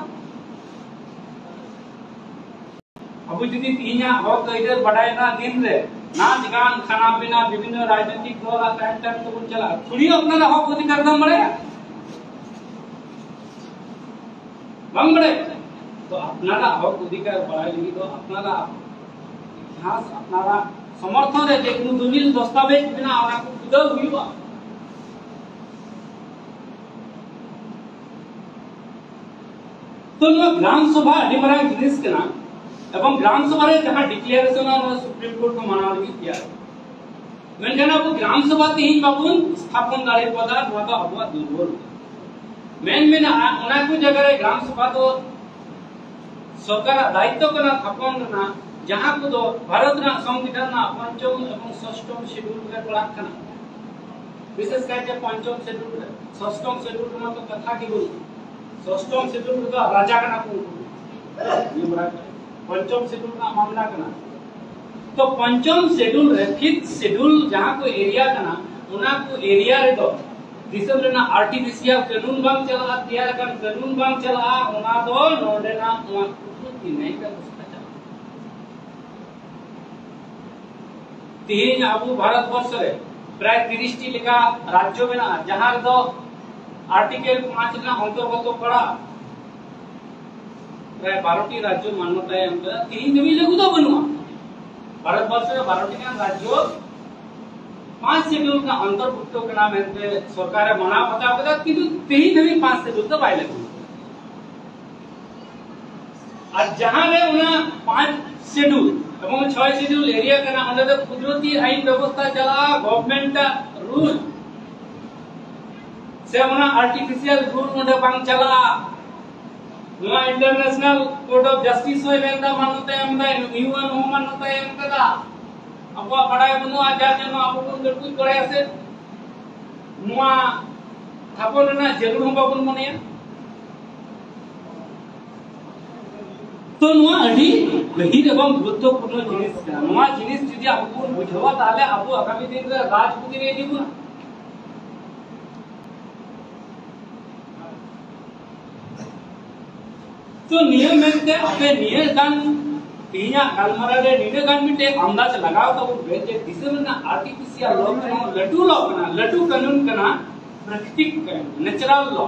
ᱟᱵᱚ ᱡᱩᱫᱤ ᱛᱮᱦᱮᱧᱟᱜ ᱦᱚᱠ ᱟᱹᱭᱫᱟᱹᱨ ᱵᱟᱰᱟᱭ ᱨᱮᱱᱟᱜ ᱫᱤᱱ ᱨᱮ ᱱᱟᱪ ᱜᱟᱱ ᱠᱷᱟᱱᱟ ᱯᱤᱱᱟ ᱵᱤᱵᱷᱤᱱᱱᱚ ᱨᱟᱡᱽᱱᱤᱛᱤᱠ ᱫᱚᱞ ᱟᱨ ᱛᱟᱭᱚᱢ ᱛᱟᱭᱚᱢ ᱛᱮᱵᱚᱱ ᱪᱟᱞᱟᱜᱼᱟ, ᱛᱷᱚᱲᱤ ᱟᱯᱱᱟᱨᱟᱜ ᱦᱚᱠ ᱚᱫᱷᱤᱠᱟᱨ ᱫᱚᱢ ᱵᱟᱲᱟᱭᱟ? ᱵᱟᱝ ᱵᱟᱲᱟᱭᱟ᱾ ᱛᱚ ᱟᱯᱱᱟᱨᱟᱜ ᱦᱚᱠ ᱚᱫᱷᱤᱠᱟᱨ ᱵᱟᱲᱟᱭ ᱞᱟᱹᱜᱤᱫ ᱫᱚ ᱟᱯᱱᱟᱨᱟᱜ ᱤᱛᱤᱦᱟᱥ, ᱟᱯᱱᱟᱨᱟᱜ ᱥᱚᱢᱚᱨᱛᱷᱚᱱ ᱨᱮ ᱡᱮ ᱠᱳᱱᱳ ᱫᱚᱞᱤᱞ ᱫᱚᱥᱛᱟᱵᱮᱡ ᱢᱮᱱᱟᱜᱼᱟ, ᱚᱱᱟ ᱠᱚ ᱠᱷᱩᱫᱟᱹᱣ ᱦᱩᱭᱩᱜᱼᱟ᱾ ᱛᱚ ᱱᱚᱣᱟ ᱜᱨᱟᱢ ᱥᱚᱵᱷᱟ ᱟᱹᱰᱤ ᱢᱟᱨᱟᱝ ᱡᱤᱱᱤᱥ ᱠᱟᱱᱟ, ᱮᱵᱚᱝ ᱜᱨᱟᱢ ᱥᱚᱵᱷᱟ ᱨᱮ ᱡᱟᱦᱟᱸ ᱰᱤᱠᱞᱟᱨᱮᱥᱚᱱ ᱚᱱᱟ ᱥᱩᱯᱨᱤᱢ ᱠᱳᱨᱴ ᱠᱚ ᱢᱟᱱᱟᱣ ᱞᱟᱹᱜᱤᱫ ᱜᱮᱭᱟ᱾ ᱢᱮᱱᱠᱷᱟᱱ ᱟᱵᱚ ᱜᱨᱟᱢ ᱥᱚᱵᱷᱟ ᱛᱮᱦᱮᱧ ᱵᱟᱵᱚᱱ ᱥᱛᱷᱟᱯᱚᱱ ᱫᱟᱲᱮ ᱠᱟᱣᱫᱟ, ᱱᱚᱣᱟ ᱫᱚ ᱟᱵᱚᱣᱟᱜ ᱫᱩᱨᱵᱚᱞ᱾ ᱢᱮᱱ ᱢᱮᱱᱟᱜᱼᱟ, ᱚᱱᱟ ᱠᱚ ᱡᱟᱭᱜᱟ ᱨᱮ ᱜᱨᱟᱢ ᱥᱚᱵᱷᱟ ᱫᱚ ᱥᱚᱨᱠᱟᱨᱟᱜ ᱫᱟᱭᱤᱛᱛᱚ ᱠᱟᱱᱟ ᱛᱷᱟᱯᱚᱱ ᱨᱮᱱᱟᱜ, ᱡᱟᱦᱟᱸ ᱠᱚᱫᱚ ᱵᱷᱟᱨᱚᱛ ᱨᱮᱱᱟᱜ ᱥᱚᱝᱵᱤᱫᱷᱟᱱ ᱨᱮᱱᱟᱜ ᱯᱚᱧᱪᱚᱢ ᱮᱵᱚᱝ ᱥᱚᱥᱴᱚᱢ ᱥᱤᱰᱩᱞ ᱨᱮ ᱯᱟᱲᱟᱜ ᱠᱟᱱᱟ᱾ ᱵᱤᱥᱮᱥ ᱠᱟᱭᱛᱮ ᱯᱚᱧᱪᱚᱢ ᱥᱤᱰᱩᱞ ᱨᱮ, ᱥᱚᱥᱴᱚᱢ ᱥᱤᱰᱩᱞ ᱨᱮᱢᱟ ᱛᱚ ᱠᱟᱛᱷᱟ ᱜᱮ ᱵᱟᱹᱱᱩᱜ᱾ ᱥᱚᱥᱴᱚᱢ ᱥᱤᱰᱩᱞ ᱨᱮᱫᱚ ᱨᱟᱡᱟ ᱠᱟᱱᱟ ᱠᱚ ᱩᱱᱠᱩ᱾ ᱱᱤᱭᱟᱹ ᱵᱟᱲᱟᱭ ᱯᱮ᱾ ᱯᱚᱧᱪᱚᱢ ᱥᱤᱰᱩᱞ ᱨᱮᱱᱟᱜ ᱢᱟᱢᱞᱟ ᱠᱟᱱᱟ᱾ ᱛᱚ ᱯᱚᱧᱪᱚᱢ ᱥᱮᱰᱩᱞ ᱨᱮ, ᱯᱷᱤᱯᱛᱷ ᱥᱮᱰᱩᱞ ᱡᱟᱦᱟᱸ ᱠᱚ ᱮᱨᱤᱭᱟ ᱠᱟᱱᱟ, ᱚᱱᱟ ᱠᱚ ᱮᱨᱤᱭᱟ ᱨᱮᱫᱚ ᱫᱤᱥᱚᱢ ᱨᱮᱱᱟᱜ ᱟᱨᱴᱤᱯᱷᱤᱥᱤᱭᱟᱞ ᱠᱟᱹᱱᱩᱱ ᱵᱟᱝ ᱪᱟᱞᱟᱜᱼᱟ, ᱛᱮᱭᱟᱨ ᱟᱠᱟᱱ ᱠᱟᱹᱱᱩᱱ ᱵᱟᱝ ᱪᱟᱞᱟᱜᱼᱟ, ᱚᱱᱟ ᱫᱚ ᱱᱚᱰᱮᱱᱟᱜ ᱱᱚᱣᱟ ᱠᱩᱫᱩᱨ ᱛᱤᱱᱟᱹᱭ ᱵᱮᱵᱚᱥᱛᱷᱟ ᱪᱟᱞᱟᱜᱼᱟ᱾ ᱛᱮᱦᱮᱧ ᱟᱵᱚ ᱵᱷᱟᱨᱚᱛ ᱵᱚᱨᱥᱚ ᱨᱮ ᱯᱨᱟᱭ ᱛᱤᱨᱤᱥ ᱴᱤ ᱞᱮᱠᱟ ᱨᱟᱡᱽᱡᱚ ᱢᱮᱱᱟᱜᱼᱟ, ᱡᱟᱦᱟᱸ ᱨᱮᱫᱚ ᱟᱨᱴᱤᱠᱮᱞ ᱯᱟᱸᱪ ᱨᱮᱱᱟᱜ ᱚᱱᱛᱚᱨᱜᱚᱛᱚ ᱯᱟᱲᱟᱜᱼᱟ᱾ ᱯᱨᱟᱭ ᱵᱟᱨᱚ ᱴᱤ ᱨᱟᱡᱽᱡᱚ ᱢᱟᱱᱱᱚᱛᱟᱭ ᱮᱢ ᱠᱟᱫᱟ, ᱛᱮᱦᱮᱧ ᱫᱷᱟᱹᱵᱤᱡ ᱞᱟᱹᱜᱩ ᱫᱚ ᱵᱟᱹᱱᱩᱜᱼᱟ᱾ ᱵᱷᱟᱨᱚᱛ ᱵᱚᱨᱥᱚ ᱨᱮ ᱵᱟᱨᱚ ᱴᱤ ᱜᱟᱱ ᱨᱟᱡᱽᱡᱚ ᱯᱟᱸᱪ ᱥᱮᱰᱩᱞ ᱨᱮᱱᱟᱜ ᱚᱱᱛᱚᱨᱵᱷᱩᱠᱛᱚ ᱠᱟᱱᱟ ᱢᱮᱱᱛᱮ ᱥᱚᱨᱠᱟᱨᱮ ᱢᱟᱱᱟᱣ ᱵᱟᱛᱟᱣ ᱠᱟᱫᱟ, ᱠᱤᱱᱛᱩ ᱛᱮᱦᱮᱧ ᱫᱷᱟᱹᱵᱤᱡ ᱯᱟᱸᱪ ᱥᱮᱰᱩᱞ ᱫᱚ ᱵᱟᱭ ᱞᱟᱹᱜᱩ ᱠᱟᱫᱟ᱾ ᱟᱨ ᱡᱟᱦᱟᱸ ᱨᱮ ᱚᱱᱟ ᱯᱟᱸᱪ ᱥᱮᱰᱩᱞ ᱮᱵᱚᱝ ᱪᱷᱚᱭ ᱥᱮᱰᱩᱞ ᱮᱨᱤᱭᱟ ᱠᱟᱱᱟ, ᱚᱸᱰᱮ ᱫᱚ ᱠᱩᱫᱨᱚᱛᱤ ᱟᱭᱤᱱ ᱵᱮᱵᱚᱥᱛᱷᱟ ᱪᱟᱞᱟᱜᱼᱟ, ᱜᱚᱵᱷᱚᱨᱱᱢᱮᱱᱴ ᱟᱜ ᱨᱩᱞ᱾ ᱥᱮ ᱚᱱᱟ ᱟᱨᱴᱤᱯᱷᱤᱥᱤᱭᱟᱞ ᱨᱩᱞ ᱚᱸᱰᱮ ᱵᱟᱝ ᱪᱟᱞᱟᱜᱼᱟ᱾ ᱱᱚᱣᱟ ᱤᱱᱴᱟᱨᱱᱮᱥᱱᱟᱞ ᱠᱳᱨᱴ ᱚᱯᱷ ᱡᱟᱥᱴᱤᱥ ᱦᱚᱸᱭ ᱢᱮᱱᱫᱟ, ᱢᱟᱱᱱᱚᱛᱟᱭ ᱮᱢ ᱮᱫᱟ, ᱤᱭᱩ ᱮᱱ ᱦᱚᱸ ᱢᱟᱱᱱᱚᱛᱟᱭ ᱮᱢ ᱠᱟᱫᱟ᱾ ᱟᱵᱚᱣᱟᱜ ᱵᱟᱲᱟᱭ ᱵᱟᱹᱱᱩᱜᱼᱟ, ᱡᱟᱨ ᱡᱚᱱᱱᱚ ᱟᱵᱚ ᱵᱚᱱ ᱞᱟᱹᱴᱩᱡ ᱵᱟᱲᱟᱭᱟ ᱥᱮ ᱱᱚᱣᱟ ᱛᱷᱟᱯᱚᱱ ᱨᱮᱱᱟᱜ ᱡᱟᱹᱨᱩᱲ ᱦᱚᱸ ᱵᱟᱵᱚᱱ ᱢᱚᱱᱮᱭᱟ᱾ ᱛᱚ ᱱᱚᱣᱟ ᱟᱹᱰᱤ ᱜᱟᱹᱦᱤᱨ ᱮᱵᱚᱝ ᱜᱩᱨᱩᱛᱛᱚᱯᱩᱨᱱᱚ ᱡᱤᱱᱤᱥ ᱠᱟᱱᱟ᱾ ᱱᱚᱣᱟ ᱡᱤᱱᱤᱥ ᱡᱩᱫᱤ ᱟᱵᱚ ᱵᱚᱱ ᱵᱩᱡᱷᱟᱹᱣᱟ, ᱛᱟᱦᱞᱮ ᱟᱵᱚ ᱟᱜᱟᱢᱤ ᱫᱤᱱ ᱨᱮ ᱨᱟᱡᱽᱱᱤᱛᱤ ᱨᱮ ᱤᱫᱤ ᱵᱚᱱᱟ᱾ ᱛᱚ ᱱᱤᱭᱟᱹ ᱢᱮᱱᱛᱮ ᱟᱯᱮ ᱱᱤᱭᱟᱹ ᱜᱟᱱ ᱛᱮᱦᱮᱧᱟᱜ ᱜᱟᱞᱢᱟᱨᱟᱣ ᱨᱮ ᱱᱤᱱᱟᱹᱜ ᱜᱟᱱ ᱢᱤᱫᱴᱮᱡ ᱟᱱᱫᱟᱡ ᱞᱟᱜᱟᱣ ᱛᱟᱵᱚᱱ ᱯᱮ ᱡᱮ ᱫᱤᱥᱚᱢ ᱨᱮᱱᱟᱜ ᱟᱨᱴᱤᱯᱷᱤᱥᱤᱭᱟᱞ ᱞᱚ ᱠᱷᱚᱱ ᱦᱚᱸ ᱞᱟᱹᱴᱩ ᱞᱚ ᱠᱟᱱᱟ, ᱞᱟᱹᱴᱩ ᱠᱟᱹᱱᱩᱱ ᱠᱟᱱᱟ, ᱯᱨᱟᱠᱨᱤᱛᱤᱠ ᱠᱟᱹᱱᱩᱱ, ᱱᱮᱪᱟᱨᱟᱞ ᱞᱚ᱾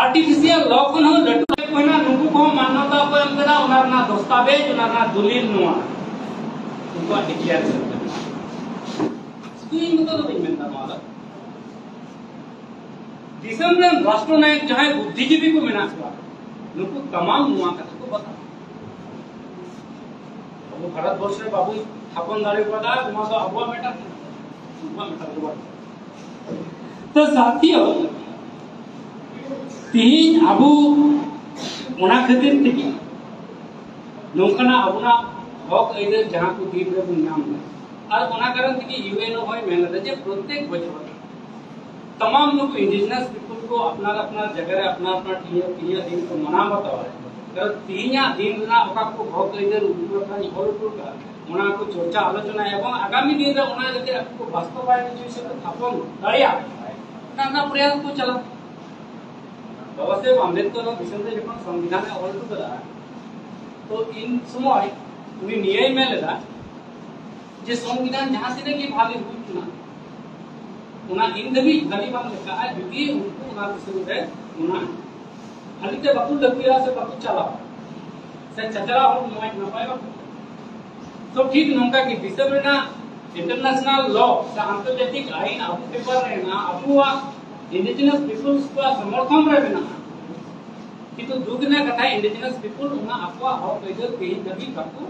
ᱟᱨᱴᱤᱯᱷᱤᱥᱤᱭᱟᱞ ᱞᱚ ᱠᱷᱚᱱ ᱦᱚᱸ ᱞᱟᱹᱴᱩ ᱠᱚ ᱦᱮᱱᱟᱜ, ᱱᱩᱠᱩ ᱠᱚᱦᱚᱸ ᱢᱟᱱᱱᱚᱛᱟ ᱠᱚ ᱮᱢ ᱠᱟᱫᱟ, ᱚᱱᱟ ᱨᱮᱱᱟᱜ ᱫᱚᱥᱛᱟᱵᱮᱡᱽ, ᱚᱱᱟ ᱨᱮᱱᱟᱜ ᱫᱚᱞᱤᱞ ᱱᱚᱣᱟ᱾ ᱩᱱᱠᱩᱣᱟᱜ ᱰᱤᱠᱞᱮᱭᱟᱨᱮᱥᱚᱱ ᱠᱟᱱᱟ᱾ ᱥᱩᱫᱷᱩ ᱤᱧ ᱢᱚᱛᱚ ᱫᱚ ᱵᱟᱹᱧ ᱢᱮᱱᱫᱟ ᱱᱚᱣᱟ ᱫᱚ᱾ ᱫᱤᱥᱚᱢ ᱨᱮᱱ ᱨᱟᱥᱴᱨᱚ ᱱᱟᱭᱚᱠ ᱡᱟᱦᱟᱸᱭ ᱵᱩᱫᱽᱫᱷᱤᱡᱤᱵᱤ ᱠᱚ ᱢᱮᱱᱟᱜ ᱠᱚᱣᱟ, ᱱᱩᱠᱩ ᱛᱟᱢᱟᱢ ᱱᱚᱣᱟ ᱠᱟᱛᱷᱟ ᱠᱚ ᱵᱟᱛᱟᱣᱟ᱾ ᱟᱵᱚ ᱵᱷᱟᱨᱚᱛ ᱵᱚᱨᱥᱚ ᱨᱮ ᱵᱟᱵᱚᱱ ᱛᱷᱟᱯᱚᱱ ᱫᱟᱲᱮ ᱠᱟᱣᱫᱟ, ᱱᱚᱣᱟ ᱫᱚ ᱟᱵᱚᱣᱟᱜ ᱢᱮᱴᱟᱨ ᱠᱟᱱᱟ, ᱩᱱᱠᱩᱣᱟᱜ ᱢᱮᱴᱟᱨ ᱫᱚ ᱵᱟᱝ᱾ ᱛᱚ ᱥᱟᱛᱷᱤᱭᱳ, ᱛᱤᱦᱤᱧ ᱟᱵᱚ ᱚᱱᱟ ᱠᱷᱟᱹᱛᱤᱨ ᱛᱮᱜᱮ ᱱᱚᱝᱠᱟᱱᱟᱜ ᱟᱵᱚᱱᱟᱜ ᱦᱚᱠ ᱟᱹᱭᱫᱟᱹᱨ ᱡᱟᱦᱟᱸ ᱠᱚ ᱫᱤᱱ ᱨᱮᱵᱚᱱ ᱧᱟᱢ ᱮᱫᱟ, ᱟᱨ ᱚᱱᱟ ᱠᱟᱨᱚᱱ ᱛᱮᱜᱮ ᱤᱭᱩ ᱮᱱ ᱳ ᱦᱚᱸᱭ ᱢᱮᱱ ᱞᱮᱫᱟ ᱡᱮ ᱯᱨᱚᱛᱮᱠ ᱵᱚᱪᱷᱚᱨ ᱛᱟᱢᱟᱢ ᱱᱩᱠᱩ ᱤᱱᱰᱤᱡᱤᱱᱟᱥ ᱯᱤᱯᱚᱞ ᱠᱚ ᱟᱯᱱᱟᱨ ᱟᱯᱱᱟᱨ ᱡᱟᱭᱜᱟ ᱨᱮ ᱟᱯᱱᱟᱨ ᱟᱯᱱᱟᱨ ᱴᱷᱤᱭᱟᱹ ᱴᱷᱤᱭᱟᱹ ᱫᱤᱱ ᱠᱚ ᱢᱟᱱᱟᱣ ᱵᱟᱛᱟᱣᱟ᱾ ᱛᱮᱦᱮᱧᱟᱜ ᱫᱤᱱ ᱨᱮᱱᱟᱜ ᱚᱠᱟ ᱠᱚ ᱦᱚᱠ ᱟᱹᱭᱫᱟᱹᱨ ᱩᱱᱠᱩ ᱠᱚ ᱚᱞ ᱦᱚᱴᱚ ᱠᱟᱜᱼᱟ, ᱚᱱᱟ ᱠᱚ ᱪᱚᱨᱪᱟ ᱟᱞᱳᱪᱚᱱᱟ ᱮᱵᱚᱝ ᱟᱜᱟᱢᱤ ᱫᱤᱱ ᱨᱮ ᱚᱱᱟ ᱡᱟᱛᱮ ᱟᱠᱚ ᱠᱚ ᱵᱟᱥᱛᱚᱵᱟᱭᱤᱛ ᱦᱚᱪᱚᱭ ᱥᱮ ᱠᱚ ᱛᱷᱟᱯᱚᱱ ᱫᱟᱲᱮᱭᱟᱜ, ᱚᱱᱟ ᱨᱮᱱᱟᱜ ᱯᱨᱚᱭᱟᱥ ᱠᱚ ᱪᱟᱞᱟᱣ᱾ ᱵᱟᱵᱟ ᱥᱟᱦᱮᱵᱽ ᱟᱢᱵᱮᱫᱠᱚᱨ ᱱᱚᱣᱟ ᱫᱤᱥᱚᱢ ᱨᱮ ᱡᱚᱠᱷᱚᱱ ᱥᱚᱝᱵᱤᱫᱷᱟᱱ ᱮ ᱚᱞ ᱦᱚᱴᱚ ᱠᱟᱫᱟ, ᱛᱚ ᱤᱱ ᱥᱚᱢᱚᱭ ᱩᱱᱤ ᱱᱤᱭᱟᱹᱭ ᱢᱮᱱ ᱞᱮᱫᱟ ᱡᱮ ᱥᱚᱝᱵᱤᱫᱷᱟᱱ ᱡᱟᱦᱟᱸ ᱛᱤᱱᱟᱹᱜ ᱜᱮ ᱵᱷᱟᱞᱮ ᱦᱩᱭ ᱠᱟᱱᱟ, ᱚᱱᱟ ᱤᱱ ᱫᱷᱟᱹᱵᱤᱡ ᱵᱷᱟᱞᱮ ᱵᱟᱝ ᱞᱮᱠᱷᱟᱜᱼᱟ ᱡᱩᱫᱤ ᱩᱱᱠᱩ ᱚᱱᱟ ᱫᱤᱥᱚᱢ ᱨᱮ ᱚᱱᱟ ᱵᱷᱟᱞᱮ ᱛᱮ ᱵᱟᱠᱚ ᱞᱟᱹᱜᱩᱭᱟ ᱥᱮ ᱵᱟᱠᱚ ᱪᱟᱞᱟᱣᱟ ᱥᱮ ᱪᱟᱪᱞᱟᱣ ᱦᱚᱲ ᱢᱚᱡᱽ ᱱᱟᱯᱟᱭ ᱵᱟᱠᱚ᱾ ᱛᱚ ᱴᱷᱤᱠ ᱱᱚᱝᱠᱟ ᱜᱮ ᱫᱤᱥᱚᱢ ᱨᱮᱱᱟᱜ ᱤᱱᱴᱟᱨᱱᱮᱥᱱᱟᱞ ᱞᱚ ᱥᱮ ᱟᱱᱛᱚᱨᱡᱟᱛᱤᱠ ᱟᱭᱤᱱ ᱟᱵᱚ ᱯᱮᱯᱟᱨ ᱨᱮ ᱦᱮᱱᱟᱜᱼᱟ, ᱟᱵᱚᱣᱟᱜ ᱤᱱᱰᱤᱡᱤᱱᱟᱥ ᱯᱤᱯᱚᱞᱥ ᱠᱚᱣᱟᱜ ᱥᱚᱢᱚᱨᱛᱷᱚᱱ ᱨᱮ ᱢᱮᱱᱟᱜᱼᱟ᱾ ᱠᱤᱱᱛᱩ ᱫᱩᱠ ᱨᱮᱱᱟᱜ ᱠᱟᱛᱷᱟ, ᱤᱱᱰᱤᱡᱤᱱᱟᱥ ᱯᱤᱯᱚᱞ ᱚᱱᱟ ᱟᱠᱚᱣᱟᱜ ᱦᱚᱠ ᱟᱹᱭᱫᱟᱹᱨ ᱛᱮᱦᱮᱧ ᱫᱷᱟᱹᱵᱤᱡ ᱵᱟᱠᱚ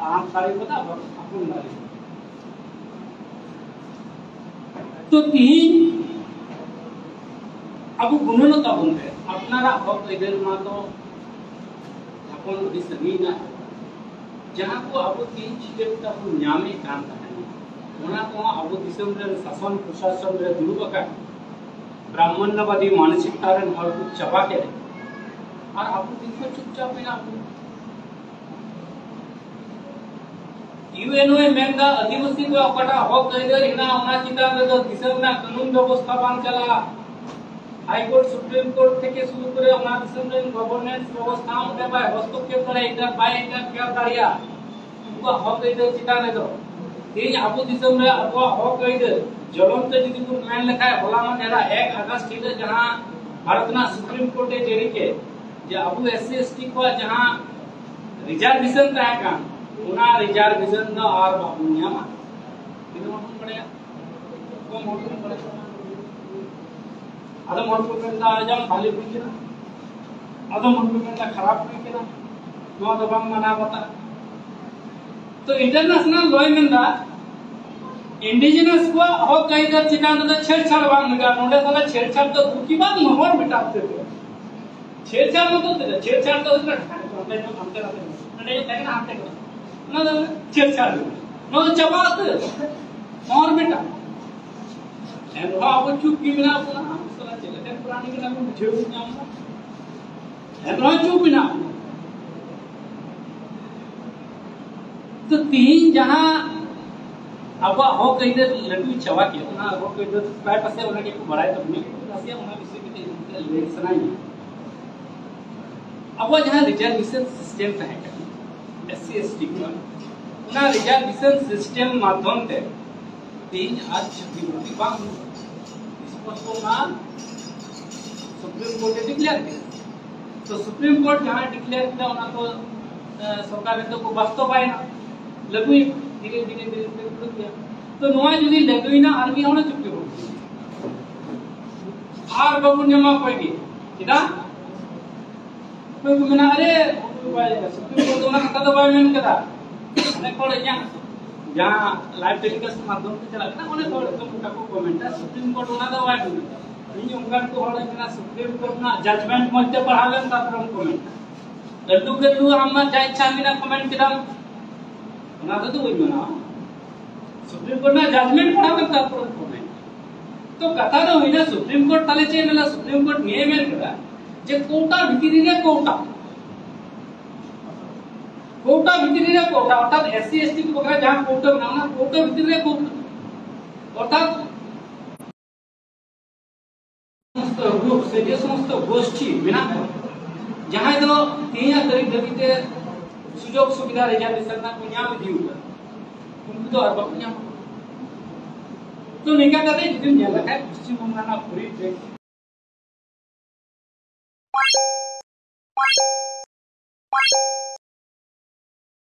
ᱟᱲᱟᱝ ᱫᱟᱲᱮ ᱠᱟᱫᱟ, ᱵᱟᱠᱚ ᱛᱷᱟᱯᱚᱱ ᱫᱟᱲᱮ ᱠᱟᱫᱟ᱾ ᱛᱚ ᱛᱤᱦᱤᱧ ᱟᱵᱚ ᱜᱩᱱᱟᱹᱱᱚᱜ ᱛᱟᱵᱚᱱ ᱯᱮ, ᱟᱯᱱᱟᱨᱟᱜ ᱦᱚᱠ ᱟᱹᱭᱫᱟᱹᱨ ᱢᱟ ᱛᱚ ᱛᱷᱟᱯᱚᱱ ᱟᱹᱰᱤ ᱥᱟᱺᱜᱤᱧ ᱨᱮᱱᱟᱜ ᱠᱟᱛᱷᱟ᱾ ᱡᱟᱦᱟᱸ ᱠᱚ ᱟᱵᱚ ᱛᱤᱦᱤᱧ ᱪᱷᱤᱰᱟᱹ ᱠᱟᱛᱮ ᱵᱚᱱ ᱧᱟᱢᱮᱫ ᱠᱟᱱ ᱛᱟᱦᱮᱸᱱᱟ, ᱚᱱᱟ ᱠᱚᱦᱚᱸ ᱟᱵᱚ ᱫᱤᱥᱚᱢ ᱨᱮᱱ ᱥᱟᱥᱚᱱ ᱯᱨᱚᱥᱟᱥᱚᱱ ᱨᱮ ᱫᱩᱲᱩᱵ ᱟᱠᱟᱱ ᱵᱨᱟᱦᱢᱚᱱᱱᱚᱵᱟᱫᱤ ᱢᱟᱱᱚᱥᱤᱠᱛᱟ ᱨᱮᱱ ᱦᱚᱲ ᱠᱚ ᱪᱟᱵᱟ ᱠᱮᱫ, ᱟᱨ ᱟᱵᱚ ᱫᱤᱱ ᱠᱷᱚᱱ ᱪᱩᱯᱪᱟᱯ ᱢᱮᱱᱟᱜ ᱵᱚᱱᱟ᱾ ᱤᱭᱩᱮᱱᱳ ᱮ ᱢᱮᱱᱫᱟ, ᱟᱹᱫᱤᱵᱟᱹᱥᱤ ᱠᱚᱣᱟᱜ ᱚᱠᱟᱴᱟᱜ ᱦᱚᱠ ᱟᱹᱭᱫᱟᱹᱨ ᱦᱮᱱᱟᱜᱼᱟ, ᱚᱱᱟ ᱪᱮᱛᱟᱱ ᱨᱮᱫᱚ ᱫᱤᱥᱚᱢ ᱨᱮᱱᱟᱜ ᱠᱟᱹᱱᱩᱱ ᱵᱮᱵᱚᱥᱛᱷᱟ ᱵᱟᱝ ᱪᱟᱞᱟᱜᱼᱟ᱾ ᱦᱟᱭ ᱠᱳᱨᱴ, ᱥᱩᱯᱨᱤᱢ ᱠᱳᱨᱴ ᱛᱷᱮᱠᱮ ᱥᱩᱨᱩ ᱠᱚᱨᱮ ᱚᱱᱟ ᱫᱤᱥᱚᱢ ᱨᱮᱱ ᱜᱚᱵᱷᱚᱨᱱᱮᱱᱥ ᱵᱮᱵᱚᱥᱛᱷᱟ ᱚᱸᱰᱮ ᱵᱟᱭ ᱦᱚᱥᱛᱚᱠᱠᱷᱮᱯ ᱫᱟᱲᱮᱭᱟᱜᱼᱟ, ᱵᱟᱭ ᱤᱱᱴᱟᱨᱯᱷᱮᱭᱟᱨ ᱫᱟᱲᱮᱭᱟᱜᱼᱟ᱾ ᱩᱱᱠᱩᱣᱟᱜ ᱦᱚᱠ ᱟᱹᱭᱫᱟᱹᱨ ᱪᱮᱛᱟᱱ ᱨᱮᱫᱚ ᱛᱮᱦᱮᱧ ᱟᱵᱚ ᱫᱤᱥᱚᱢ ᱨᱮ ᱟᱵᱚᱣᱟᱜ ᱦᱚᱠ ᱟᱹᱭᱫᱟᱹᱨ ᱡᱚᱞᱚᱱ ᱛᱮ ᱡᱩᱫᱤ ᱵᱚᱱ ᱢᱮᱱ ᱞᱮᱠᱷᱟᱱ, ᱦᱚᱞᱟ ᱢᱟᱫᱷᱮᱨ ᱮᱠ ᱟᱜᱚᱥᱴ ᱦᱤᱞᱳᱜ ᱡᱟᱦᱟᱸ ᱵᱷᱟᱨᱚᱛ ᱨᱮᱱᱟᱜ ᱥᱩᱯᱨᱤᱢ ᱠᱳᱨᱴ ᱮ ᱡᱟᱹᱨᱤ ᱠᱮᱫ, ᱡᱮ ᱟᱵᱚ ᱮᱥ ᱥᱤ ᱮᱥ ᱴᱤ ᱠᱚᱣᱟᱜ ᱡᱟᱦᱟᱸ ᱨᱤᱡᱟᱨᱵᱷᱮᱥᱚᱱ ᱛᱟᱦᱮᱸ ᱠᱟᱱ, ᱚᱱᱟ ᱨᱤᱡᱟᱨᱵᱷᱮᱥᱚᱱ ᱫᱚ ᱟᱨ ᱵᱟᱵᱚᱱ ᱧᱟᱢᱟ᱾ ᱛᱤᱱᱟᱹᱜ ᱵᱟᱵᱚᱱ ᱵᱟᱲᱟᱭᱟ, ᱠᱚᱢ ᱦᱚᱲ ᱵᱚᱱ ᱵᱟᱲᱟᱭᱟ᱾ ᱟᱫᱚᱢ ᱦᱚᱲ ᱠᱚ ᱢᱮᱱᱫᱟ, "ᱟᱨ ᱡᱟᱝ ᱵᱷᱟᱞᱮ ᱦᱩᱭ ᱠᱟᱱᱟ", ᱟᱫᱚᱢ ᱦᱚᱲ ᱠᱚ ᱢᱮᱱᱫᱟ, "ᱠᱷᱟᱨᱟᱯ ᱦᱩᱭ ᱠᱟᱱᱟ, ᱱᱚᱣᱟ ᱫᱚ ᱵᱟᱝ ᱢᱟᱱᱟᱣ ᱵᱟᱛᱟᱣ᱾" ᱛᱚ ᱤᱱᱴᱟᱨᱱᱮᱥᱱᱟᱞ ᱞᱚᱭ ᱢᱮᱱᱫᱟ, ᱤᱱᱰᱤᱡᱤᱱᱟᱥ ᱠᱚᱣᱟᱜ ᱦᱚᱠ ᱟᱹᱭᱫᱟᱹᱨ ᱪᱮᱛᱟᱱ ᱨᱮᱫᱚ ᱪᱷᱮᱲᱪᱷᱟᱲ ᱵᱟᱝ ᱦᱩᱭᱩᱜᱼᱟ᱾ ᱱᱚᱰᱮ ᱛᱟᱦᱞᱮ ᱪᱷᱮᱲᱪᱷᱟᱲ ᱫᱚ ᱫᱩᱠᱷᱤ ᱵᱟᱝ ᱦᱚᱲ ᱢᱮᱴᱟᱣ ᱩᱛᱟᱹᱨ ᱠᱚᱣᱟ᱾ ᱪᱷᱮᱲᱪᱷᱟᱲ ᱢᱚᱛᱚ ᱪᱮᱫ? ᱪᱷᱮᱲᱪᱷᱟᱲ ᱫᱚ ᱦᱩᱭᱩᱜ ᱠᱟᱱᱟ ᱦᱟᱱᱛᱮ ᱧᱚᱜ, ᱦᱟᱱᱛᱮ ᱱᱟᱛᱮ ᱧᱚᱜ, ᱱᱚᱰᱮ ᱧᱚᱜ ᱛᱟᱦᱮᱸ ᱠᱟᱱᱟ, ᱦᱟᱱᱛᱮ ᱧᱚᱜ᱾ ᱚᱱᱟ ᱫᱚ ᱪᱷᱮᱲᱪᱷᱟᱲ ᱦᱩᱭᱩᱜ ᱠᱟᱱᱟ᱾ ᱱᱚᱣᱟ ᱫᱚ ᱪᱟᱵᱟ ᱩᱛᱟᱹᱨ᱾ ᱦᱚᱲ ᱢᱮᱴᱟᱣ᱾ ᱮᱱᱨᱮᱦᱚᱸ ᱟᱵᱚ ᱪᱩᱯ ᱜᱮ ᱢᱮᱱᱟᱜ ᱵᱚᱱᱟ᱾ ᱟᱵᱚ ᱥᱟᱞᱟᱜ ᱪᱮᱫ ᱞᱮᱠᱟᱱ ᱯᱨᱟᱱᱤ ᱠᱟᱱᱟ ᱵᱚᱱ ᱵᱩᱡᱷᱟᱹᱣ ᱵᱚᱱ ᱧᱟᱢ ᱮᱫᱟ? ᱮᱱ ᱨᱮᱦᱚᱸ ᱪᱩᱯ ᱢᱮᱱᱟᱜ ᱵᱚᱱᱟ᱾ ᱛᱚ ᱛᱤᱦᱤᱧ ᱡᱟᱦᱟᱸ ᱟᱵᱚᱣᱟᱜ ᱦᱚᱠ ᱟᱹᱭᱫᱟᱹᱨ ᱞᱟᱹᱴᱩ ᱪᱟᱵᱟ ᱠᱮᱫ, ᱚᱱᱟ ᱦᱚᱠ ᱟᱹᱭᱫᱟᱹᱨ ᱯᱨᱟᱭ ᱯᱟᱥᱮ ᱚᱱᱟ ᱜᱮᱠᱚ ᱵᱟᱲᱟᱭ ᱛᱟᱵᱚᱱᱟ, ᱱᱟᱥᱮᱭᱟᱜ ᱚᱱᱟ ᱵᱤᱥᱚᱭ ᱠᱟᱛᱮ ᱤᱧ ᱞᱟᱹᱭ ᱥᱟᱱᱟᱧᱟ᱾ ᱟᱵᱚᱣᱟᱜ ᱡᱟᱦᱟᱸ ᱨᱤᱡᱟᱨᱵᱷᱮᱥᱚᱱ ᱥᱤᱥᱴᱮᱢ ᱛᱟᱦᱮᱸ ᱠᱟᱱᱟ, ᱮᱥ ᱥᱤ ᱮᱥ ᱴᱤ ᱠᱚᱣᱟᱜ, ᱚᱱᱟ ᱨᱤᱡᱟᱨᱵᱷᱮᱥᱚᱱ ᱥᱤᱥᱴᱮᱢ ᱢᱟᱫᱽᱫᱷᱚᱢ ᱛᱮ ᱛᱮᱦᱮᱧ ᱟᱨ ᱪᱟᱹᱠᱨᱤ ᱵᱟᱹᱠᱨᱤ ᱵᱟᱝ ᱦᱩᱭᱩᱜᱼᱟ᱾ ᱥᱯᱚᱥᱴᱚ ᱚᱱᱟ ᱥᱩᱯᱨᱤᱢ ᱠᱳᱨᱴ ᱮ ᱰᱤᱠᱞᱮᱭᱟᱨ ᱠᱮᱫᱟ᱾ ᱛᱚ ᱥᱩᱯᱨᱤᱢ ᱠᱳᱨᱴ ᱡᱟᱦᱟᱸᱭ ᱰᱤᱠᱞᱮᱭᱟᱨ ᱠᱮᱫᱟ, ᱚᱱᱟ ᱠᱚ ᱮ, ᱥᱚᱨᱠᱟᱨ ᱱᱤᱛᱚᱜ ᱠᱚ ᱵᱟᱥᱛᱚᱵᱟᱭᱮᱱᱟ, ᱞᱟᱹᱜᱩᱭᱮᱱᱟ, ᱫᱷᱤᱨᱮ ᱫᱷᱤᱨᱮ ᱫᱷᱤᱨᱮ ᱫᱷᱤᱨᱮ ᱠᱚ ᱞᱟᱹᱜᱩᱭᱟ᱾ ᱛᱚ ᱱᱚᱣᱟ ᱡᱩᱫᱤ ᱞᱟᱹᱜᱩᱭᱮᱱᱟ ᱟᱨ ᱢᱤᱫ ᱦᱚᱲ ᱪᱩᱠᱛᱤ ᱵᱚᱱ ᱟᱨ ᱵᱟᱵᱚᱱ ᱧᱟᱢᱟ ᱚᱠᱚᱭ ᱜᱮ᱾ ᱪᱮᱫᱟᱜ? ᱚᱠᱚᱭ ᱠᱚ ᱢᱮᱱᱟ, "ᱟᱨᱮ, ᱥᱩᱯᱨᱤᱢ ᱠᱳᱨᱴ ᱫᱚ ᱚᱱᱟ ᱠᱟᱛᱷᱟ ᱫᱚ ᱵᱟᱭ ᱢᱮᱱ ᱠᱟᱫᱟ᱾" ᱚᱱᱮᱠ ᱦᱚᱲ ᱤᱧᱟᱹᱜ ᱡᱟᱦᱟᱸ ᱞᱟᱭᱤᱵᱷ ᱴᱮᱞᱤᱠᱟᱥᱴ ᱢᱟᱫᱽᱫᱷᱚᱢ ᱛᱮ ᱪᱟᱞᱟᱜ ᱠᱟᱱᱟ, ᱚᱱᱮᱠ ᱦᱚᱲ ᱮᱠᱫᱚᱢ ᱜᱚᱴᱟ ᱠᱚ ᱠᱚᱢᱮᱱᱴᱟ, "ᱥᱩᱯᱨᱤᱢ ᱠᱳᱨᱴ ᱚᱱᱟ ᱫᱚ ᱵᱟᱭ ᱢᱮᱱ ᱠᱟᱫᱟ᱾" ᱤᱧ ᱚᱱᱠᱟᱱ ᱠᱚ ᱦᱚᱲ ᱤᱧ ᱢᱮᱱᱟ, ᱥᱩᱯᱨᱤᱢ ᱠᱳᱨᱴ ᱨᱮᱱᱟᱜ ᱡᱟᱡᱽᱢᱮᱱᱴ ᱢᱚᱡᱽ ᱛᱮ ᱯᱟᱲᱦᱟᱣ ᱞᱮᱢ, ᱛᱟᱨᱯᱚᱨᱮᱢ ᱠᱚᱢᱮᱱᱴᱟ᱾ ᱟᱹᱰᱩ ᱜᱟᱹᱰᱩ ᱟᱢ ᱢᱟ ᱡᱟ ᱤᱪᱪᱷᱟ ᱢᱮᱱᱟᱜ ᱠᱚᱢᱮᱱᱴ ᱠᱮᱫᱟᱢ, ᱚᱱᱟ ᱫᱚ ᱵᱟᱹᱧ ᱢᱟᱱᱟᱣᱟ᱾ ᱥᱩᱯᱨᱤᱢ ᱠᱳᱨᱴ ᱨᱮᱱᱟᱜ ᱡᱟᱡᱽᱢᱮᱱᱴ ᱯᱟᱲᱦᱟᱣ ᱠᱟᱛᱮ ᱛᱟᱨᱯᱚᱨᱮ ᱠᱚᱢᱮᱱᱴ᱾ ᱛᱚ ᱠᱟᱛᱷᱟ ᱫᱚ ᱦᱩᱭᱱᱟ, ᱥᱩᱯᱨᱤᱢ ᱠᱳᱨᱴ ᱛᱟᱦᱞᱮ ᱪᱮᱫ ᱮ ᱢᱮᱱᱟ? ᱥᱩᱯᱨᱤᱢ ᱠᱳᱨᱴ ᱱᱤᱭᱟᱹ ᱢᱮᱱ ᱠᱮᱫᱟ ᱡᱮ ᱠᱳᱴᱟ ᱵᱷᱤᱛᱤᱨ ᱨᱮ ᱠᱳᱴᱟ, ᱠᱳᱴᱟ ᱵᱷᱤᱛᱤᱨ ᱨᱮ ᱠᱳᱴᱟ, ᱚᱨᱛᱷᱟᱛ ᱮᱥ ᱥᱤ ᱮᱥ ᱴᱤ ᱠᱚ ᱵᱟᱠᱷᱨᱟ ᱡᱟᱦᱟᱸ ᱠᱳᱴᱟ ᱢᱮᱱᱟᱜᱼᱟ, ᱚᱱᱟ ᱠᱳᱴᱟ ᱵᱷᱤᱛᱤᱨ ᱨᱮ ᱠᱳᱴᱟ, ᱚᱨᱛᱷᱟᱛ ᱥᱚᱢᱚᱥᱛᱚ ᱜᱨᱩᱯ ᱥᱮ ᱡᱮ ᱥᱚᱢᱚᱥᱛᱚ ᱜᱳᱥᱴᱷᱤ ᱢᱮᱱᱟᱜ ᱠᱚᱣᱟ, ᱡᱟᱦᱟᱸᱭ ᱫᱚ ᱛᱮᱦᱮᱧᱟᱜ ᱛᱟᱹᱨᱤᱠᱷ ᱫᱷᱟᱹᱵᱤᱡ ᱛᱮ ᱥᱩᱡᱳᱜᱽ ᱥᱩᱵᱤᱫᱷᱟ ᱨᱮᱡᱟᱨᱵᱷᱮᱥᱚᱱ ᱨᱮᱱᱟᱜ ᱠᱚ ᱧᱟᱢ ᱤᱫᱤ ᱠᱟᱫᱟ, ᱩᱱᱠᱩ ᱫᱚ ᱟᱨ ᱵᱟᱠᱚ ᱧᱟᱢ ᱠᱚᱣᱟ᱾ ᱛᱚ ᱱᱤᱝᱠᱟ ᱠᱟᱛᱮ ᱡᱩᱫᱤᱢ ᱧᱮᱞ ᱞᱮᱠᱷᱟᱱ ᱯᱚᱥᱪᱤᱢ ᱵᱚᱝᱜᱚ ᱨᱮᱱᱟᱜ ᱯᱩᱨᱤ ᱯᱨᱮᱠ